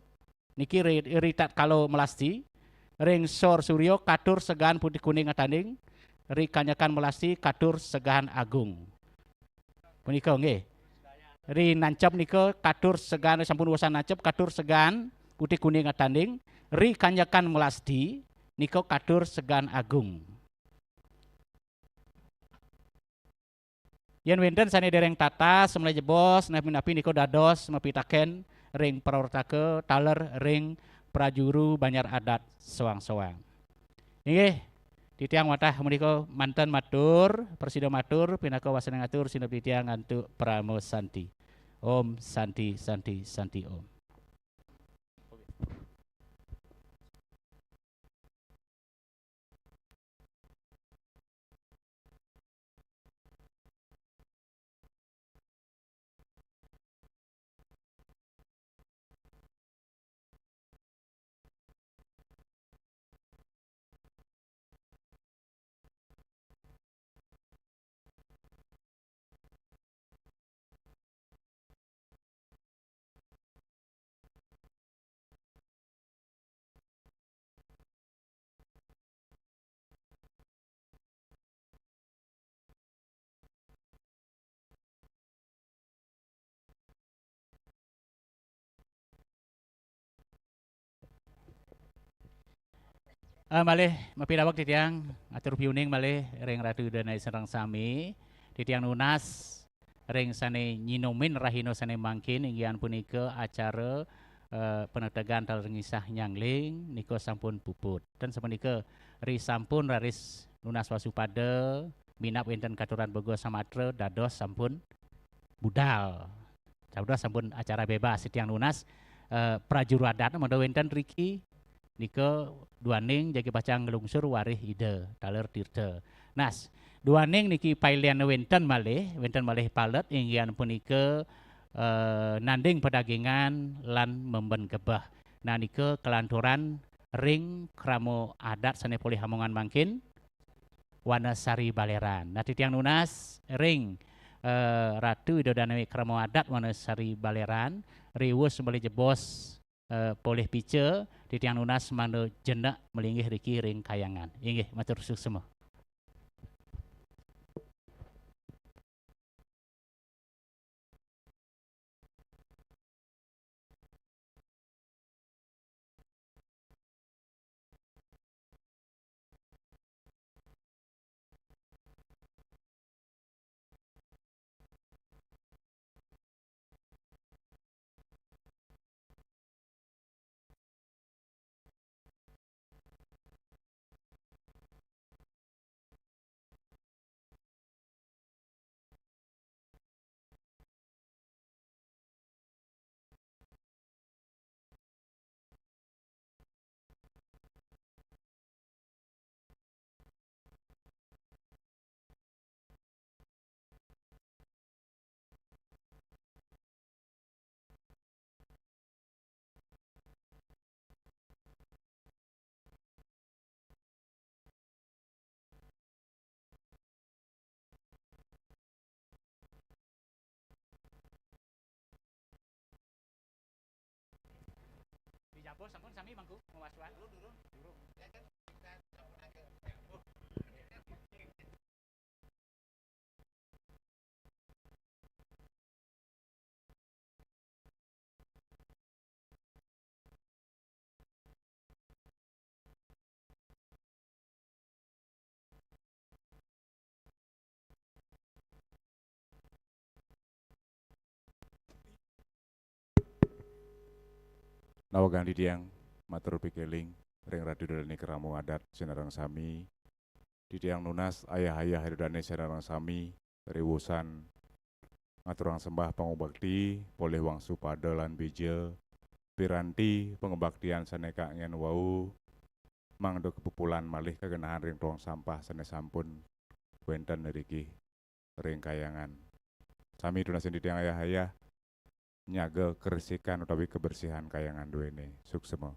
niki ri-, ritatkala melasti, ring sor surya katur segan putih kuning atanding, ri kanjekan melasti katur segan agung. Punika nggih. Ri nancep nika katur segan, sampun usan nancep katur segan putih kuning atanding, ri kanjekan melasti nika katur segan agung. Yen wenten sane dereng tatas, malih jebos, napi-napi nika dados mapitaken ring prawartaka taler ring prajuru banjar adat soang-soang. Inggih, titiang wantah menika manten matur, prasida matur, pinaka wasana ngatur sineb titiang antuk parama santi. Om Santi, Santi, Santi, Om. Eh, malih mapidaweg titiang atur piuning malih ring Ratu Ida Dané sareng sami. Titiang nunas ring sané nyinomin rahina sané mangkin, inggih punika acara, eh, panetegan taler ngisah nyangling nika sampun puput. Ten sapunika ri sampun raris nunas wasupada, minab wénten katuran boga samatra dados sampun budal. Dados sampun acara bebas, titiang nunas, eh, prajuru adat mangda wénten riki nika duaning jagi pacang nglungsur warih Ida taler tirta. Nas, duaning niki pailénan wénten malih, wénten malih palet inggih punika, eh, nanding padagingan lan memben gebeh. Nah, nika kalanturan ring krama adat sané polih amongan mangkin, Wanasari Baléran. Nah, titiang nunas ring, eh, Ratu Ida Dané krama adat Wanasari Baléran, riwus malih jebos, eh, polih pica, titiang nunas mangda jenek malinggih riki ring kahyangan. Inggih, matur suksma. Dijabus sampun sami mangku mawasuan. Durung, durung. Durung. Nawegang titiang matur pikiling ring Ratu Ida Dané krama adat sinareng sami. Titiang nunas ayah-ayah Ida Dané sinareng sami riwusan ngaturang sembah pangubakti, polih wangsu pada lan bija, piranti pangubaktian sané kangén wau, mangda kapupulan malih kagenahan ring tong sampah sané sampun wénten iriki ring kahyangan. Sami tunasin titiang ayah-ayah, nyaga kersikan utawi kebersihan kahyangan duéné. Suksma.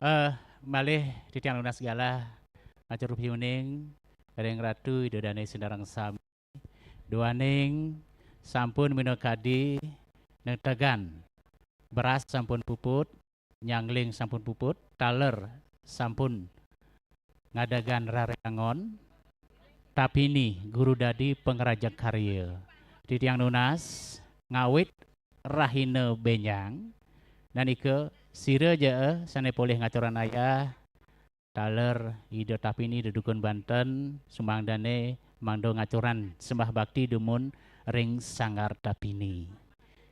Eh, malih titiang nunas galah matur piuning ring Ratu Ida Dane sinareng sami. Duaning sampun minakadi netegan, beras sampun puput, nyangling sampun puput, taler sampun ngadegang rareangon, tapini guru dadi pangrajeg karya. Titiang nunas ngawit rahina benjang, nah nika sira ja, eh, sane polih ngaturang ayah, taler Ida Tapini dedukun Banten, sumangdane mangda ngaturang sembah bakti dumun ring Sanggar Tapini.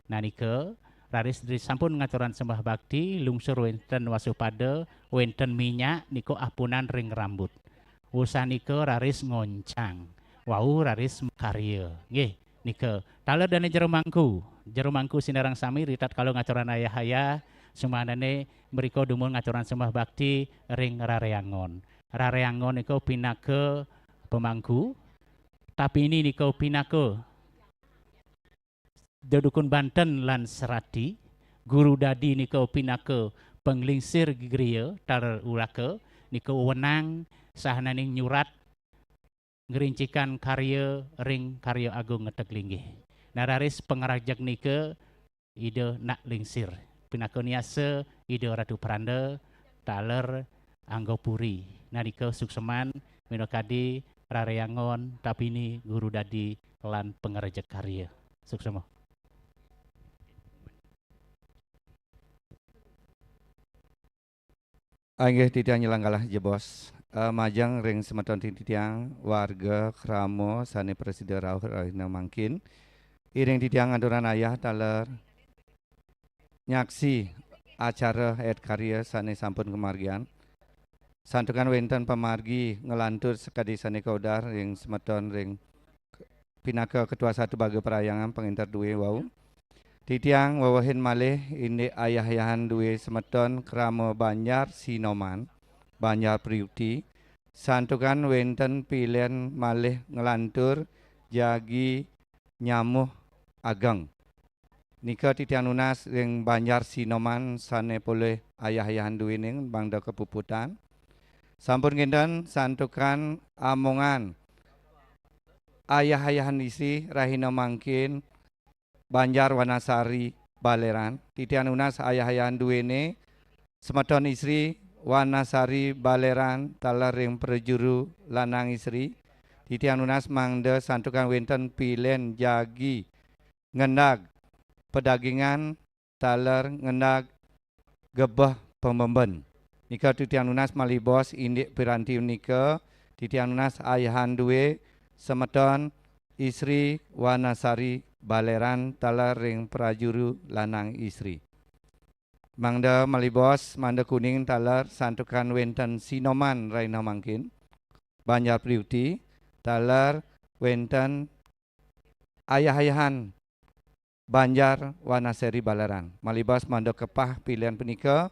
Nah nika, raris dri sampun ngaturang sembah bakti, lungsur wenten wasupada, wenten minyak, nika apunan ring rambut. Usan nika raris ngoncang, wau raris makarya. Nggih, nika. Taler dane jero mangku. Jero mangku sinareng sami ritatkala ngaturang ayah-ayah, sumangdane mrika dumun ngaturang sembah bakti ring rareangon. Rareangon nika pinaka pemangku, tapini nika pinaka dedukun Banten lan serati, guru dadi nika pinaka panglingsir griya taler ulaka, nika wenang sahananing nyurat ngrincikan karya ring Karya Agung Ngeteg Linggih. Nah raris pangrajeg nika Ida Nak Lingsir, pinaka niasa Ida Ratu Pranda, taler Anggapuri. Nah nika sukseman minakadi rareangon, tapini guru dadi lan pangrajeg karya. Suksema. Inggih titiang nyelenggalah jebos. Eh, majeng ring semeton titiang warga krama sane prasida rauh rahina mangkin. Iring titiang ngaturang ayah taler nyaksi acara adat karya sane sampun kamargiang. Santukan wenten pamargi nglantur sakadi sane kaudar ring semeton ring pinaka Ketua Satu Baga Parahyangan pangenter due wau. Titiang wewehin malih indik ayah-ayahan due semeton krama Banjar Sinoman, Banjar Priuti, santukan wenten pilen malih nglantur jagi nyamuh ageng. Nika titiang nunas ring Banjar Sinoman sane polih ayah-ayahan duening mangda kapuputan. Sampun kenten santukan amongan ayah-ayahan istri rahina mangkin Banjar Wanasari Baleran. Titiang nunas ayah-ayahan duene semeton istri Wanasari Baleran taler ring prajuru lanang istri. Titiang nunas mangda santukan wenten pilen jagi ngendag padagingan taler ngendag gebeh pamemben. Nika titiang nunas malih bos indik piranti nika, titiang nunas ayahan due semeton istri Wanasari Baleran taler ring prajuru lanang istri. Mangda malih bos, mangda kuning taler santukan wenten Sinoman rahina mangkin, Banjar Priuti, taler wenten ayah-ayahan Banjar Wanasari Baleran. Malih bos mangda kepah pilen punika,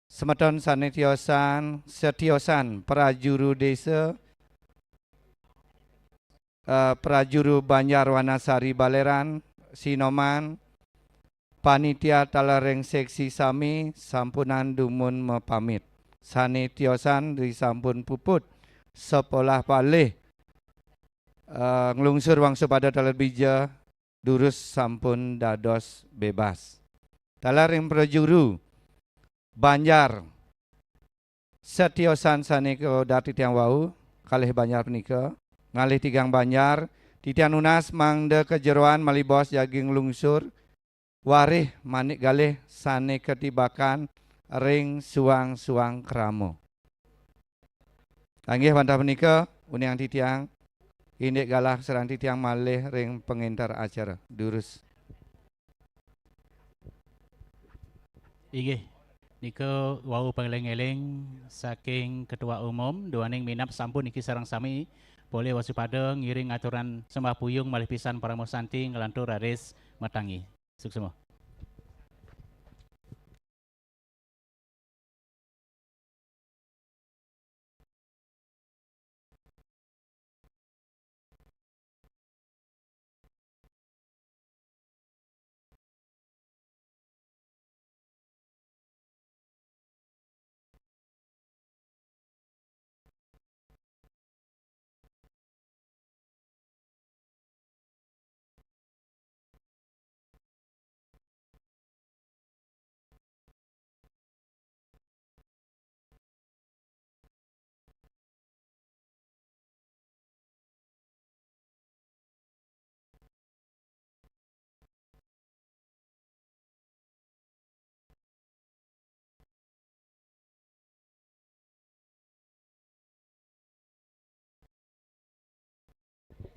semeton sane tiosan, setiosan prajuru desa, eh, prajuru Banjar Wanasari Baleran, Sinoman, panitia taler ring seksi sami sampunang dumun mapamit. Sane tiosan dri sampun puput sekolah palih, eh, nglungsur wangsupada taler bija, durus sampun dados bebas. Taler ring prajuru Banjar setiosan sane kaudar titiang wau, kalih Banjar punika, ngalih tigang Banjar, titiang nunas mangda kajeroan malih bos jagi nglungsur, warih manik galih sane katibakan ring suang-suang krama. Inggih wantah punika, uningang titiang, indik galah sareng titiang malih ring pangenter acara. Durus. Inggih, nika wau pangeling-eling saking Ketua Umum, duaning minab sampun niki sareng sami polih wasupada ngiring aturan sembah puyung malih pisan Parama Santi nglantur raris matangi. Suksma.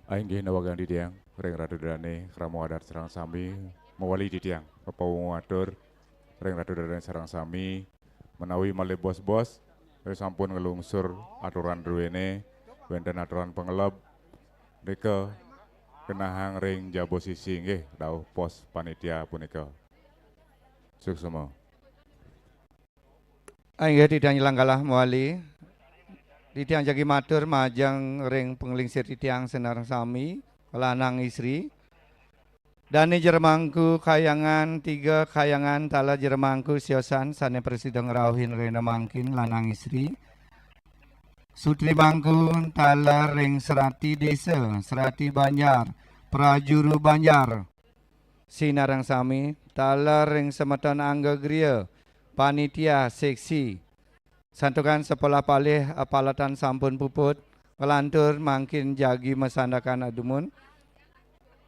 Ainggih nawagang titiang ring Ratu Dane, krama adat sareng sami, mawali titiang papawungu atur ring Ratu Dane sareng sami, menawi malih bos-bos, eh, sampun nglungsur aturan druene, wenten aturan pangeleb, nika kenahang ring jaba sisi nggih, dauh pos panitia punika. Suksma. Inggih titiang nyelanggalah mawali. Titiang jagi matur majeng ring panglingsir titiang sareng sami, lanang istri. Dane jero mangku kayangan, tiga kayangan taler jero mangku siosan sane prasida ngrauhin rahina mangkin lanang istri. Sutri mangku taler ring serati desa, serati banjar, prajuru banjar. Sinareng sami, taler ring semeton angga griya, panitia, seksi. Santukan sekolah palih apalatan sampun puput, nglantur mangkin jagi masandekan adumun.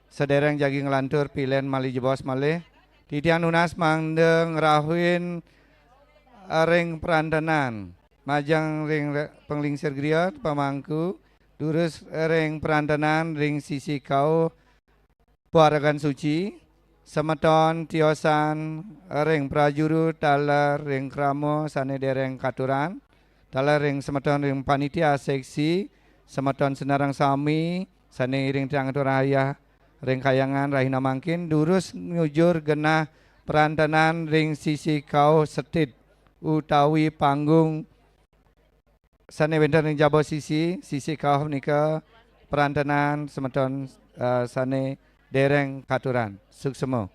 Sedereng jagi nglantur pilen malih jebos malih. Titiang nunas mangda ngrauhin ring perantenan. Majeng ring re-, panglingsir griya, pamangku, durus ring perantenan ring sisi kauh, Puaragan suci, semeton tiosan ring prajuru taler ring krama sane dereng katuran, taler ring semeton ring panitia seksi, semeton sinareng sami sane iring tiang atur ayah ring kayangan rahina mangkin durus nyujur genah perantenan ring sisi kauh setit utawi panggung sane wenten ring jaba sisi, sisi kauh nika perantenan semeton, eh, sane dereng katuran. Suksma.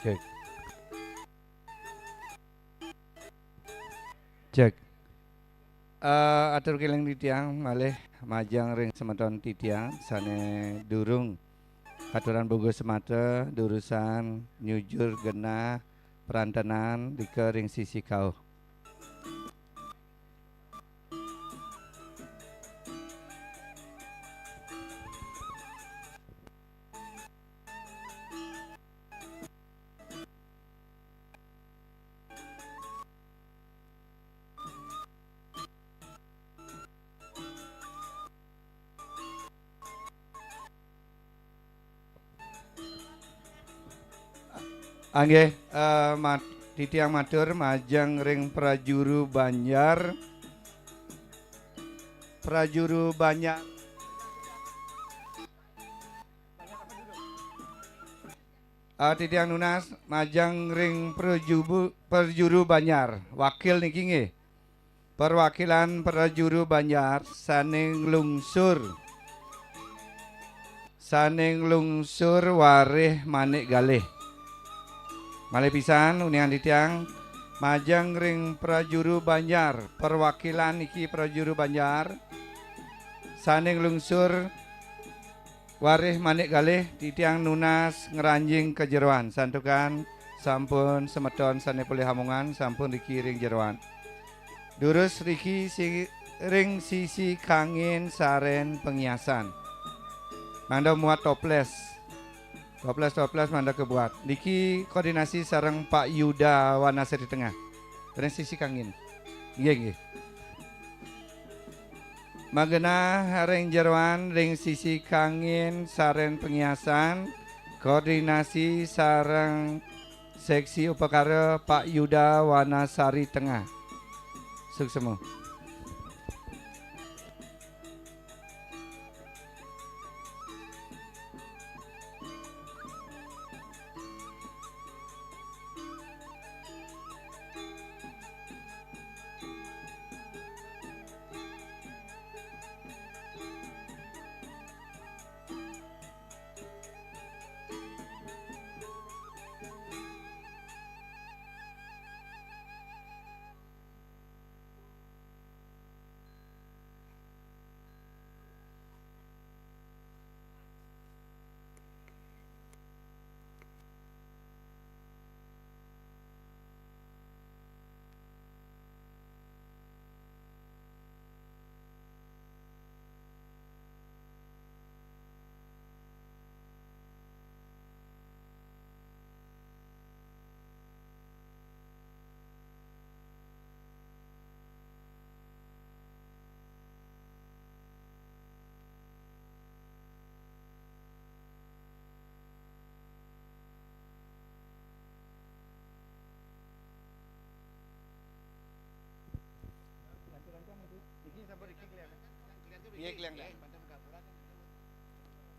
Cek. Cek. Eh, atur kéling titiang malih majeng ring semeton titiang sané durung katuran bugus semata, durusang nyujur genah prantenan nika ring sisi kauh. Inggih, eh, mat-, titiang matur majeng ring prajuru banjar. Prajuru banjar. Ah, titiang nunas majeng ring prajubu-, prajuru banjar. Wakil niki nggih. Perwakilan prajuru banjar sané nglungsur. Sané nglungsur Warih Manik Galih. Malih pisan uningang titiang majeng ring prajuru banjar, perwakilan niki prajuru banjar sané nglungsur Warih Manik Galih, titiang nunas ngranjing ka jeroan, santukan sampun semeton sané polih amongan sampun riki ring jeroan. Durus riki si-, ring sisi kangin sareng pangiasan. Mangda muat toples. Toples-toples mangda kabuat. Niki koordinasi sareng Pak Yuda Wanasari Tengah. Ring sisi kangin. Nggih, nggih. Magenah ring jeroan ring sisi kangin sareng pangiasan, koordinasi sareng seksi upakara Pak Yuda Wanasari Tengah. Suksma.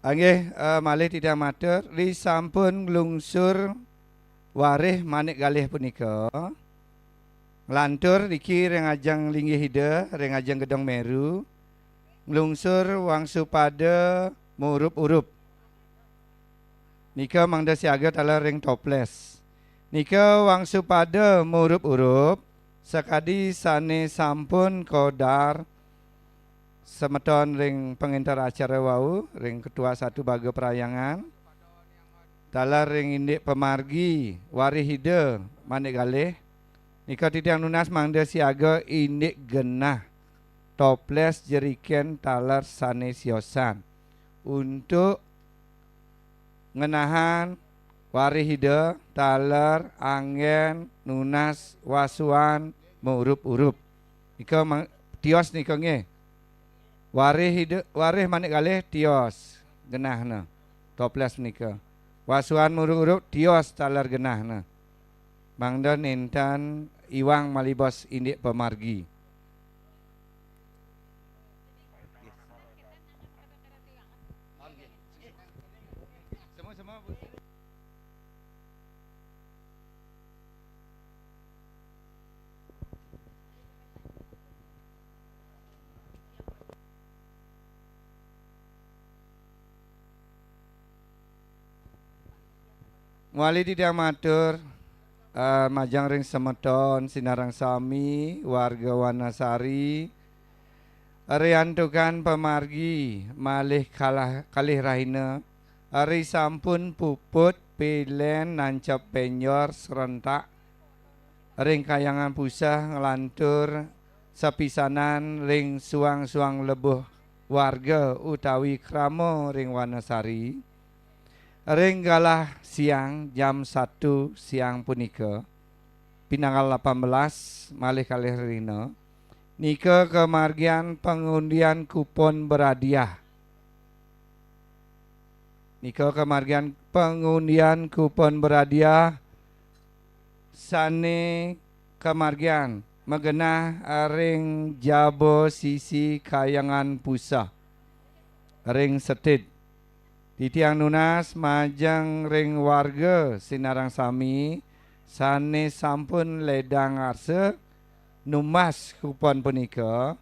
Inggih, eh, malih titiang matur, ri sampun nglungsur Warih Manik Galih punika, nglantur niki ring ajeng linggih Ida, ring ajeng Gedong Meru, nglungsur wangsupada murup-urup. Nika mangda siaga taler ring toples. Nika wangsupada murup-urup, sakadi sané sampun kaudar semeton ring pangénter acara wau, ring Ketua Satu Baga Parahyangan, taler ring indik pamargi Warih Ida Manik Galih, nika titiang nunas mangda siaga indik genah toples jeriken taler sané siosan untuk ngenahang Warih Ida taler anggén nunas wasuan murup-urup. Nika mang-, tios nika nggih. Warih Ida, Warih Manik Galih tios genahna. Toples nika. Wasuan murup-urup tios taler genahna. Mangda nénten iwang malibos indik pamargi. Mawali titiang matur, eh, majeng ring semeton sinareng sami, warga Wanasari, riantukan pamargi malih kalah, kalih rahina, risampun puput pilen nancep penjor serentak ring Kahyangan Puseh nglantur sapisanan ring suang-suang lebuh warga utawi krama ring Wanasari. Ring galah siang, jam satu siang punika, pinanggal lapan belas malih kalih rahina, nika kamargiang pangundian kupon berhadiah. Nika kamargiang pangundian kupon berhadiah sane kamargiang magenah ring jaba sisi Kahyangan Puseh ring Setit. Titiang nunas majeng ring warga sinareng sami sane sampun ledang arsa numbas kupon punika,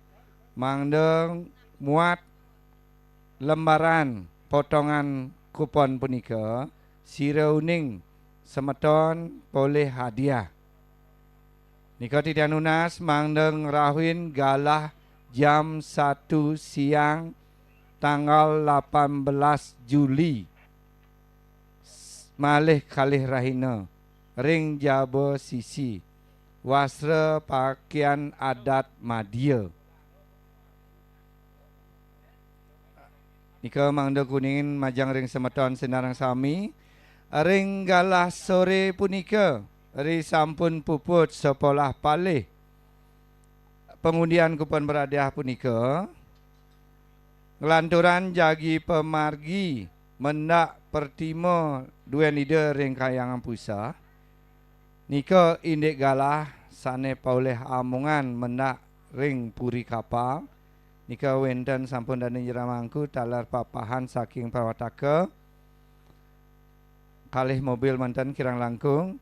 mangda muat lembaran potongan kupon punika, sira uning semeton polih hadiah. Nika titiang nunas mangda ngrauhin galah jam satu siang tanggal lapan belas Juli, s-, malih kalih rahina ring jaba sisi wastra pakaian adat madya. Nika mangda kuningin majeng ring semeton sinareng sami. Ring galah sore punika, risampun puput sepolah palih pangundian kupon berhadiah punika, nglanturang jagi pamargi mendak pertima duen Ida ring Kahyangan Puseh. Nika indik galah sane polih amongan mendak ring Puri Kapal. Nika wenten sampun dane nyerang mangku taler papahan saking pawataka. Kalih mobil manten kirang langkung.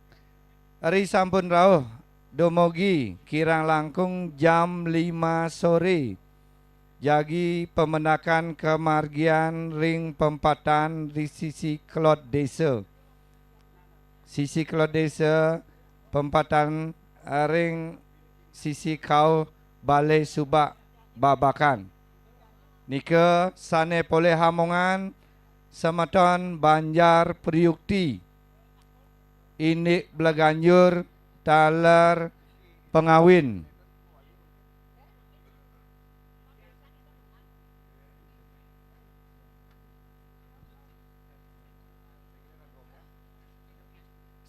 Risampun rauh dumugi kirang langkung jam lima sore. Jagi pamendakan kamargian ring pempatan di sisi kelod desa. Sisi kelod desa, pempatan ring sisi kauh Balai Subak Babakan. Nika sane polih amongan semeton Banjar Priukti, indik bleganjur taler pangawin.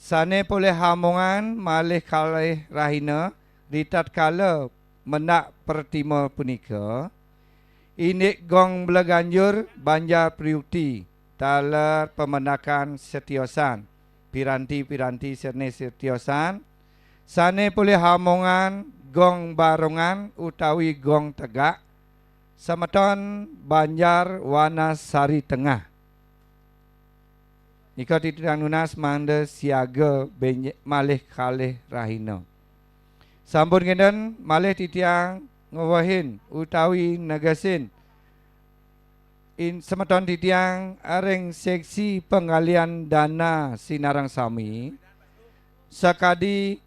Sane polih amongan malih kalih rahina ritatkala mendak pertima punika, indik gong bleganjur Banjar Priukti taler pamendakan setiosan, piranti-piranti sane setiosan, sane polih amongan gong barongan utawi gong tegak, semeton Banjar Wanasari Tengah. Nika titiang nunas mangda siaga benj-, malih kalih rahina. Sampun kenten malih titiang ngewehin utawi negesin in-, semeton titiang ring seksi penggalian dana sinareng sami, sakadi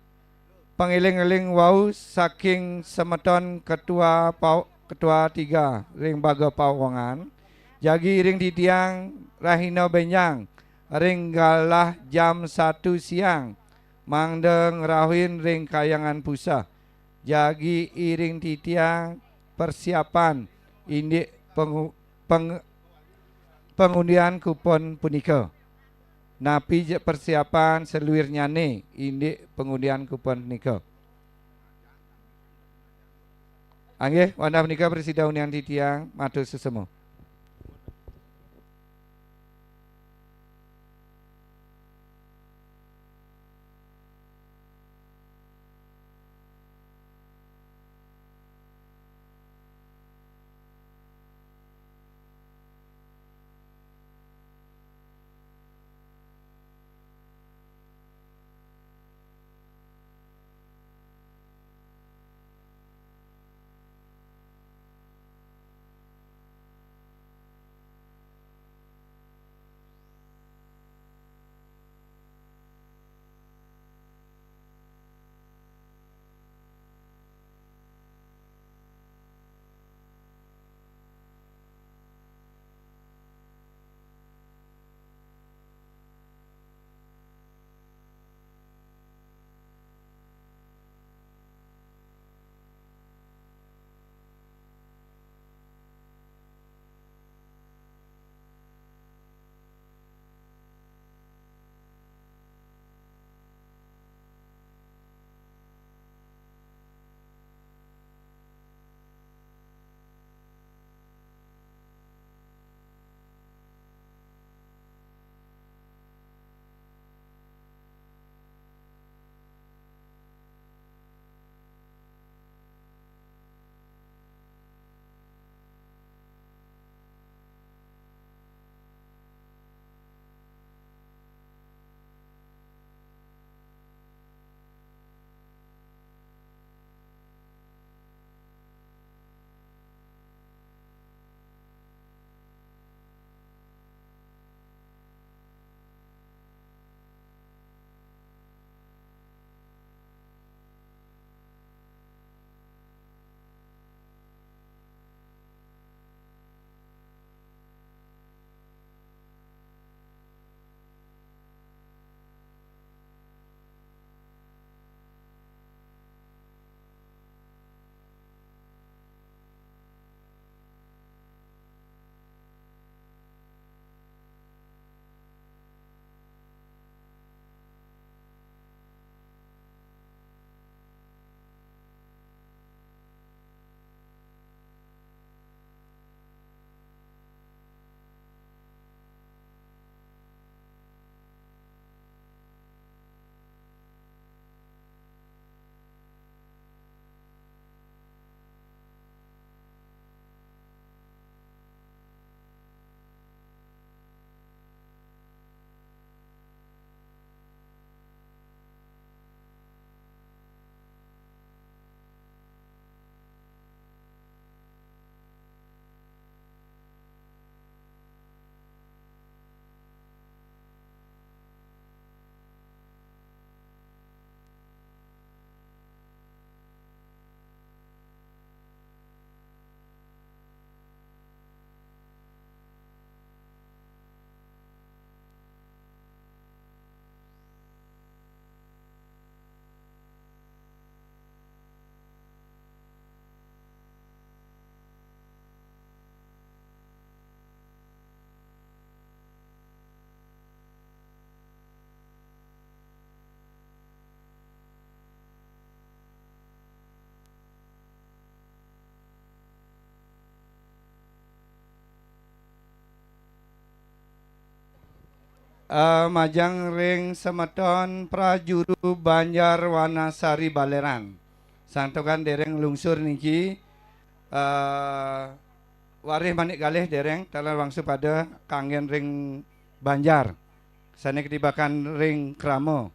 pangeling-eling wau saking semeton ketua pau-, ketua tiga ring baga pauwangan, jagi ring titiang rahina benjang ring galah jam satu siang mangda ngrauhin ring Kahyangan Puseh. Jagi iring titiang persiapan indik pengu-, peng-, pengundian kupon punika. Napi ja persiapan saluirnyane indik pengundian kupon punika? Inggih, wantah punika prasida uningang titiang matur sesama. Eh, majeng ring semeton prajuru Banjar Wanasari Baleran. Santukan dereng lungsur niki, eh, warih manik galih dereng, taler wangsu pada kanggen ring banjar. Sane katibakan ring krama.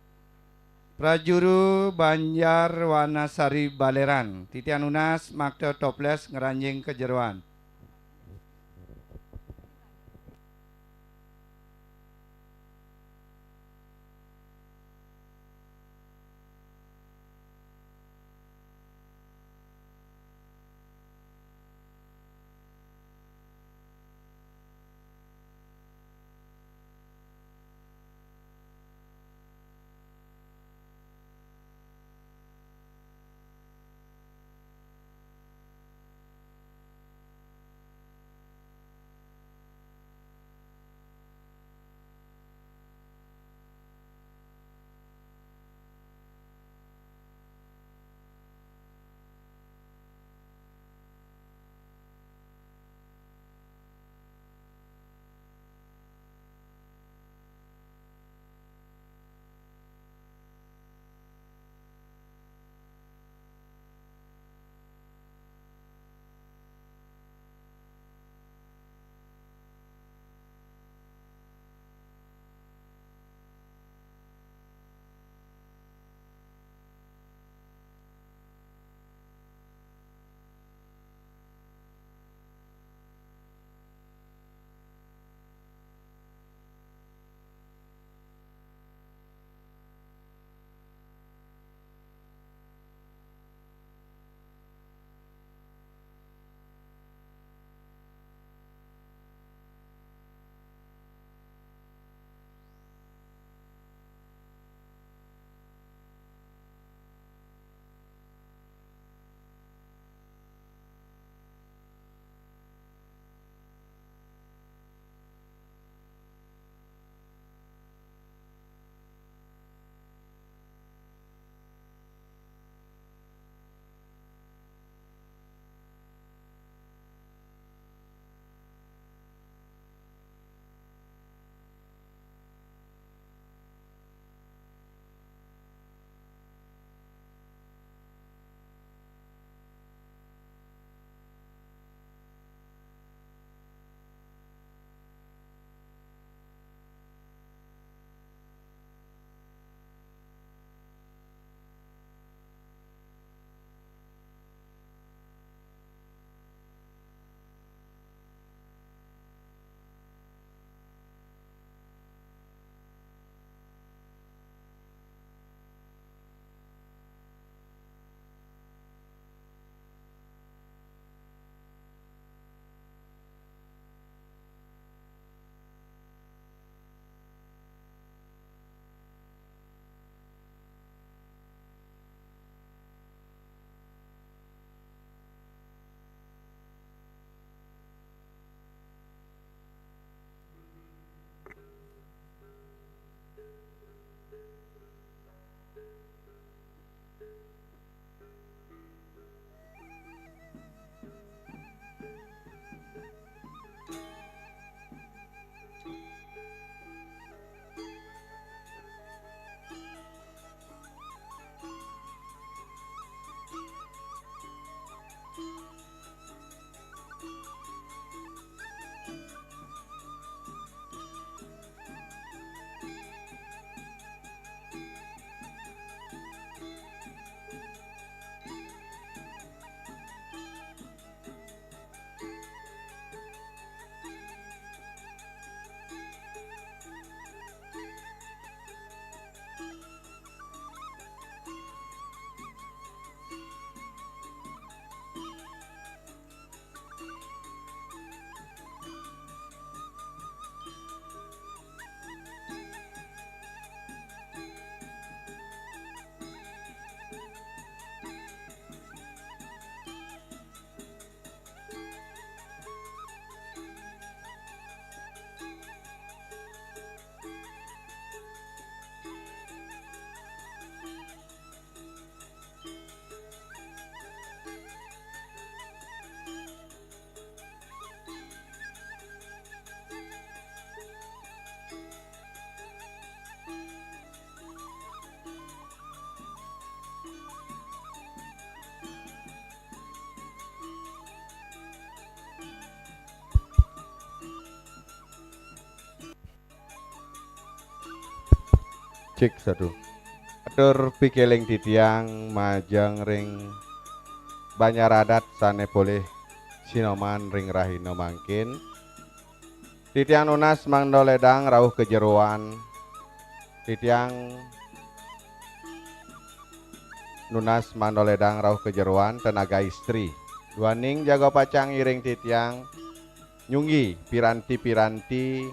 Prajuru Banjar Wanasari Baleran. Titiang nunas makta toples ngranjing ka jeroan. Cek satu. Atur pikiling titiang majeng ring banjar adat sane polih sinoman ring rahina mangkin. Titiang nunas mangda ledang rauh ka jeroan. Titiang nunas mangda ledang rauh ka jeroan tenaga istri. Duaning jaga pacang iring titiang nyunggi piranti-piranti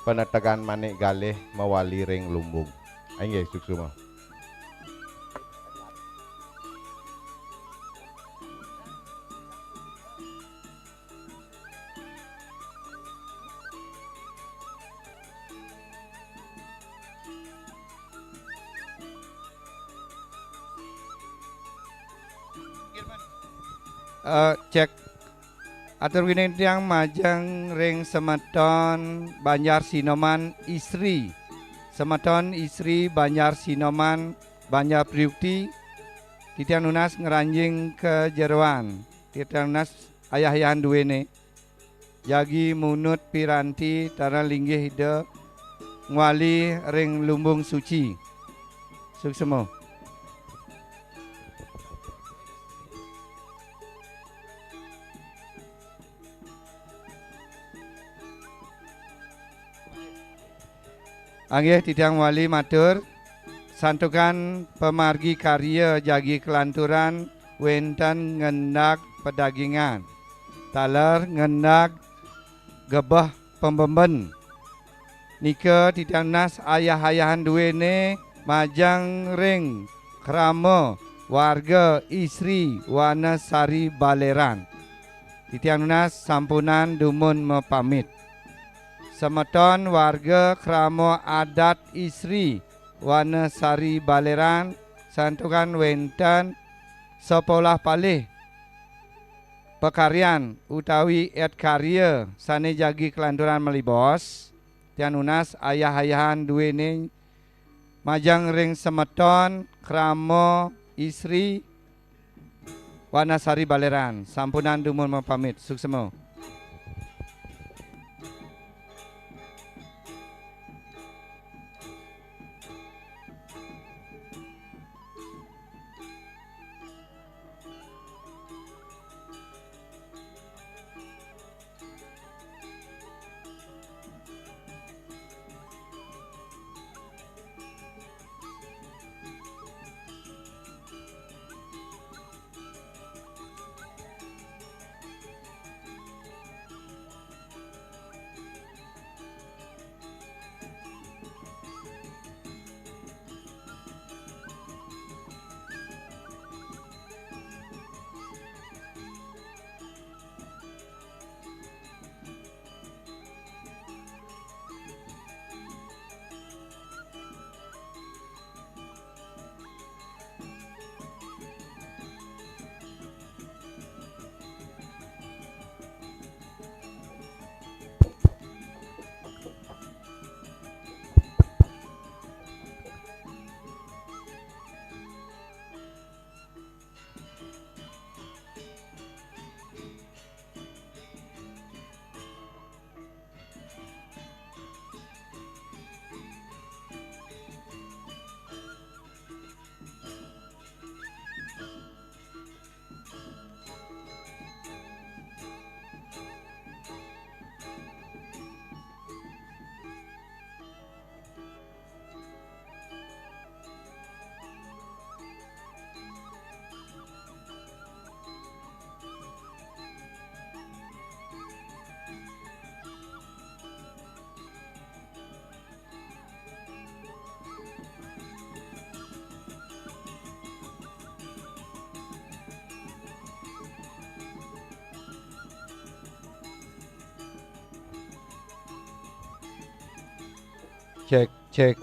panetegan manik galih mawali ring lumbung. Inggih, suksma. Eh, cek. Atur wining tiang majeng ring semeton Banjar Sinoman Isri. Semeton Isri Banjar Sinoman, Banjar Priukti. Titiang nunas ngranjing ka jeroan. Titiang nunas ayah-ayahan duene jagi munut piranti taran linggih Ida ngwali ring lumbung suci. Suksma. Inggih, titiang wali matur, santukan pamargi karya jagi kalanturan wenten ngendag padagingan, taler ngendag gebeh pembemben. Nika titiang nunas ayah-ayahan duene majeng ring krama warga Isri Wanasari Baleran. Titiang nunas sampunang dumun mapamit. Semeton warga krama adat Isri Wanasari Baleran, santukan wenten sapolah palih pakaryan utawi et karya sane jagi kalanturan malibos, tiang nunas ayah-ayahan duene majeng ring semeton krama Isri Wanasari Baleran. Sampunang dumun mapamit. Suksma. Cek, cek.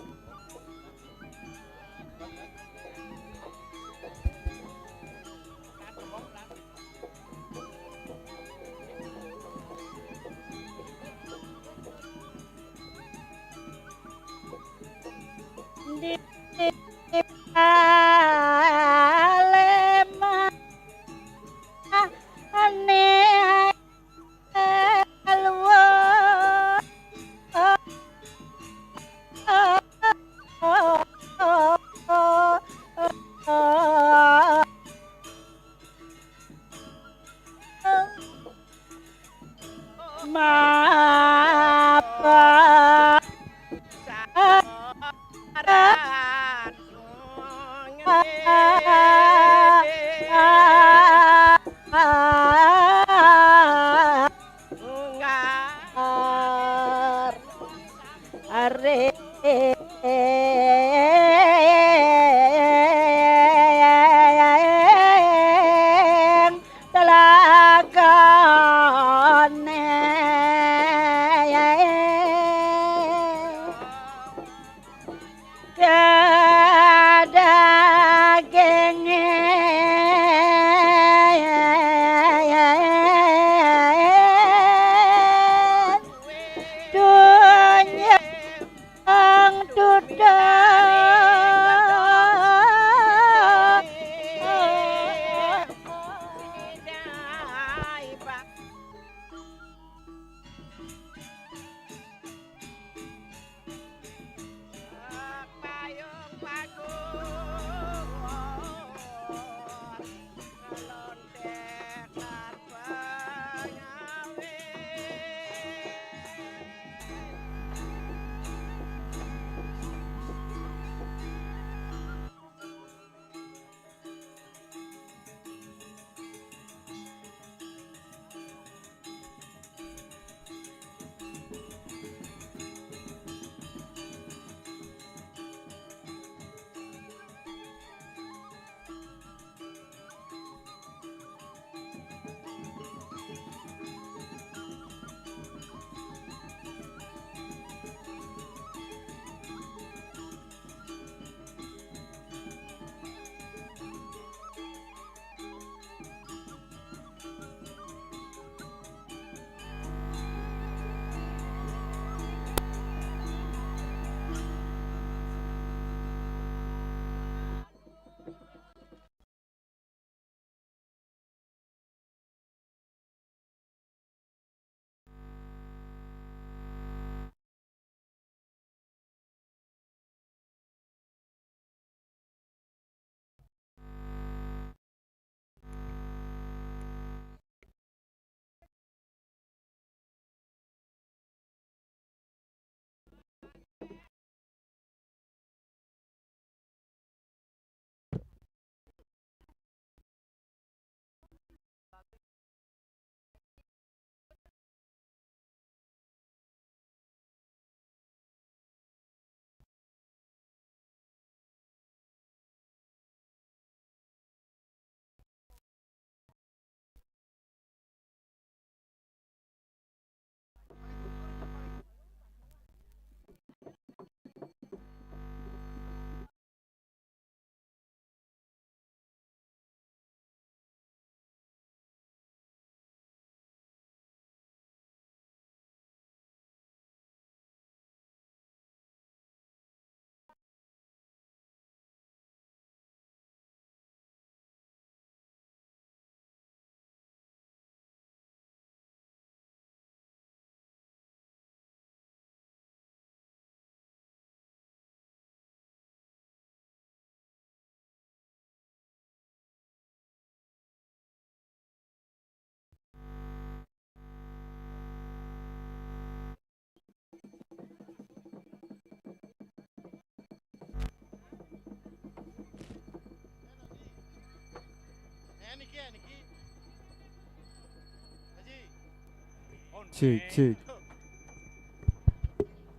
Cek, cek.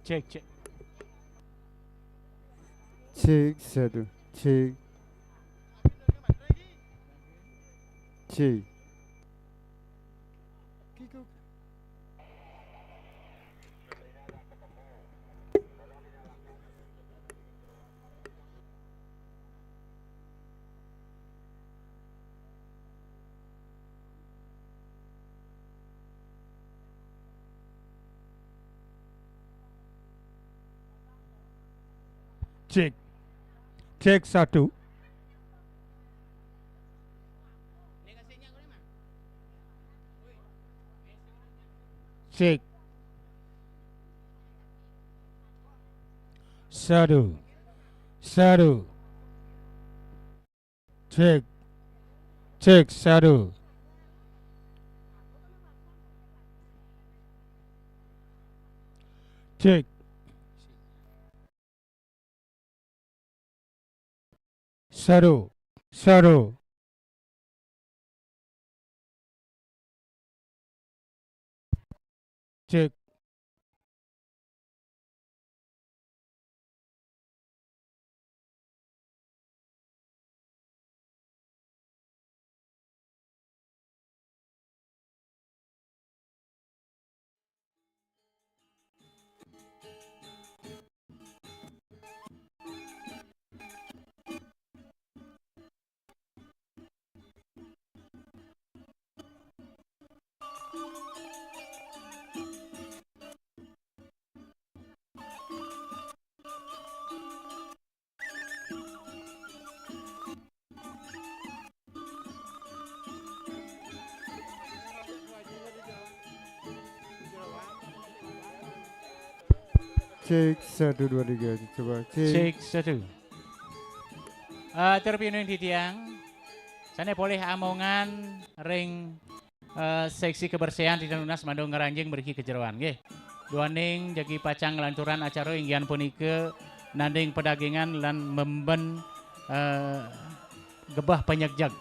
Cek, cek. Cek satu. Cek. Cek. Cek. Cek satu. Cek. Satu. Satu. Cek. Cek satu. Cek. Satu. Satu. Cek. Cek satu dua tiga, coba cek. Cek satu. Eh, terpinun titiang. Sana polih amongan ring eh, seksi kebersihan di nunas mandung ngranjing mriki ka jeroan nggih. Duaning jagi pacang nglanturang acara inggih punika nanding pedagingan lan memben eh, gebah panyegjeg.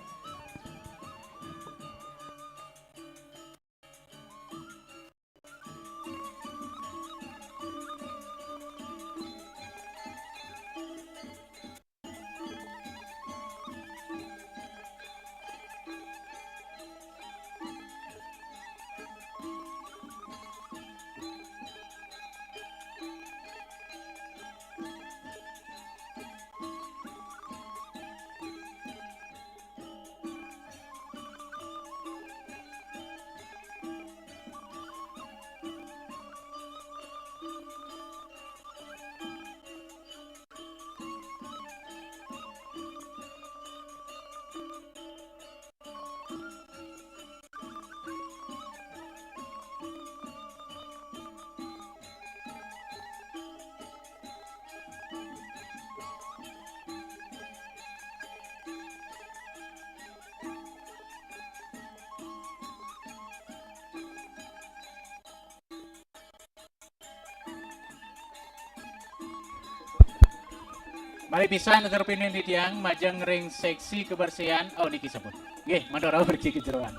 Malih pisan atur pinunas titiang majeng ring seksi kebersihan. Oh, niki sampun. Nggih, mandor rauh mriki ka jeroan.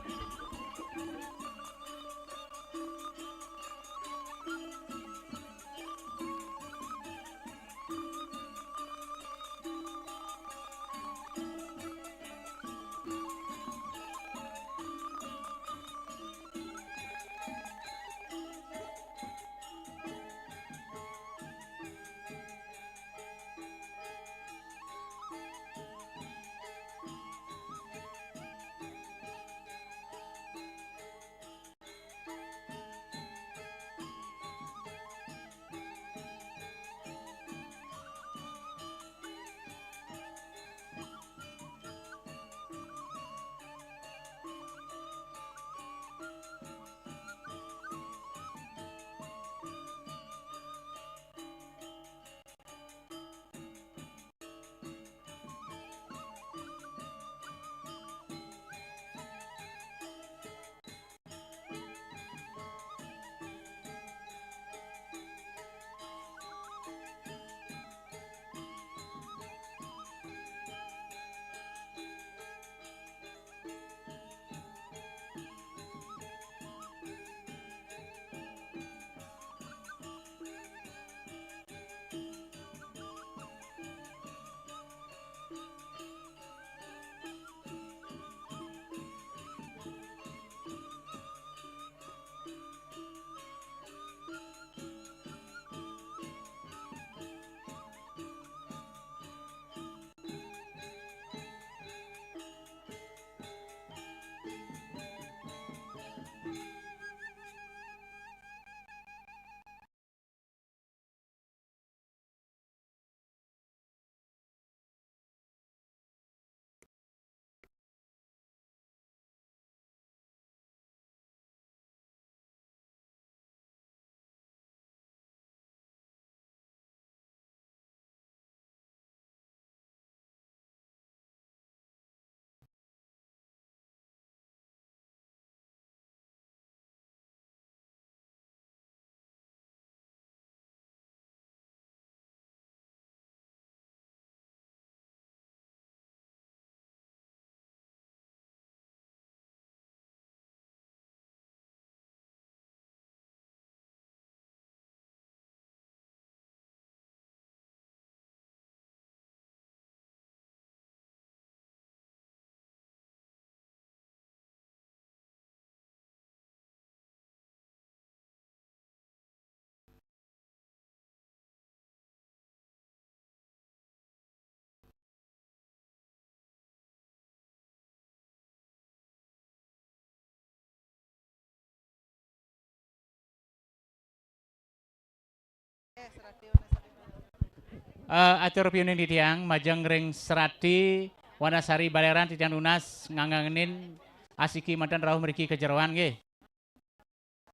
Eh, atur piuning titiang, majeng ring Srati Wanasari Baleran, titiang nunas ngangangin asiki manten rauh mriki ka jeroan nggih.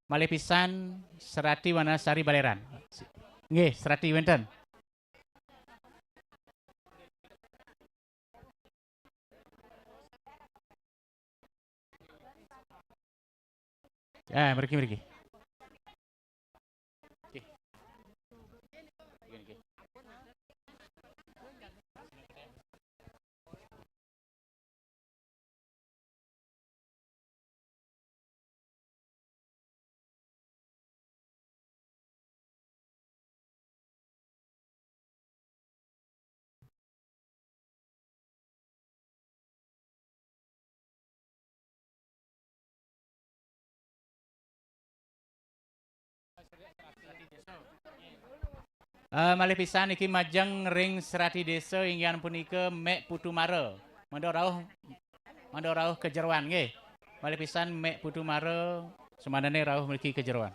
Malih pisan Srati Wanasari Baleran. Nggih, Srati wénten. Ya, mriki, mriki. Nggih. Nggih, nggih. Eh, malih pisan niki majeng ring Srati Désa, inggih punika Mék Putu Mara. Mangda rauh, mangda rauh ka jeroan nggih. Malih pisan Mék Putu Mara, samanané rauh mriki ka jeroan.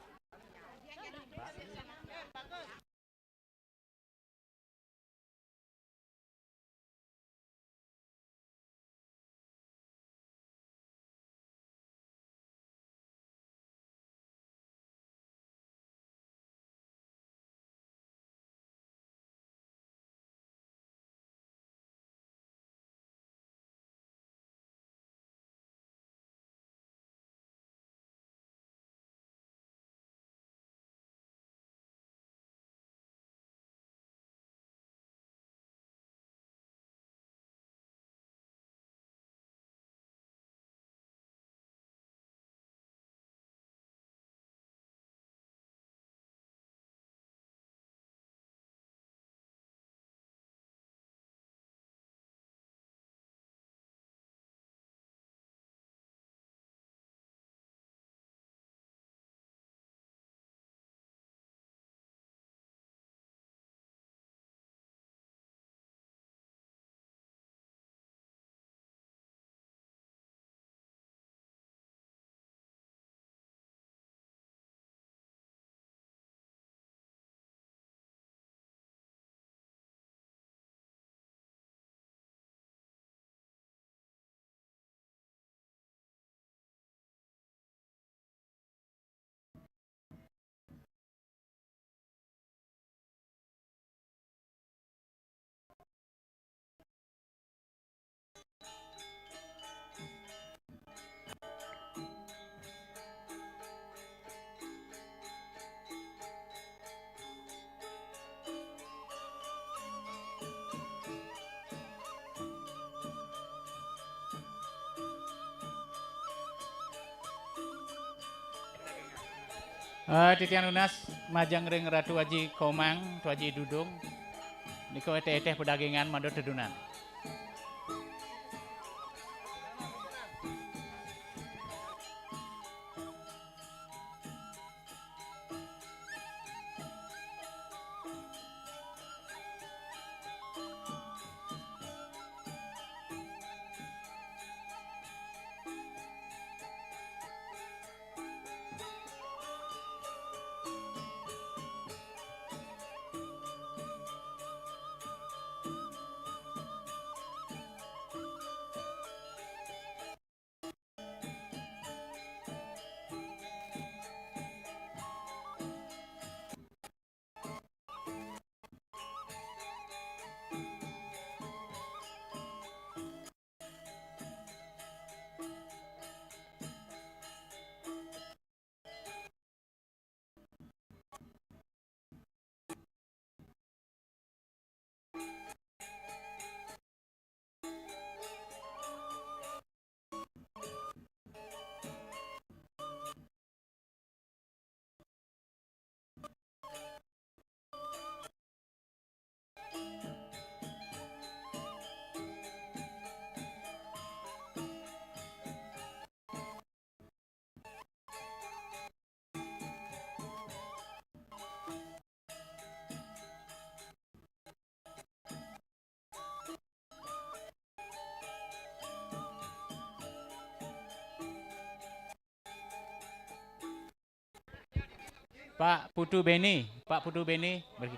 Eh, titiang nunas majeng ring Ratu Aji Komang, Ratu Aji Dudung. Nika étéh-étéh pedagingan mangda tedunan. Pak Putu Beni, Pak Putu Beni, beri.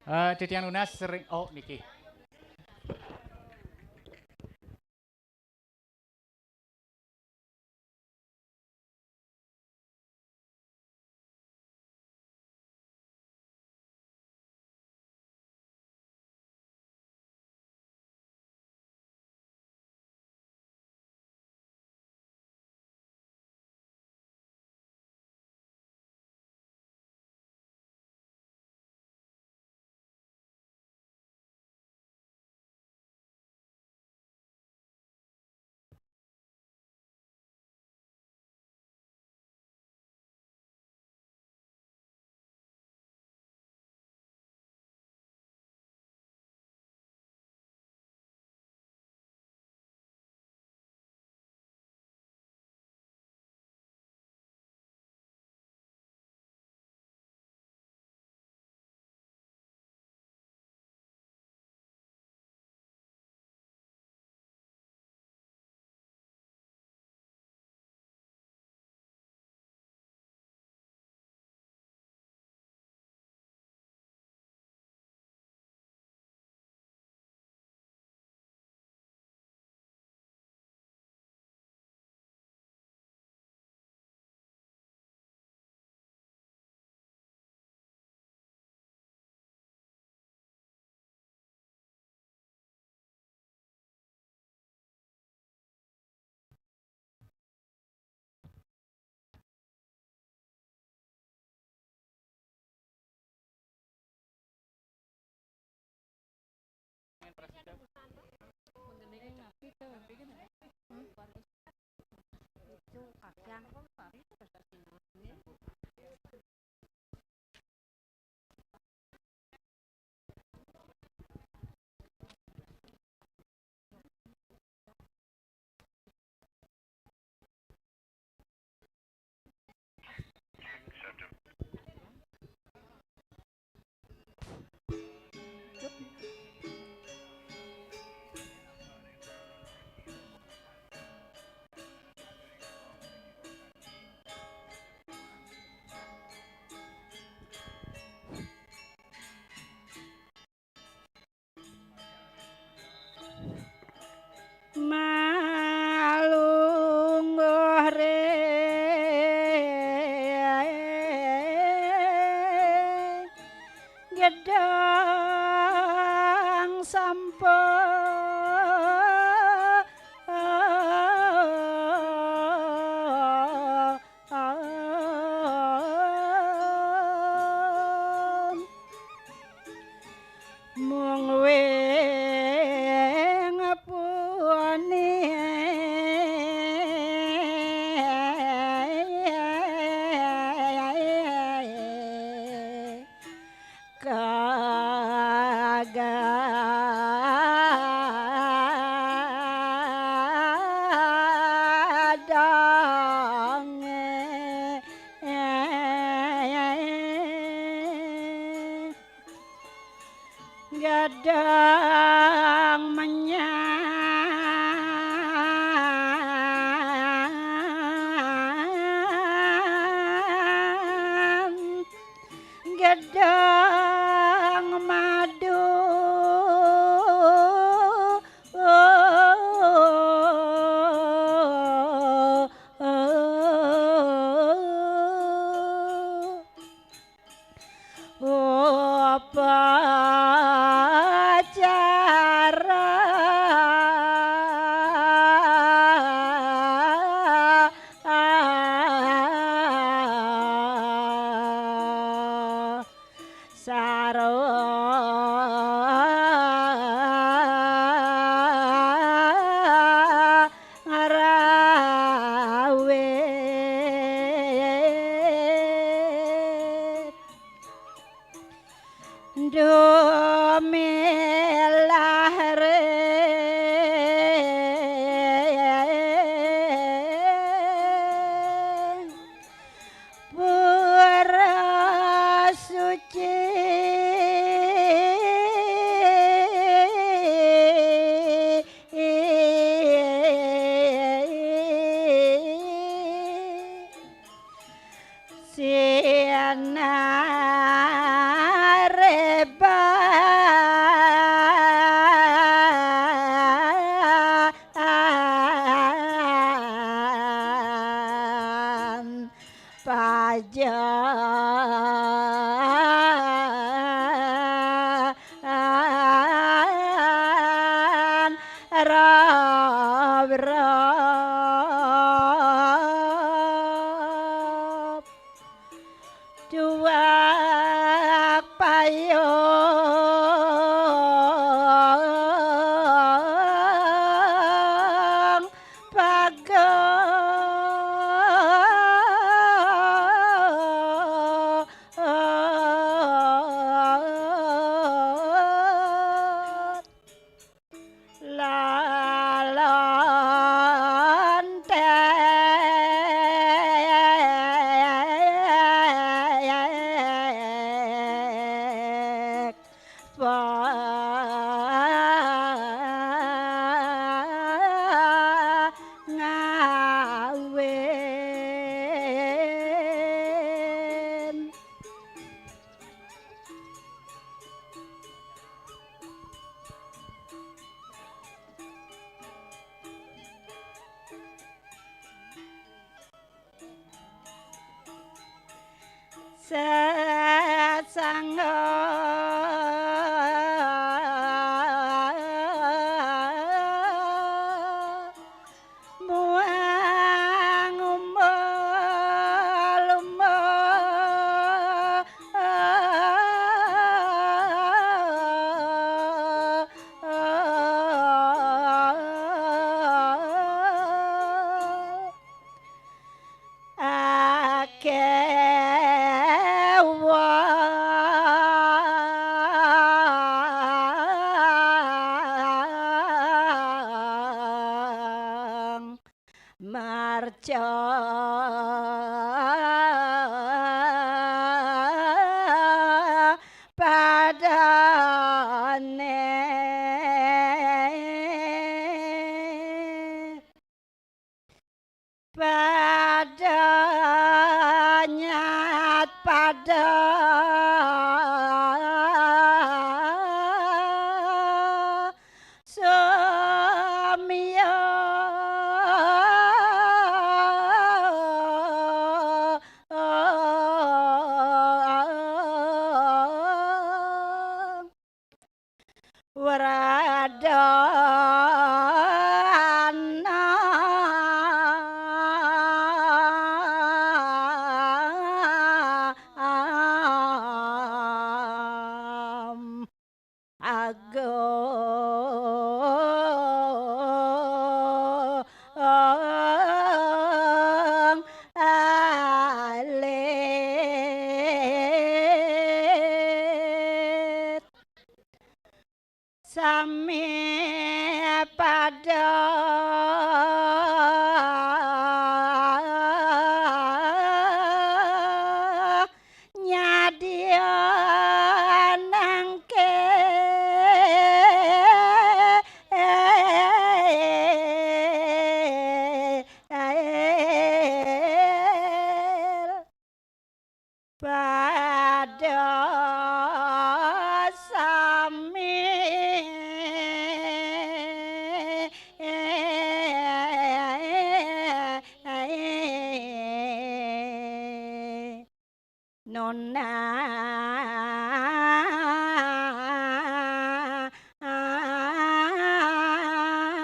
Eh, titiang nunas sering, oh, niki. Malungguh ring gedang sampun. Mung wing puni kagadang. Gedang menyan, gedang madu. Upacara sarwa ngrawit. Dumilah ring pura suci. Sinareban pajan rob-rob. Duwak payung pagot. Lalontek pangawin. Sesangga muang umbul-umbul. Marja padane, pada nyat pada samya. Wradana agung alit. Sami pada nyadya nangke pada sami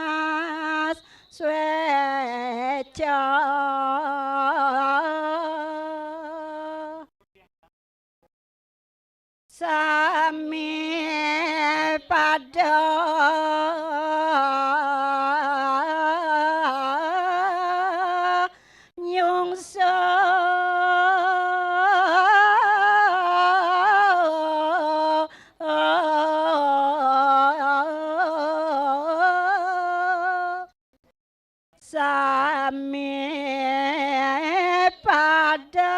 nunas sweca. Sami pada nyungsa. Sami pada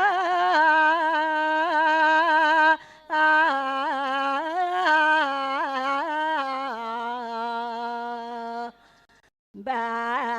bakti.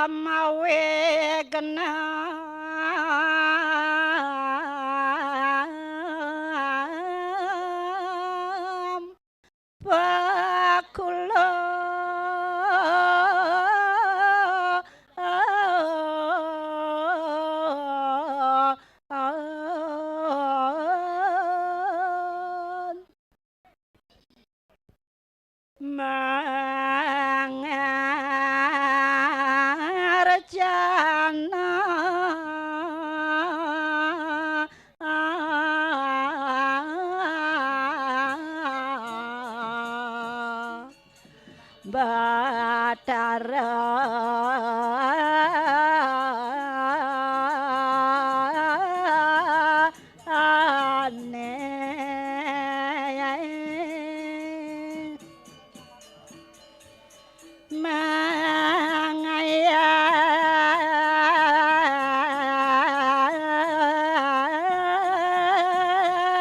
Mawi genah pakula. Mangarjana Batara ane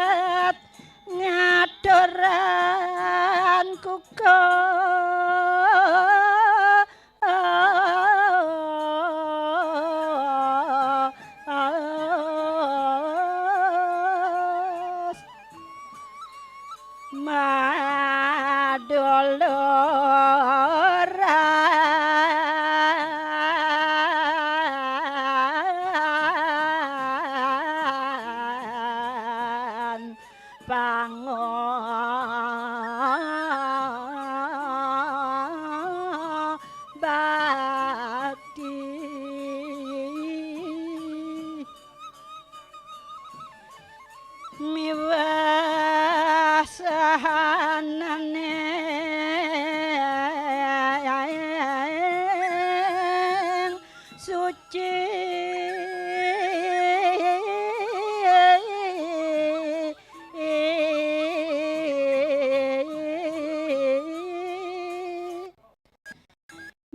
mangayat ngaturan kuku.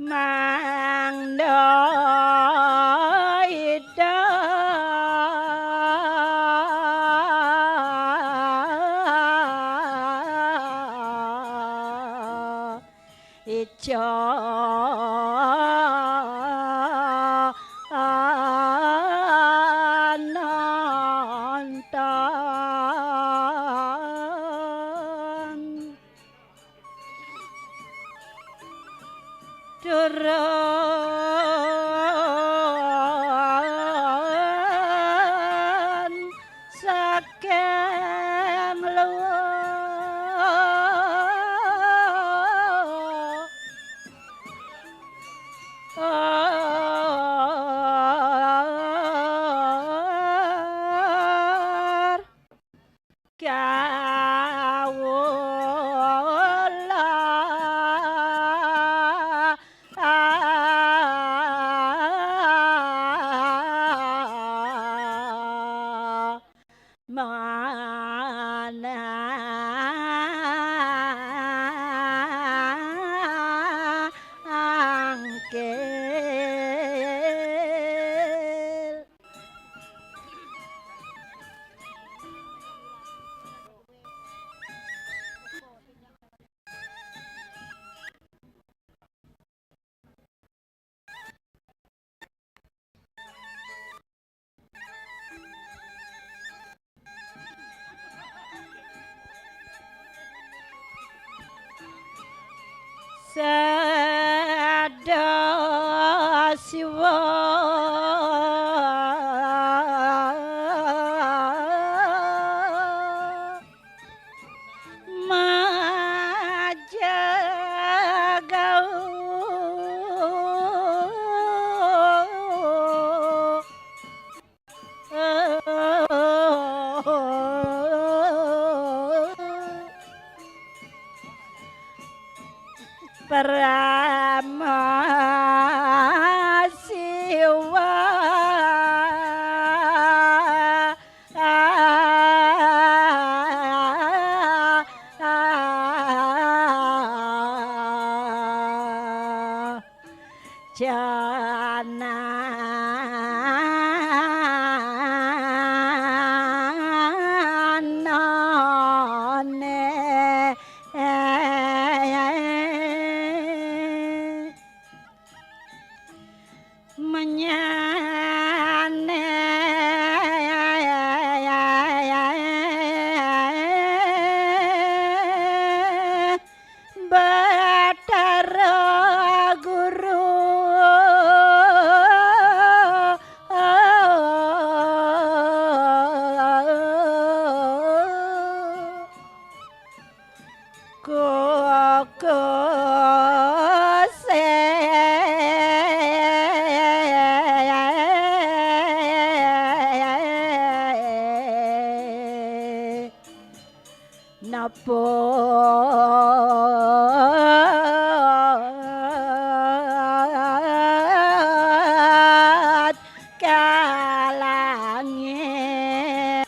Mangda ida ijo nonton. Turun saking luwung. Kawula manangkil. Sada siwa majagau. Parama Siwa. Janane menyane Bathara Guru. Kuku sing neput ka langit.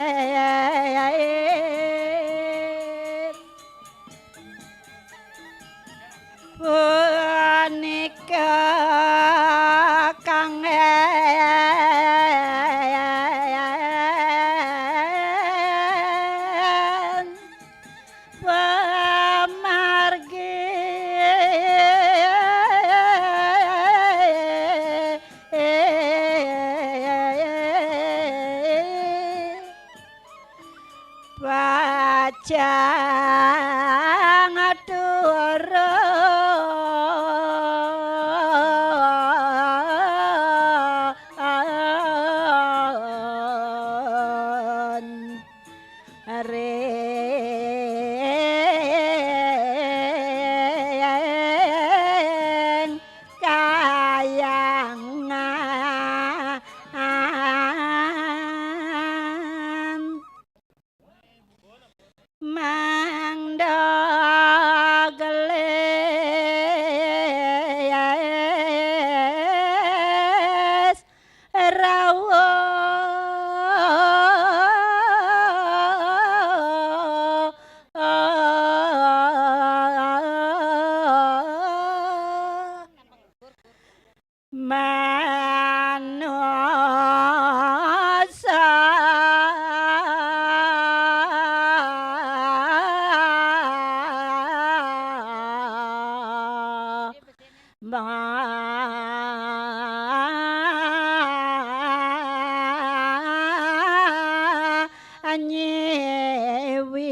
Punika kang pamargi pacang turun. Panosa manyewi.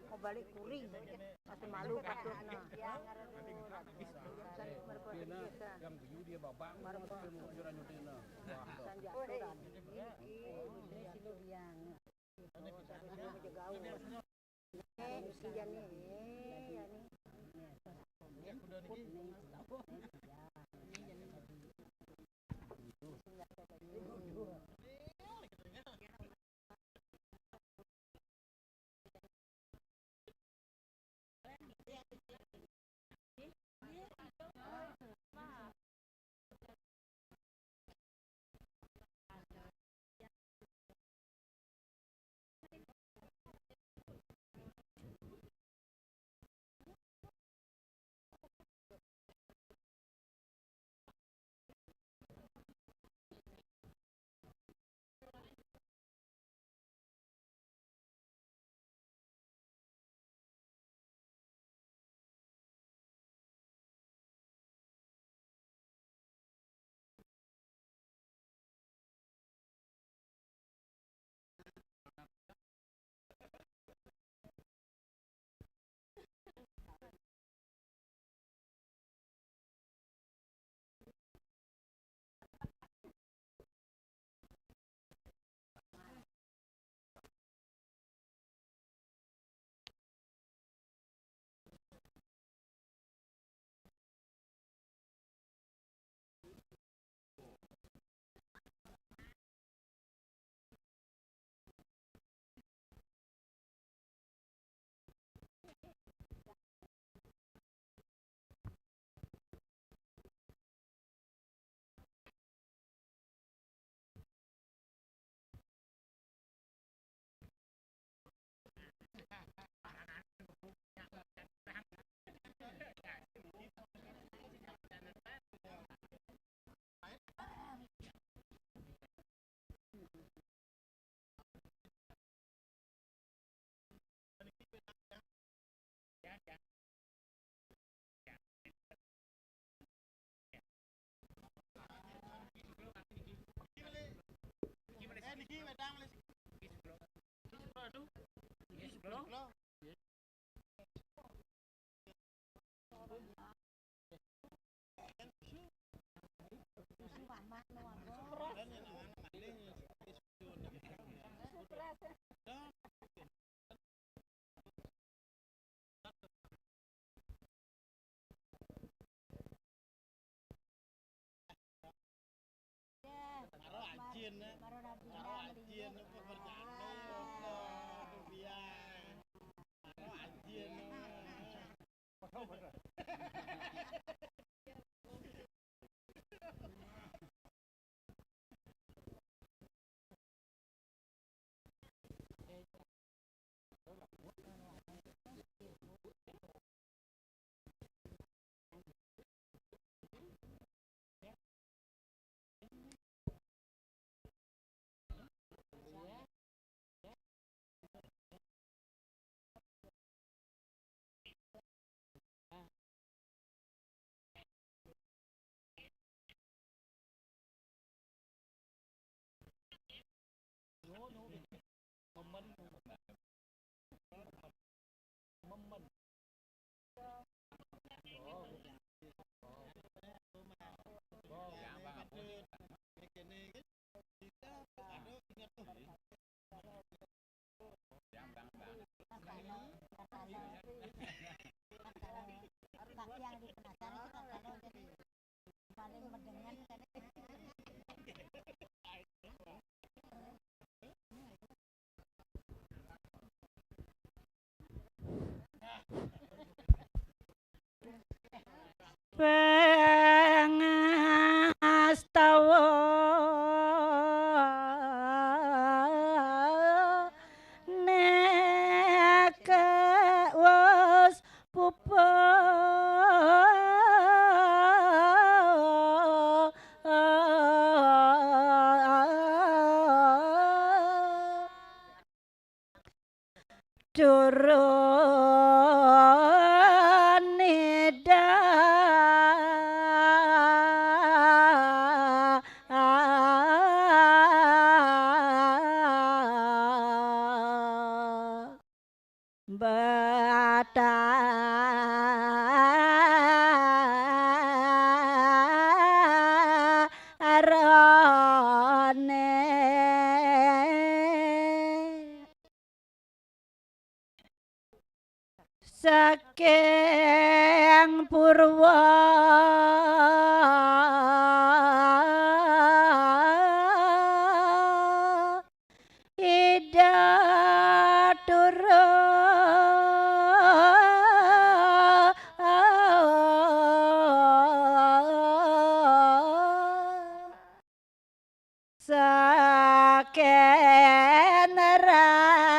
Mau balik kuring. Masih malu patutna. Yang beli dia babang, baru mau nyuran nyutina. Wah, Karo ajin, karo ajin, apa kerjaan? Aduh, biar. Karo ajin. Yang di penasaran itu kan kalau jadi paling medengan kan. Pangastawa neka wus pupa. Turun nida. Batarane. Saking purwa Ida turun saken ran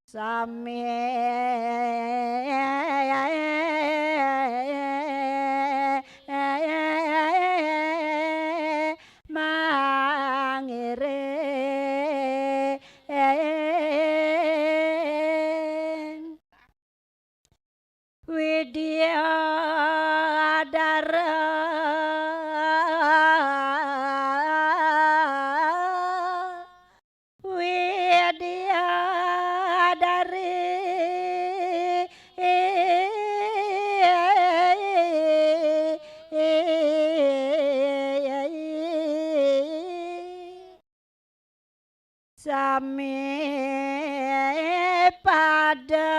sami mangiring. Widyadhara. Widyadhari. Sami pada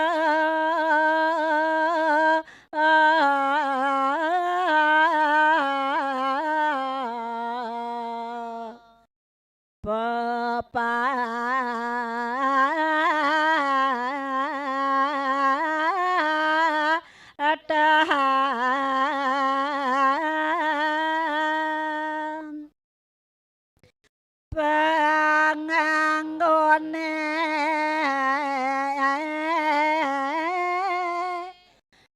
pepatahan. Panganggone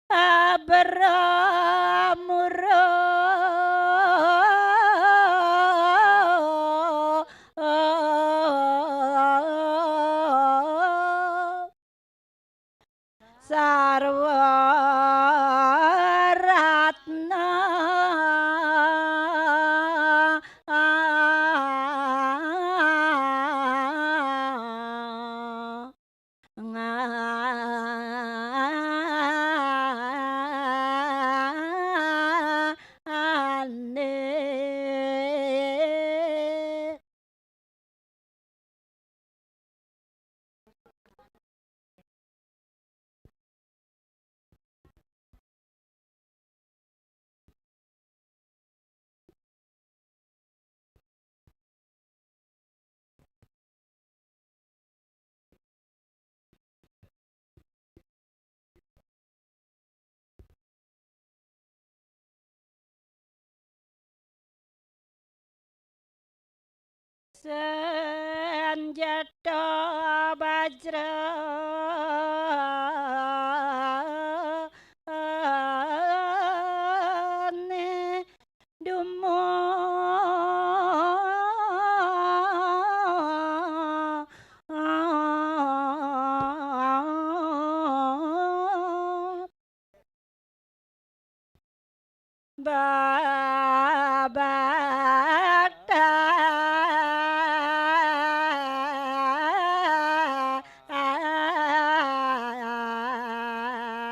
abramura sarwa Sanjata bajrane dumu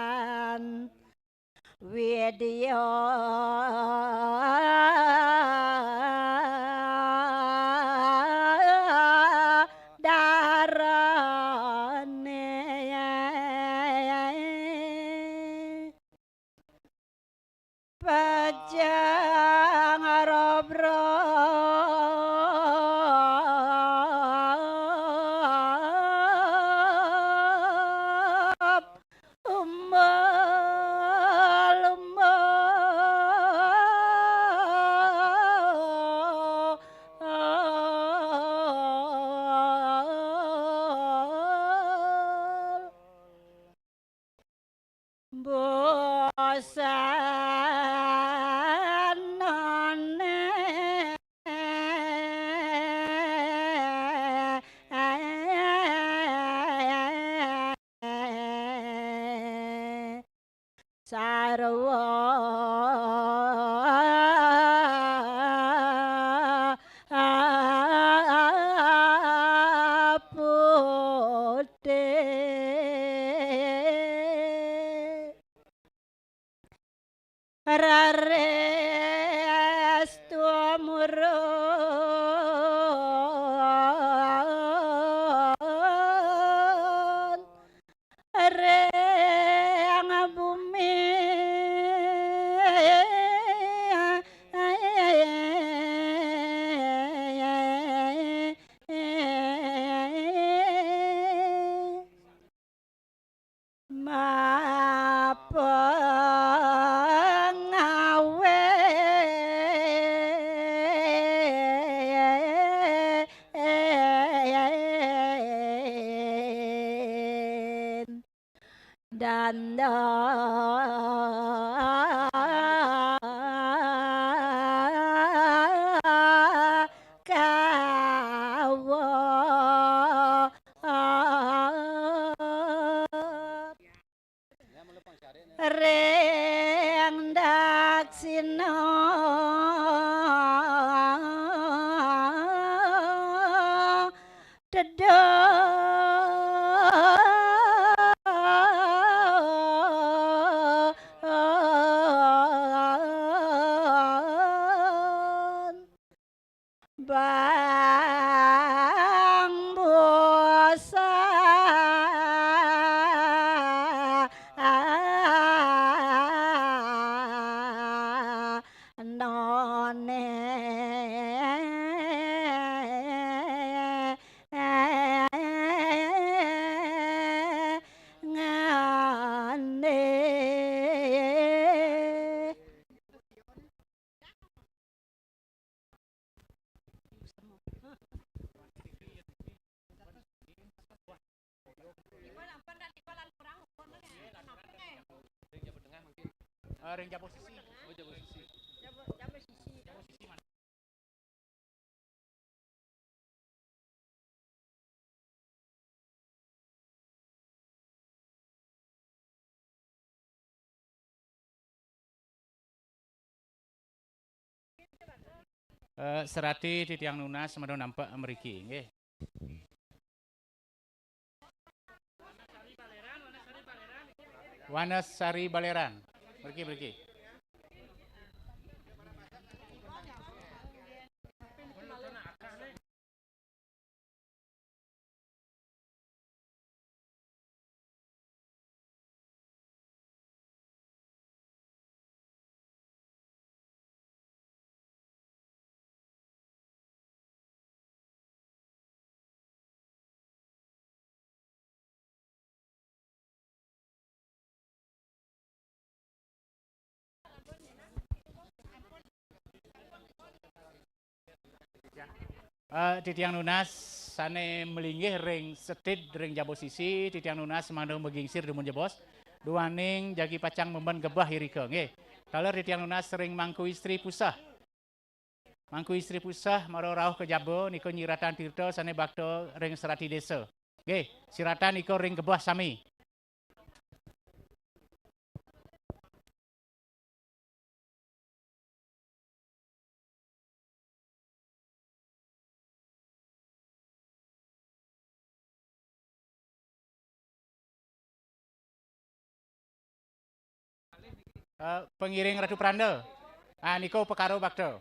babaktan widya darane. Pejang rob-rob, umbul-umbul. Bosanane sarwa putih. Raris tumurun ring bumi. Mapangawe danda kawa ring daksina tedun bang busa none ngane. Ah, ring jaba sisi. Oh, jaba sisi. Jaba, jaba sisi. Jaba sisi mana? Eh, serati titiang nunas mada nampek mriki, nggih. Wanasari Baleran. Mriki, mriki. Eh, titiang nunas sané malinggih ring setid ring jaba sisi, titiang nunas mangda magingsir dumun jebos. Duaning jagi pacang memben gebah irika, nggih. Taler titiang nunas ring Mangku Istri Puseh. Mangku Istri Puseh mara rauh ka jaba nika nyiratan tirta sané bakta ring serati desa. Nggih, siratan nika ring gebah sami. Eh, pengiring Ratu Pranda. Ah, nika upakara bakta.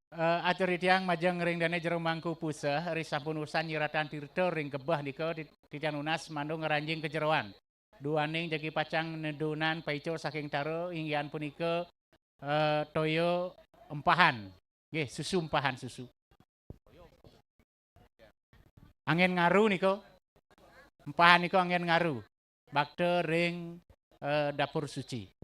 Eh, atur titiang majeng ring dané Jero Mangku Puseh, ri sampun usan nyiratan tirta ring gebeh nika, ti-, titiang nunas mandu ngranjing ka jeroan. Duaning jagi pacang nedunan paica saking tara, inggih punika, eh, toya empahan. Nggih, susu empahan, susu. Anggén ngaru nika. Empahan nika anggén ngaru. Bakta ring, eh, dapur suci.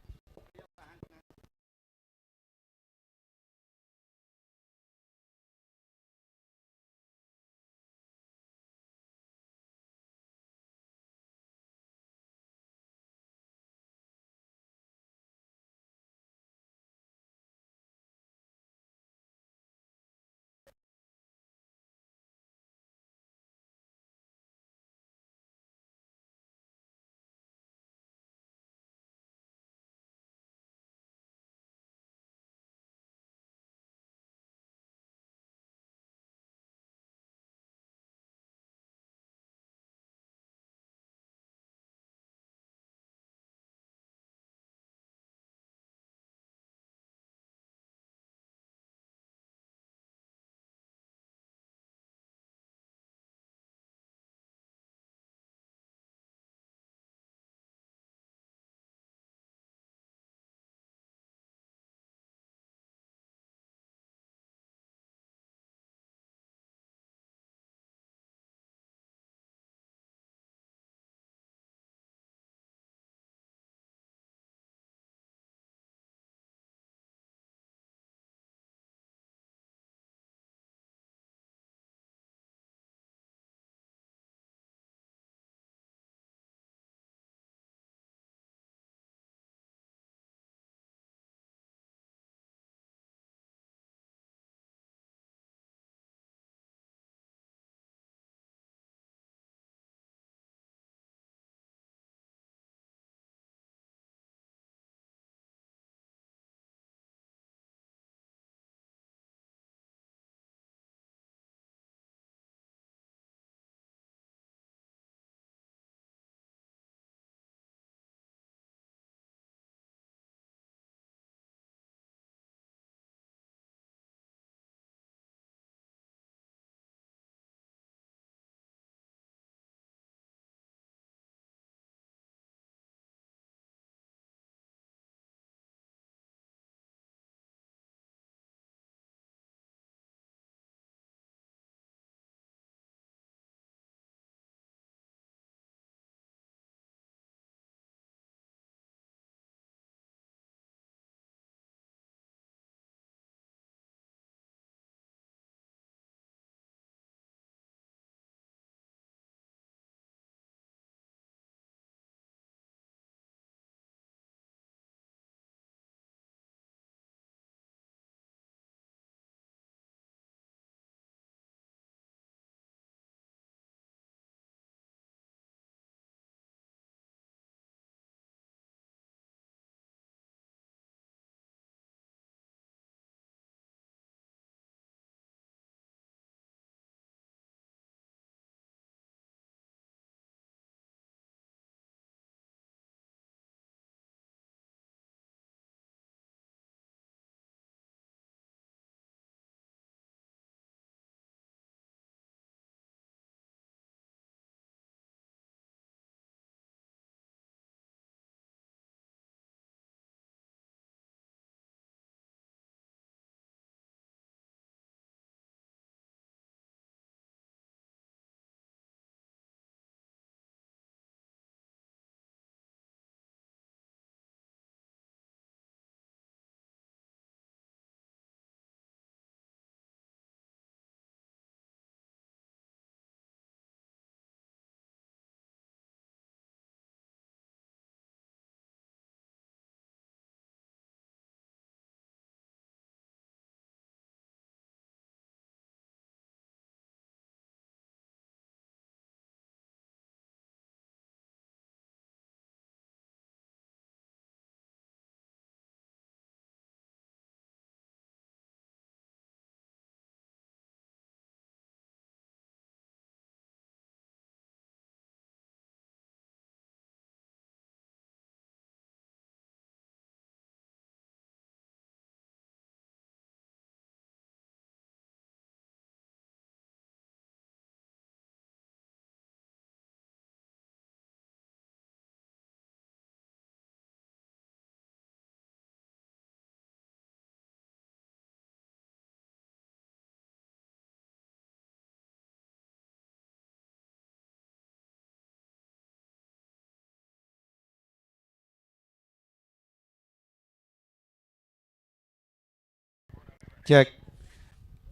Cek.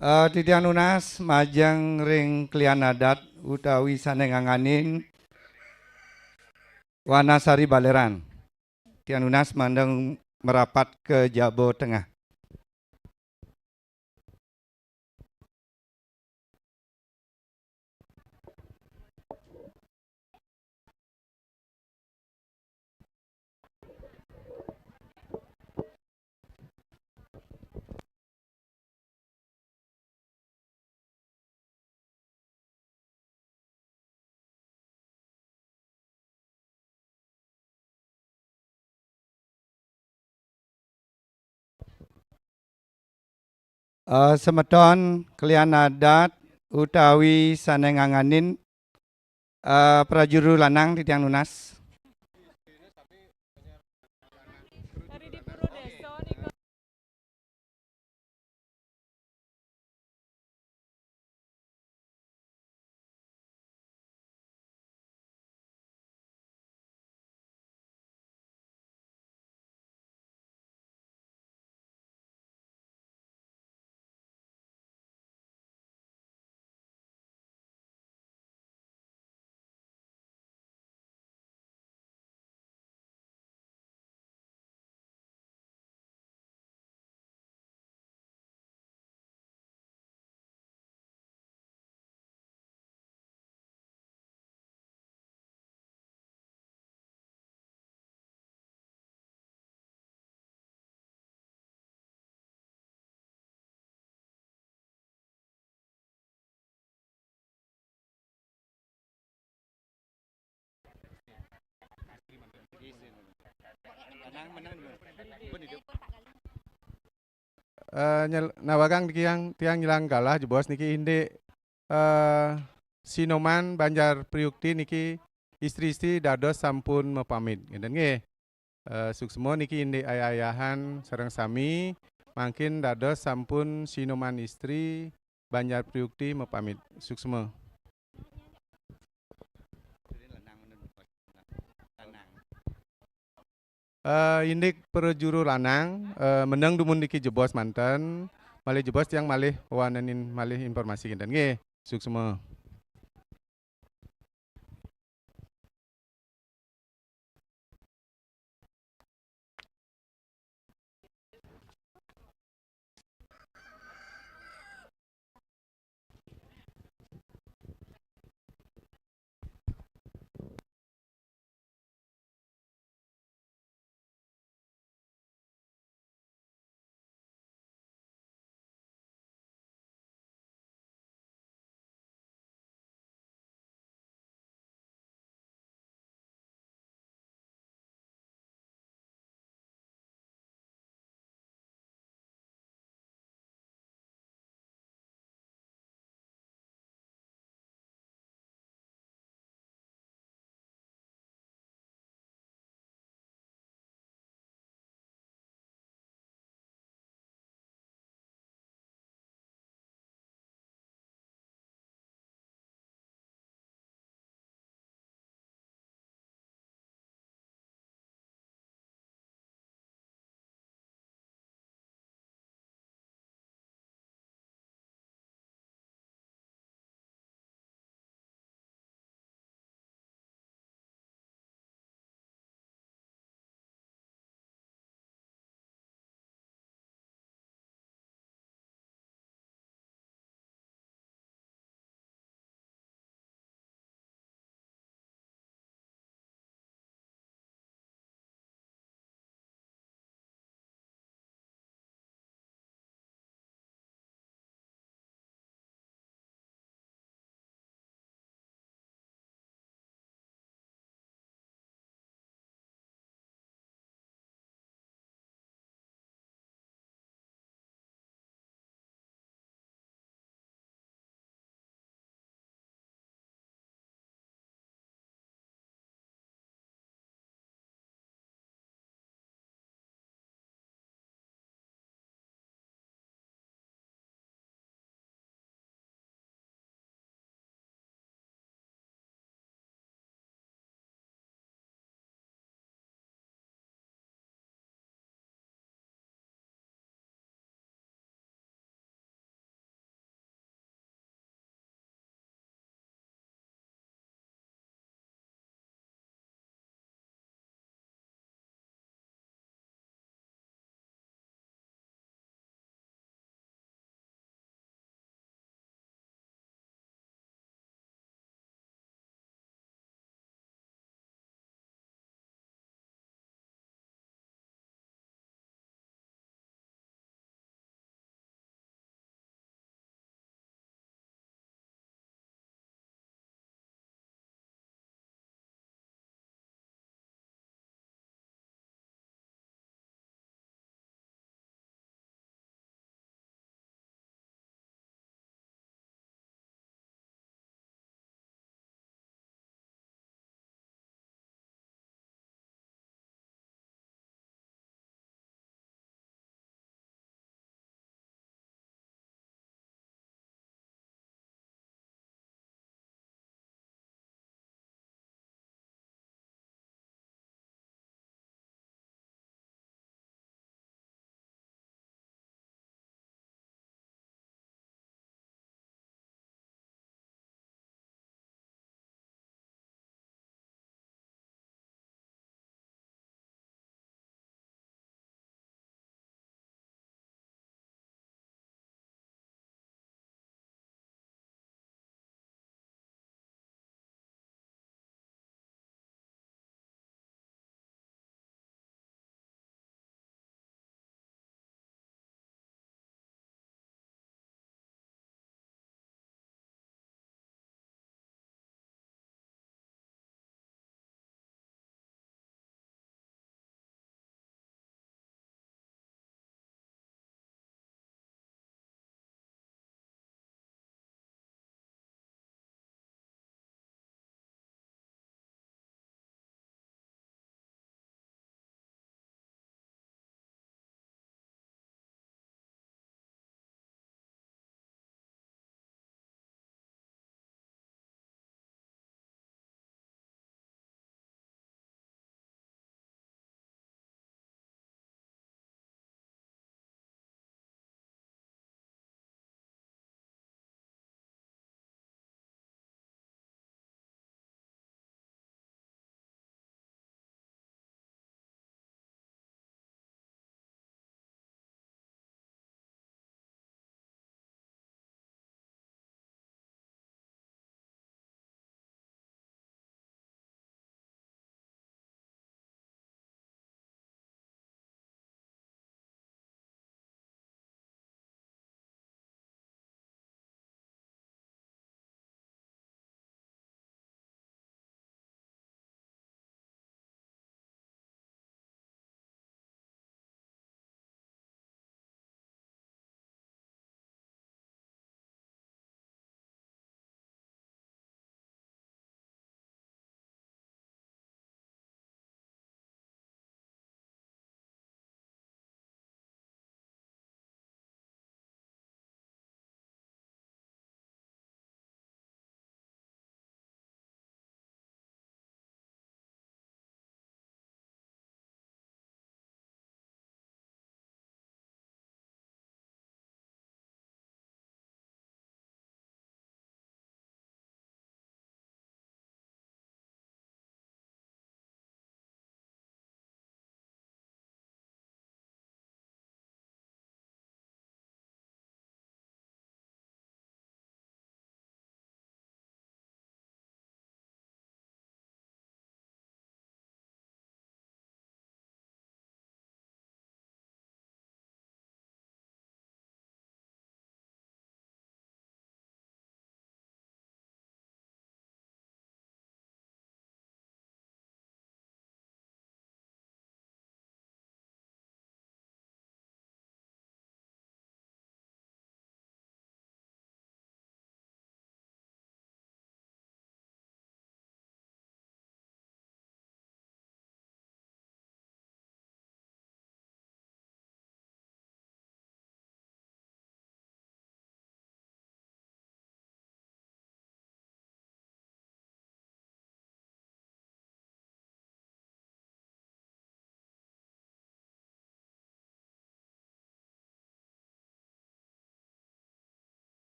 Eh, titiang nunas majeng ring klian adat utawi sané nganganin Wanasari Baleran. Titiang nunas mangda merapat ka jaba tengah. Eh, semeton klian adat utawi sané nganganin, eh, prajuru lanang titiang nunas. Eh, nyel-, nawegang tiang, tiang nyelang galah jebos niki indik, eh, Sinoman Banjar Priukti niki istri-istri dados sampun mapamit. Ngénten nggih. Eh, suksma niki indik ayah-ayahan sareng sami, mangkin dados sampun Sinoman istri Banjar Priukti mapamit. Suksma. Eh, indik prajuru lanang, eh, meneng dumun niki jebos manten, malih jebos tiang malih wanenin malih informasi kinten nggih. Suksma.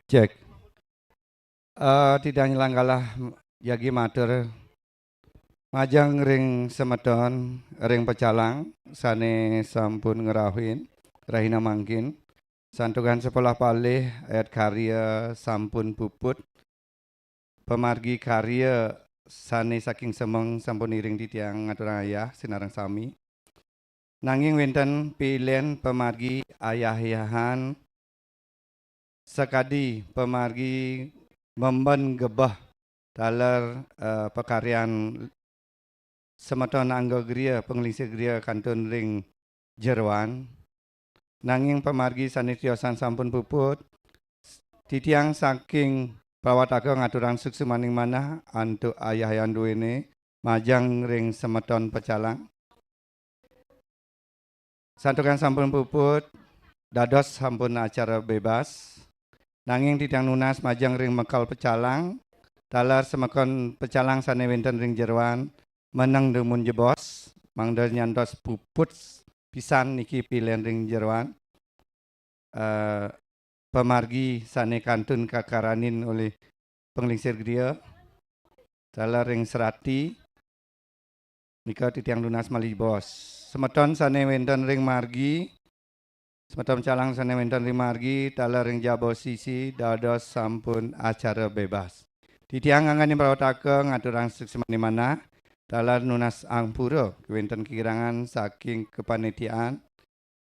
Cek. Eh, titiang Langgalah jagi matur majeng ring semeton ring pecalang sane sampun ngrauhin rahina mangkin. Santukan sekolah palih ayat karya sampun puput. Pamargi karya sane saking semeng sampun iring titiang ngaturang ayah sinareng sami. Nanging wenten pilen pamargi ayah-ayahan sakadi pamargi memben gebeh taler, eh, pakaryan semeton angga griya, panglingsir griya kantun ring jeroan. Nanging pamargi sane tiosan sampun puput, titiang saking Pawataka ngaturang suksmaning manah antuk ayah-ayahan duene majeng ring semeton pecalang. Santukan sampun puput, dados sampun acara bebas. Nanging titiang nunas majeng ring mekel pecalang, taler semeton pecalang sane wenten ring jeroan, meneng dumun jebos, mangda nyantos puput pisan niki pilen ring jeroan. Eh, pamargi sane kantun kakaranin olih panglingsir griya, taler ring serati, nika titiang nunas malih jebos. Semeton sane wenten ring margi, semeton pecalang sane wenten ring margi, taler ring jaba sisi, dados sampun acara bebas. Titiang angganing Pawataka ngaturang suksmaning manah, taler nunas ampura wenten kakirangan saking kapanitiaan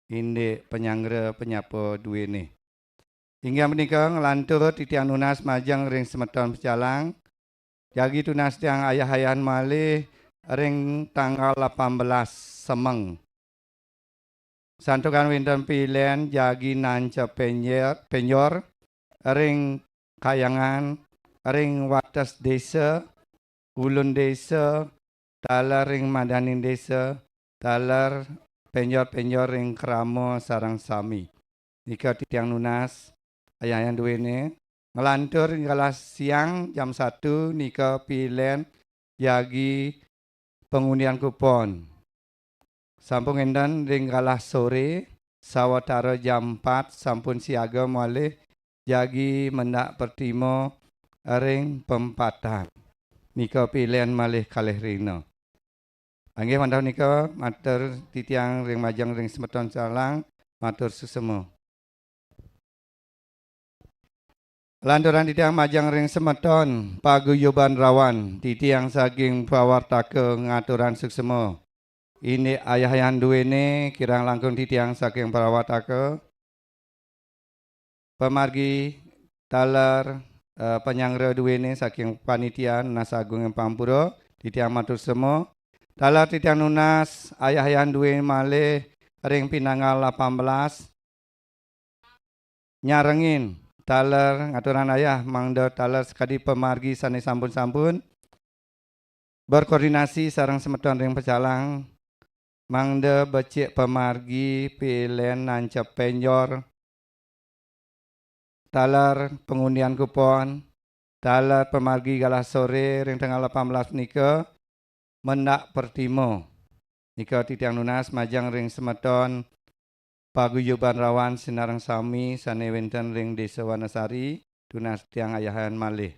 indik panyanggra panyapa duene. Inggih punika nglantur titiang nunas majeng ring semeton pecalang, jagi tunas tiang ayah-ayahan malih ring tanggal lapan belas semeng. Santukan wenten pilen jagi nancep penjer-, penjor ring kayangan, ring wates desa, ulun desa, taler ring madaning desa, taler penjor-penjor ring krama sareng sami. Nika titiang nunas ayah-ayahan duene, nglantur ring galah siang jam satu nika pilen jagi pangundian kupon. Sampun enten ring galah sore, sawatara jam empat sampun siaga malih jagi mendak pertima ring pempatan. Nika pilen malih kalih rina. Inggih wantah nika matur titiang ring majeng ring semeton pecalang, matur suksma. Lantaran titiang majeng ring semeton paguyuban rawan, titiang saking Pawataka ngaturang suksma. Indik ayah-ayahan duene kirang langkung titiang saking Pawataka. Pamargi taler, eh, panyanggra duene saking panitia nunas agung ing pampura, titiang matur suksma. Taler titiang nunas ayah-ayahan duene malih ring pinanggal lapan belas. Nyarengin taler ngaturang ayah mangda taler sakadi pamargi sane sampun-sampun berkoordinasi sareng semeton ring pecalang mangda becik pamargi pilen nancep penjor taler pangundian kupon, taler pamargi galah sore ring tanggal lapan belas nika mendak pertima. Nika titiang nunas majeng ring semeton paguyuban rawan sinareng sami sane wenten ring Desa Wanasari, tunas tiang ayah-ayahan malih.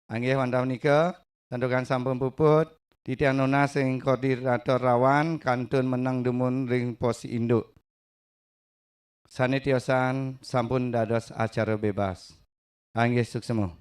Inggih wantah nika, santukan sampun puput, titiang nunas ring koordinator rawan kantun meneng dumun ring pos induk. Sane tiosan sampun dados acara bebas. Inggih suksma.